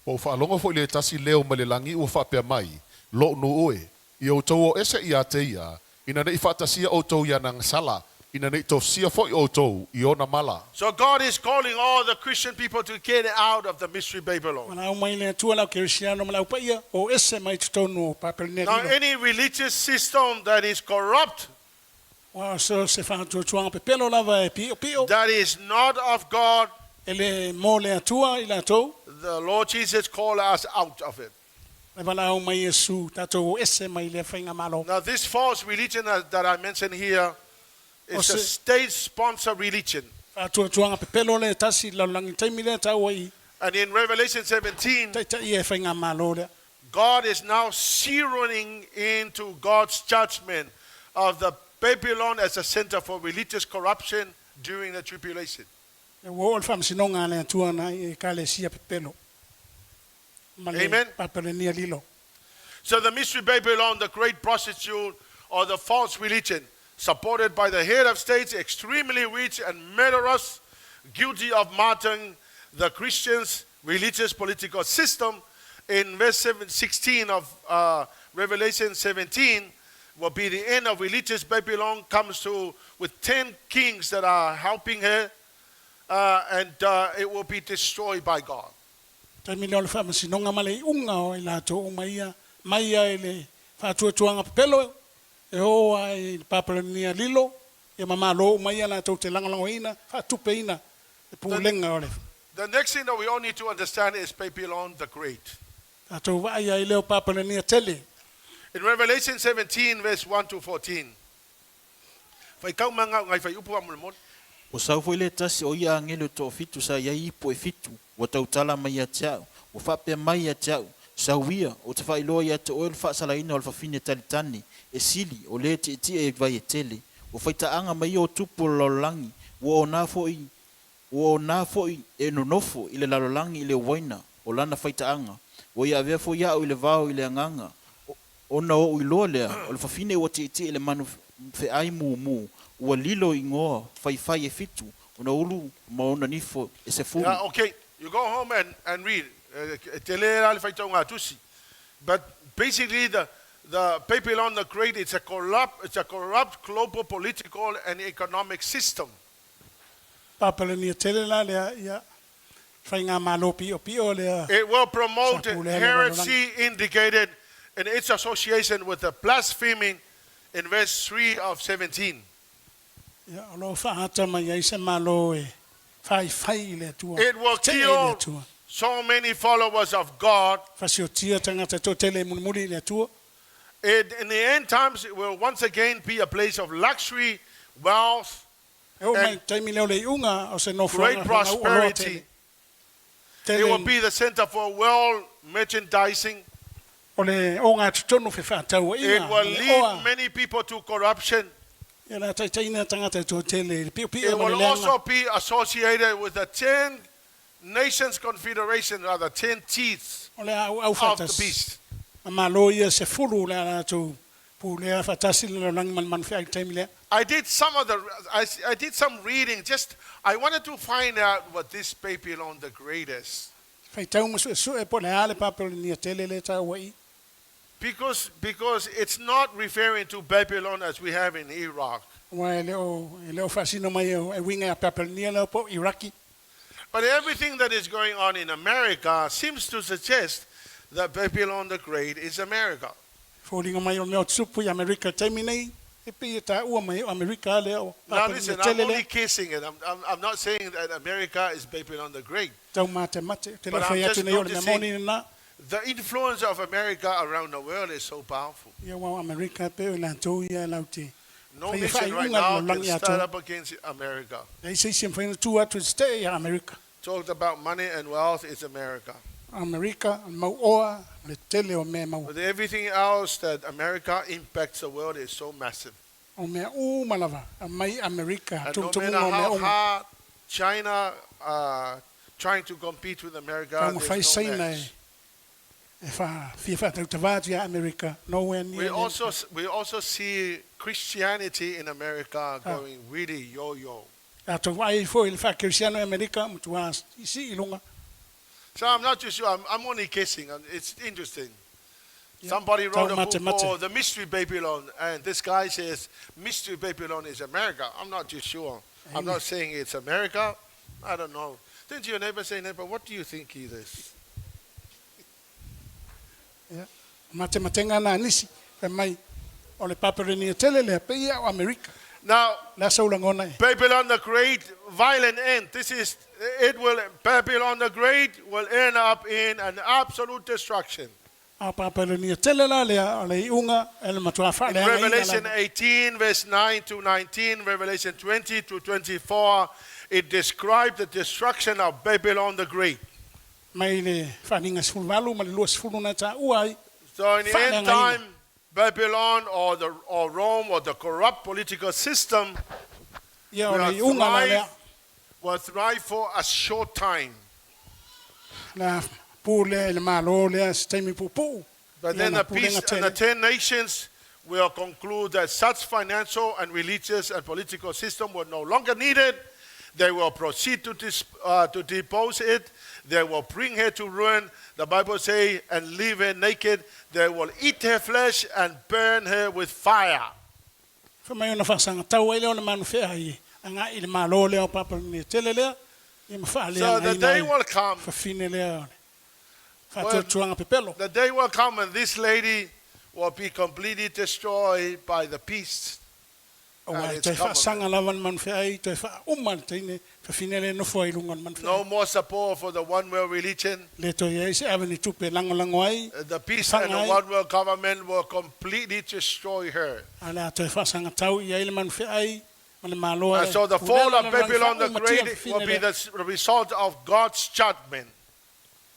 Ua ou faalogo foi i le tasi leo mai le lagi ua faapea mai, Lo'u nuu e, ia outou o ese ia te ia, ina ne'i faatasia outou i ana agasala, ina ne'i tofusia foi outou i ona mala. So God is calling all the Christian people to get out of the mystery Babylon. Valaau mai le Atua le au kerisiano ma le aupaia o ese mai totonu o Papelania Now lilo. any religious system that is corrupt, Ua so se faatuatuaga pepelo lava e pi'opi'o that is not of God, e le mo le Atua i latou. the Lord Jesus called us out of it. Le valaau mai Iesu tatou o ese mai lea faiga malo. Now this false religion that I mentioned here is a O se- state-sponsored religion. Faatuatuaga pepelo le tasi i le lalolagi taimi lea ta'u ai And in Revelation 17, ta'ita'i e faiga malo lea. God is now zeroing into God's judgment of the Babylon as a center for religious corruption during the tribulation. E ua oo le faamasinoga a le Atua na i ekalesia pepelo. Ma le Amen. Papelania lilo. So the mystery Babylon, the great prostitute or the false religion, supported by the head of states, extremely rich and murderous, guilty of martyring the Christians' religious political system. In verse 16 of Revelation 17, will be the end of religious Babylon comes to with 10 kings that are helping her, and it will be destroyed by God. Taimi lea o le faamasinoga ma le iʻuga o i latou uma ia mai ai le faatuatuaga pepelo e oo ai i le Papelania lilo ia ma mālō uma ia latou te lagolagoina faatupeina le pulega o le The next thing that we all need to understand is Babylon the Great. tatou vaai ai lea o Papelania tele. In Revelation 17, verse 1 to 14, Faitau mai nai fuaiupu faamolemole. Ua sau foi le tasi o ia agelu e toafitu sa i ai ipu e fitu, ua tautala mai ia te a'u, ua faapea mai ia te a'u, Sau ia, ou te faailoa ia te oe le faasalaina o le fafine talitani, e sili, o le e tietie i vai e tele. Ua faitaaga ma ia o tupu o le lalolagi, ua ona foi ua ona foi e nonofo i le lalolagi i le uaina o lana faitaaga. Ua ia avea foi a'u i le vao i le agaga, ona oʻu iloa lea, o le fafine ua tietie i le manu feai mumu, ua lilo i igoa faifai e fitu, ona ulu ma ona nifo e 10. Yeah, okay. You go home and read. E tele la le faitauga tusi. But basically the Babylon the Great, it's a corrupt global political and economic system. Papeloni tele la lea ia faiga malo pio pio lea. It will promote Sa pule heresy indicated in its association with the blaspheming in verse 3 of 17. Ia o lo faata mai ai se malo e faifai i le Atua. It will Te i le kill Atua. so many followers of God. Fasiotia tagata toatele e mulimuli i le Atua. In the end times, it will once again be a place of luxury, wealth, E o mai And taimi lea o le iuga o se nofoaga great prosperity. It will be the center for world merchandising. O le o ngā tutonu fe whaataua It inga. will lead many people to corruption. Ia la taitaina tagata e toatele i le pio pio It ma le will leaga. also be associated with the 10 nations confederation, rather 10 teeth O le au au of the whaatas. beast. Ma malo ia 10 le ala atu pu lea whaatasi le lalolagi ma le manu feai taimi lea. I did some reading. Just I wanted to find out what this Babylon the Great is. Faitau ma suesue po le a le Papelonia tele le taua i. Because it's not referring to Babylon as we have in Iraq. Ua e le o faasino mai e uiga ia Papelonia lea po Iraki. But everything that is going on in America seems to suggest that Babylon the Great is America. Foliga mai o mea o tupu i Amerika taimi nei. E pi e taua mai o Amerika lea o Now Papelonia listen, I'm tele only lea. kissing it. I'm not saying that America is Babylon the Great. Tau mate mate. Te But le I'm whai just atu nei o le mea noticing moni na. the influence of America around the world is so powerful. Ia wau Amerika pe o lantou ia lau te. No Whai nation right whai now unga can lo langi stand atoa. up against America. Ei se isi mwhaina tu atu te ia Amerika. Talked about money and wealth is America. Amerika, mau oa, le tele o mea mau. But everything else that America impacts the world is so massive. O mea uma lava, a mai Amerika, And no tumutumunga matter o mea how uma. hard China trying to compete with America, Ka mawhai there's no saina match. e, e wha, fia whātautawā atu ia Amerika, nowhere near. We also see Christianity in America going really yo-yo. Ato ai fo i le whaakirisiano i Amerika, mutua isi i lunga. So I'm not too sure. I'm only guessing. It's interesting. Somebody wrote a Tau mate book mate. called The Mystery Babylon, and this guy says Mystery Babylon is America. I'm not too sure. I'm not saying it's America. I don't know. Didn't your neighbor say, "Neighbor, what do you think it is?" Mate matenga nā nisi, whai mai, o le Papelonia tele lea, pe ia o Amerika. Now, La saula ngona e. Babylon the Great, violent end. This is it will Babylon the Great will end up in an absolute destruction. A Papelonia tele la lea, o le iunga, e le matua wha In lea Revelation 18, verse 9 to 19, Revelation 20 to 24, it described the destruction of Babylon the Great. Mai le whaninga 18 ma le 20 na tā ua ai. So in the end Whaaleagaina. time, Babylon or Rome or the corrupt political system Ia o will le iunga la lea. will thrive for a short time. La pū lea i le malo lea, se taimi pūpū. But Ia then na the beast pulega and the tele. 10 nations will conclude that such financial and religious and political system were no longer needed. They will proceed to depose it. They will bring her to ruin. The Bible says, and leave her naked. They will eat her flesh and burn her with fire. Wha mai ona whaasanga tau ai lea o le manu whea i. A ngā i le malo lea o Papelonia tele lea. Ia ma wha lea So the day will come. Whawhine lea o le. Whaatuatuanga pepelo. The day will come when this lady will be completely destroyed by the beast. And Auā e its toe government. faasaga lava le manufeai toe faauma le teine fafine lea e nofo ai i luga o le No manufeai more support for the one world religion. Le toe i ai se ave ni tupe e lagolago ai The peace and faga the ai one world government will completely destroy her. a le a toe faasagatau i ai le manufeai ma le malo And a so le the fall pulega of o le lalolagi Babylon the faaumatia le Great will fafine be lea the result of God's judgment.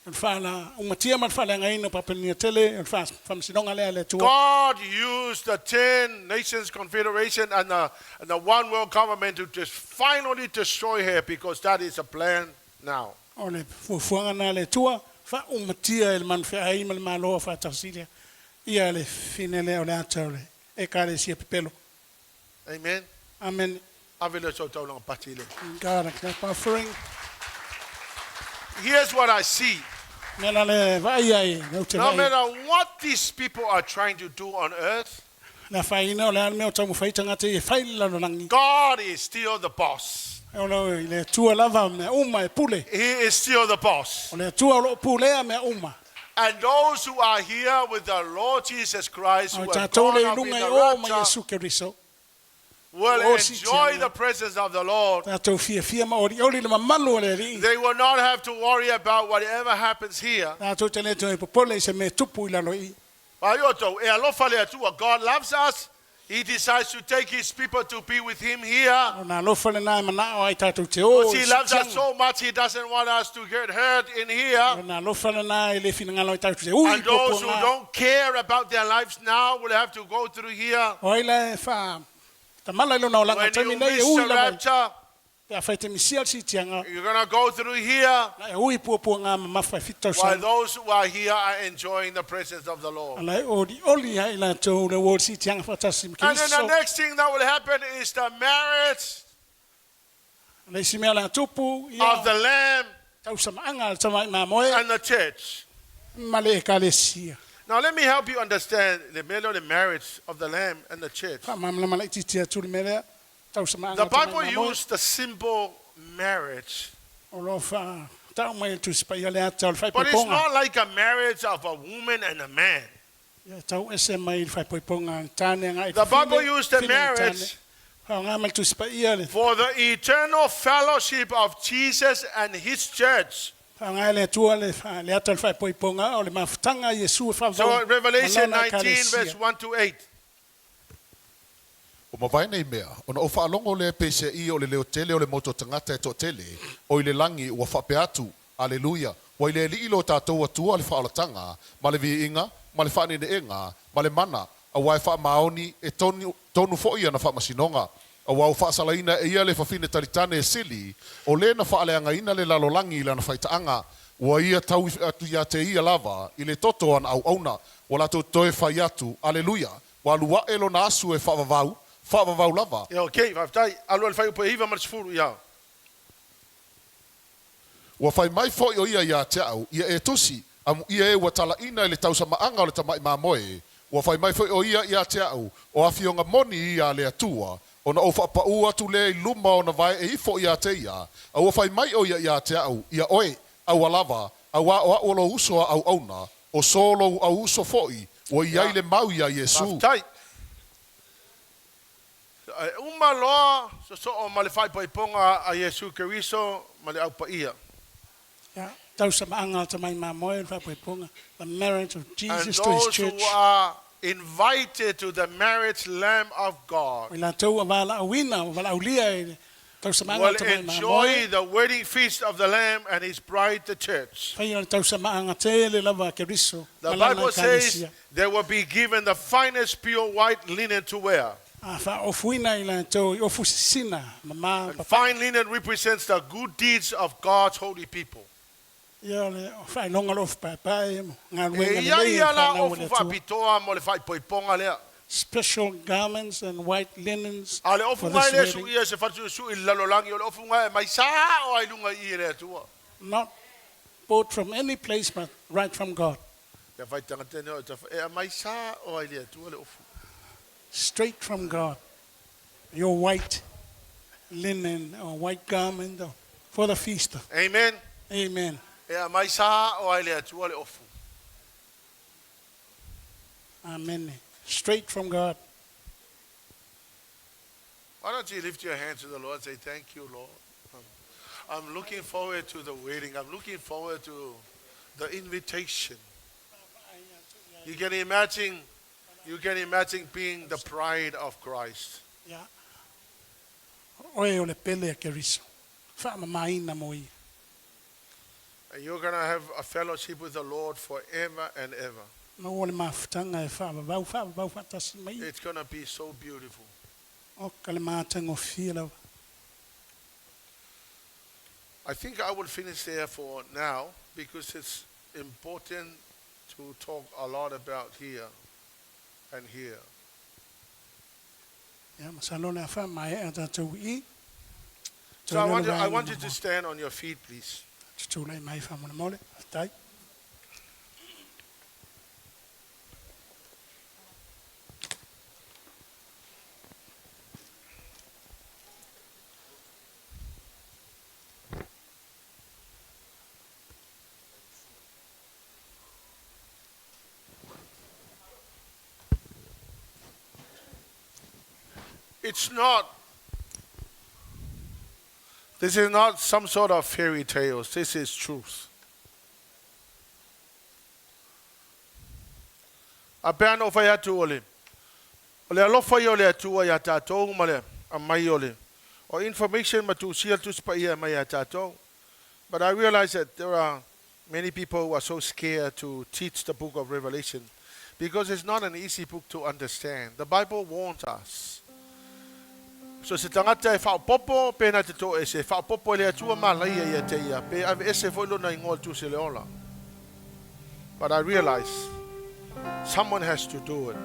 O le faala umatia ma le faaleagaina o Papelonia tele o le faamasinoga lea a le Atua. God used the 10 nations confederation and the one world government to just finally destroy her because that is a plan now. O le fuafuaga na le Atua faaumatia e le manufeai ma le malo a faatasi lea ia le fine lea o le ata o le ekalesia pepelo. Amen. Amen. Ave le so taulanga pati le. God accept offering. Here's what I see. Mea la le vaai ai le te No vaai. matter what these people are trying to do on earth, La whaina o le ale mea o taumafai tagata i e fai le lalolagi. God is still the boss. O le i le Atua lava mea uma e pule. He is still the boss. O le Atua o loo pulea mea uma. And those who are here with the Lord Jesus Christ, O who have tātou gone le i up in lunga i the o ma rapture, Iesu Keriso. will O enjoy sitianga. the presence of the Lord. Tātou fiafia ma ori ori le mamalu o le Alii. They will not have to worry about whatever happens here. Tātou te le toe popole i se mea tupu i lalo i. Aioto, e alofa le Atua. God loves us. He decides to take his people to be with him here. O nā alofa le nā e manao ai tātou te o Because i he loves us sitianga. so much, he doesn't want us to get hurt in here. O nā alofa le nā e le finangalo ai tātou te ui And those who puapuaga. don't care about their lives now will have to go through here. O ai la e wha tamala i lona olaga When taimi you nei e miss ui the lava. rapture, Pe a whai te misia le sitianga. you're going to go through here. Na e ui puapuaga mamafa e whitu While tausaga. those who are here are enjoying the presence of the Lord. Ala e ori oli ai latou le o le sitianga whaatasi ma And then the Keriso. next thing that will happen is the marriage Le isi mea la tupu of ia the Lamb tausamaanga le tamai mamoe and the church. ma le ekalesia. Now let me help you understand the middle of the marriage of the Lamb and the church. Whaamamlama lai titi atu le mea lea, tausamaanga The le tamai Bible mamoe. used the symbol marriage, O lo wha tau mai le tusi paia le ata o le but it's whaipoipoga. not like a marriage of a woman and a man. Ia tau ese mai le whaipoipoga le tāne nga i The fafine, Bible used the fine i tāne. marriage Whaonga mai le tusi paia le for the eternal fellowship of Jesus and his church. whaonga le Atua le wha- le ata o le whaipoipoga o le mafutanga i Iesu e So whavau Revelation malona e 19, ekalesia. verse 1 to 8. O mavae nei mea, ona o whaalongo le pese i o le leo tele o le moto tangata e to tele, o i le langi ua whape atu, aleluia, wa i le li ilo tātou atua le whaolatanga, ma le viinga, ma le whaaneneenga, ma le mana, a wai wha maoni e tonu, tonu fo ia na whaamasinonga. A wau whaasalaina e ia le whawhine taritane e sili, o le na whaaleanga ina le lalolangi i lana whaitaanga, ua ia tau atu ia te ia lava, i le toto ana au auna, ua latou toe whai atu, aleluia, wa lua e lona asu e whaavavau, whaavavau lava. Yeah, okay, faafetai. Alu le fai upu e iva ma le sefulu, ia. Ua whai mai fo o ia ia te au, ia e tusi, amu ia e ua talaina i le tausamaanga o le tamai mamoe. Ua whai mai fo o ia ia te au, o awhionga moni ia le atua, ona o whaapau atu le i luma o na vai e ifo ia te ia, a ua whai mai o ia ia te au, ia oe, au alava, au a o au lo uso a au auna, o solo au uso foi, ua iai le mau ia Iesu. Faafetai. E uma loa sosoo ma le faaipoipoga a Iesu Keriso ma le aupaia. Ia, tausamaanga le tamai mamoe le whaipoipoga. The marriage of And Jesus to his those who church. are invited to the marriage lamb of God O i latou a wālaauina, o wālaaulia i le tausamaanga will le tamai enjoy mamoe. the wedding feast of the Lamb and his bride, the church. Whaia le tausamaanga tele lava a Keriso. The ma lana Bible says ekalesia. they will be given the finest pure white linen to wear. A whaofuina i latou i ofu sisina, ma And papa. fine linen represents the good deeds of God's holy people. Ia le whailonga lo paepae, ngā E luenga ia lelei e ia la whanau o ofu le Atua. faapitoa mo le faaipoipoga lea. Special garments and white linens A le for ofuga this e le wedding. sui ia se fatusu i le lalolagi, o le ofuga e mai sā o ai lunga i le Atua. Not bought from any place, but right from God. Ia whai tangata nei o te e mai sā o ai le Atua le ofu. Straight from God. Your white linen or white garment for the feast. Amen. Amen. E a mai sā o ai le Atua le ofu. Amen. Straight from God. Why don't you lift your hands to the Lord and say, Thank you, Lord. I'm looking forward to the wedding. I'm looking forward to the invitation. You can imagine, you can imagine being the bride of Christ. Ia, oe o le pele a Keriso. Faamamaina mo ia. And you're going to have a fellowship with the Lord forever and ever. Maua le mafutaga e faavavau, faavavau faatasi ma ia. It's going to be so beautiful. Oka le matagofie lava. I think I will finish there for now because it's important to talk a lot about here and here. Ia, masalo o le a faamaea tatou i i. So I want you, I want you to stand on your feet, please. Tutulai mai faamolemole. Faafetai. It's not, this is not some sort of fairy tales. This is truth. A pe ana o fai atu o le, o le alofa ia o le Atua iā tātou ma le aumai o le o information ma tuusia le Tusi Paia e aumai iā tātou. But I realize that there are many people who are so scared to teach the book of Revelation because it's not an easy book to understand. The Bible warns us. So se tagata e faaopoopo, pēnā te toese, e faaopoopo e le Atua malaia ia te ia, pe aveese foi lona igoa i le Tusi o le Ola. But I realize someone has to do it.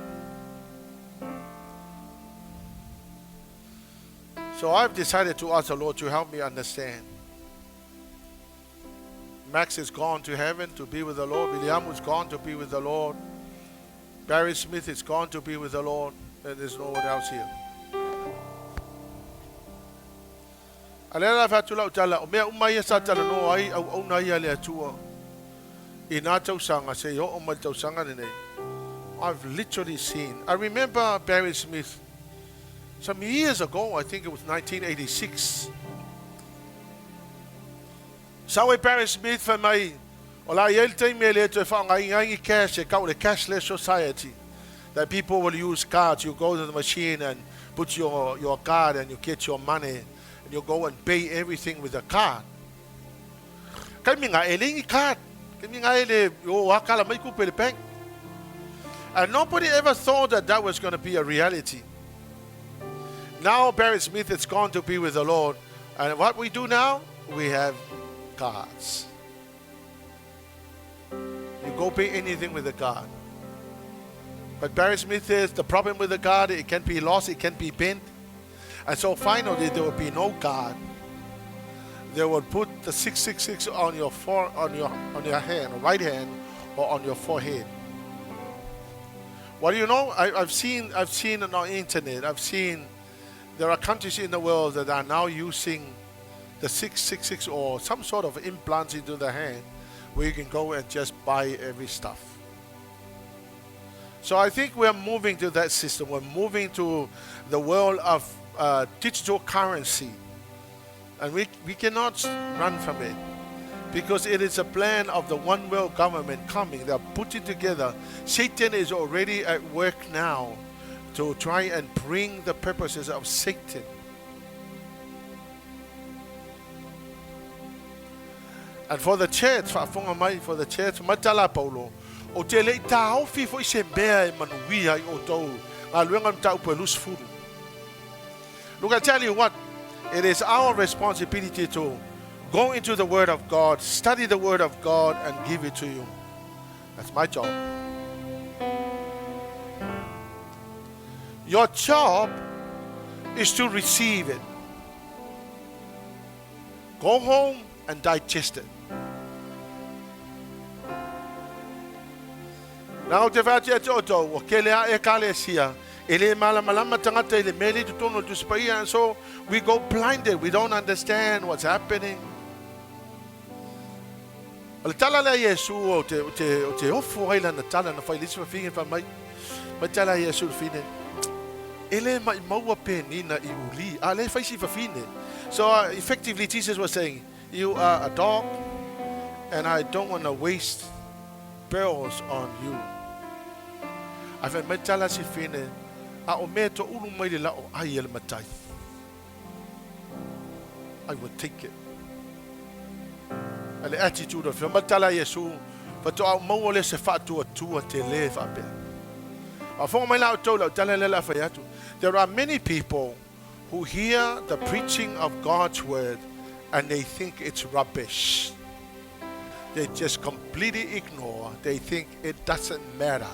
So I've decided to ask the Lord to help me understand. Max is gone to heaven to be with the Lord. William is gone to be with the Lord. Barry Smith is gone to be with the Lord. And there's no one else here. A lea la fai atu lau tala, o mea uma ia sa talanoa ai auauna ia a le Atua i nā tausaga seia oo mai le tausaga lenei. I've literally seen. I remember Barry Smith some years ago, I think it was 1986. Sau ai Barry Smith fai mai, o la i ai le taimi e le toe faaaogaina ai ni cash e kau le cashless society that people will use cards. You go to the machine and put your, your card and you get your money and you go and pay everything with a card. Kai mi ngā e le ni card. Kai mi ngā e le o akala mai kupe le bank. And nobody ever thought that that was going to be a reality. Now Barry Smith is gone to be with the Lord. And what we do now, we have cards. You go pay anything with a card. But Barry Smith says the problem with the card, it can be lost, it can be bent. And so finally there will be no card. They will put the 666 on your fore, on your on your hand, right hand, or on your forehead. What do you know? I, I've seen I've seen on the internet. I've seen there are countries in the world that are now using the 666 or some sort of implants into the hand where you can go and just buy every stuff. So I think we're moving to that system. We're moving to the world of digital currency. And we, we cannot run from it because it is a plan of the one world government coming. They're putting together. Satan is already at work now to try and bring the purposes of Satan. And for the church, faafofoga mai, for the church, mai tala a Paulo, ou te le i taofi foi se mea e manuia ai outou galuega o le mataupu e 20. Look, I tell you what, it is our responsibility to go into the Word of God, study the Word of God, and give it to you. That's my job. Your job is to receive it. Go home and digest it. Nā o te whāti atu o tōu, o kele a ekalesia, e le malamalama tangata i le mea le totonu o le Tusi Paia, and so we go blinded, we don't understand what's happening. O le tala lea Iesu o te, o te, o te ofo ai lana tala na whai lisi whawhingi wha mai, mai tala Iesu le whine. E le maʻimau Penina i uli, a lea e fai si fafine. So effectively Jesus was saying, you are a dog and I don't want to waste pearls on you. Ae fai mai tala si fine, a o mea toʻulu mai le la'o ai e le matai. I will take it. A le attitude of fai mai tala Iesu, faatoa ou maua lea se faatuatua tele faapea. A fofoga mai la outou lau tala lea la fai atu. There are many people who hear the preaching of God's word and they think it's rubbish. They just completely ignore. They think it doesn't matter.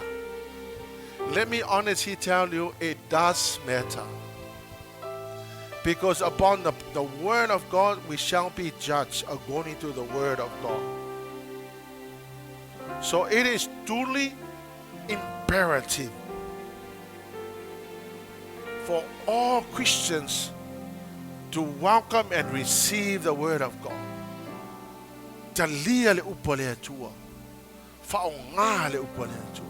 Let me honestly tell you, it does matter. Because upon the, the word of God, we shall be judged according to the word of God. So it is duly imperative for all Christians to welcome and receive the word of God. Talia le upu a le Atua. Faaaoga le upu a le Atua.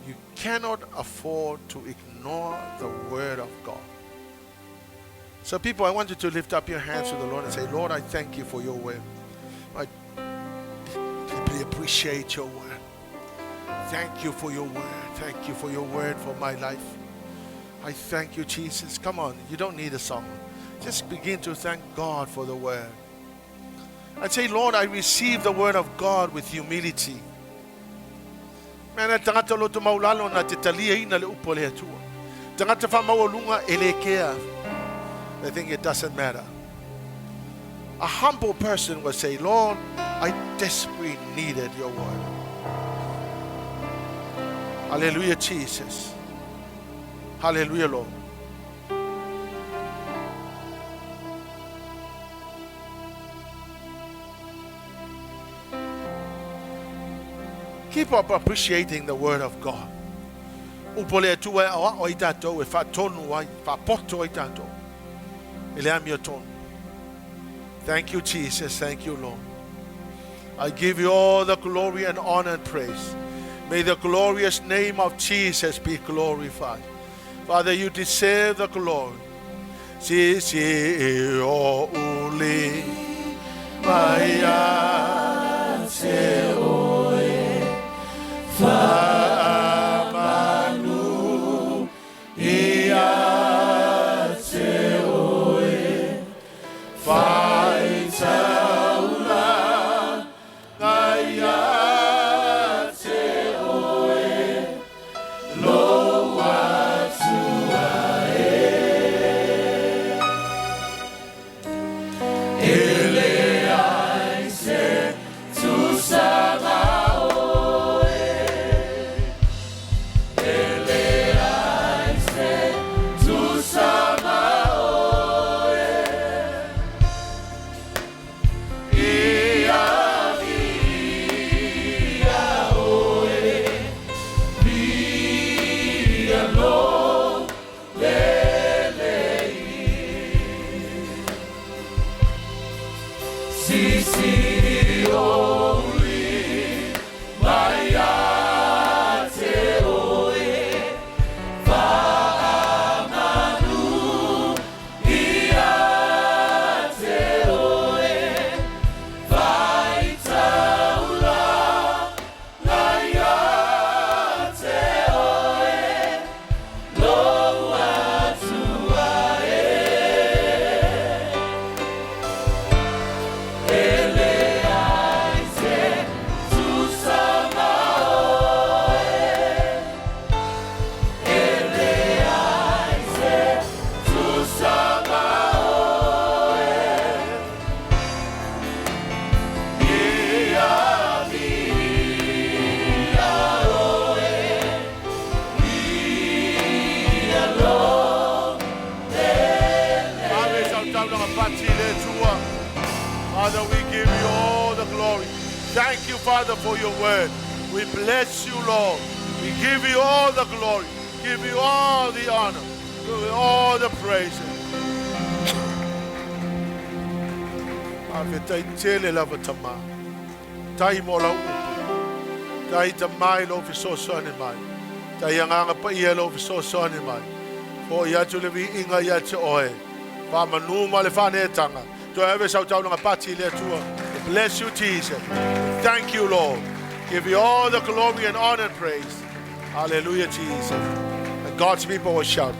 You cannot afford to ignore the word of God. So people, I want you to lift up your hands to the Lord and say, Lord, I thank you for your word. I deeply appreciate your word. Thank you for your word. Thank you for your word for my life. I thank you, Jesus. Come on, you don't need a song. Just begin to thank God for the word. And say, Lord, I receive the word of God with humility. Mea tagata loto maulalo na te talia ina le upu a le Atua. Tagata faamaualuga e le kea. They think it doesn't matter. A humble person will say, Lord, I desperately needed your word. Hallelujah, Jesus. Hallelujah, Lord. Keep up appreciating the word of God. Upu a le Atua e aoao ai tatou, e faatonu ai, faapoto ai tatou. E le amiotonu. Thank you, Jesus. Thank you, Lord. I give you all the glory and honor and praise. May the glorious name of Jesus be glorified. Father, you deserve the glory. Si si o uli mai ia te oe faamanu ia te oe faitaula ia te oe lou Atua e e leai se tusa ma oe e leai se tusa ma oe ia ia oe via lo le lei si si o uli mai ia te oe faamanu ia te oe faitaula ia te oe lou Atua e e leai se tusa ma oe e leai se tusa ma oe ia ia oe ia lo Ave sautaulaga pati le Atua. Father, we give you all the glory. Thank you, Father, for your word. We bless you, Lord. We give you all the glory. Give you all the honor. Give you all the praise. Faafetai tele lava Tamā. Tai mo lau upu. Tai ta mai lou fesoasoani mai. Tai Agaga Paia lou fesoasoani mai. Fo'i atu le viiga ia te oe. Faamanu ma le faaneetaga. Toe ave sau taulaga pati i le Atua. Bless you, Jesus. Thank you, Lord. Give you all the glory and honor and praise. Hallelujah, Jesus. And God's people will shout.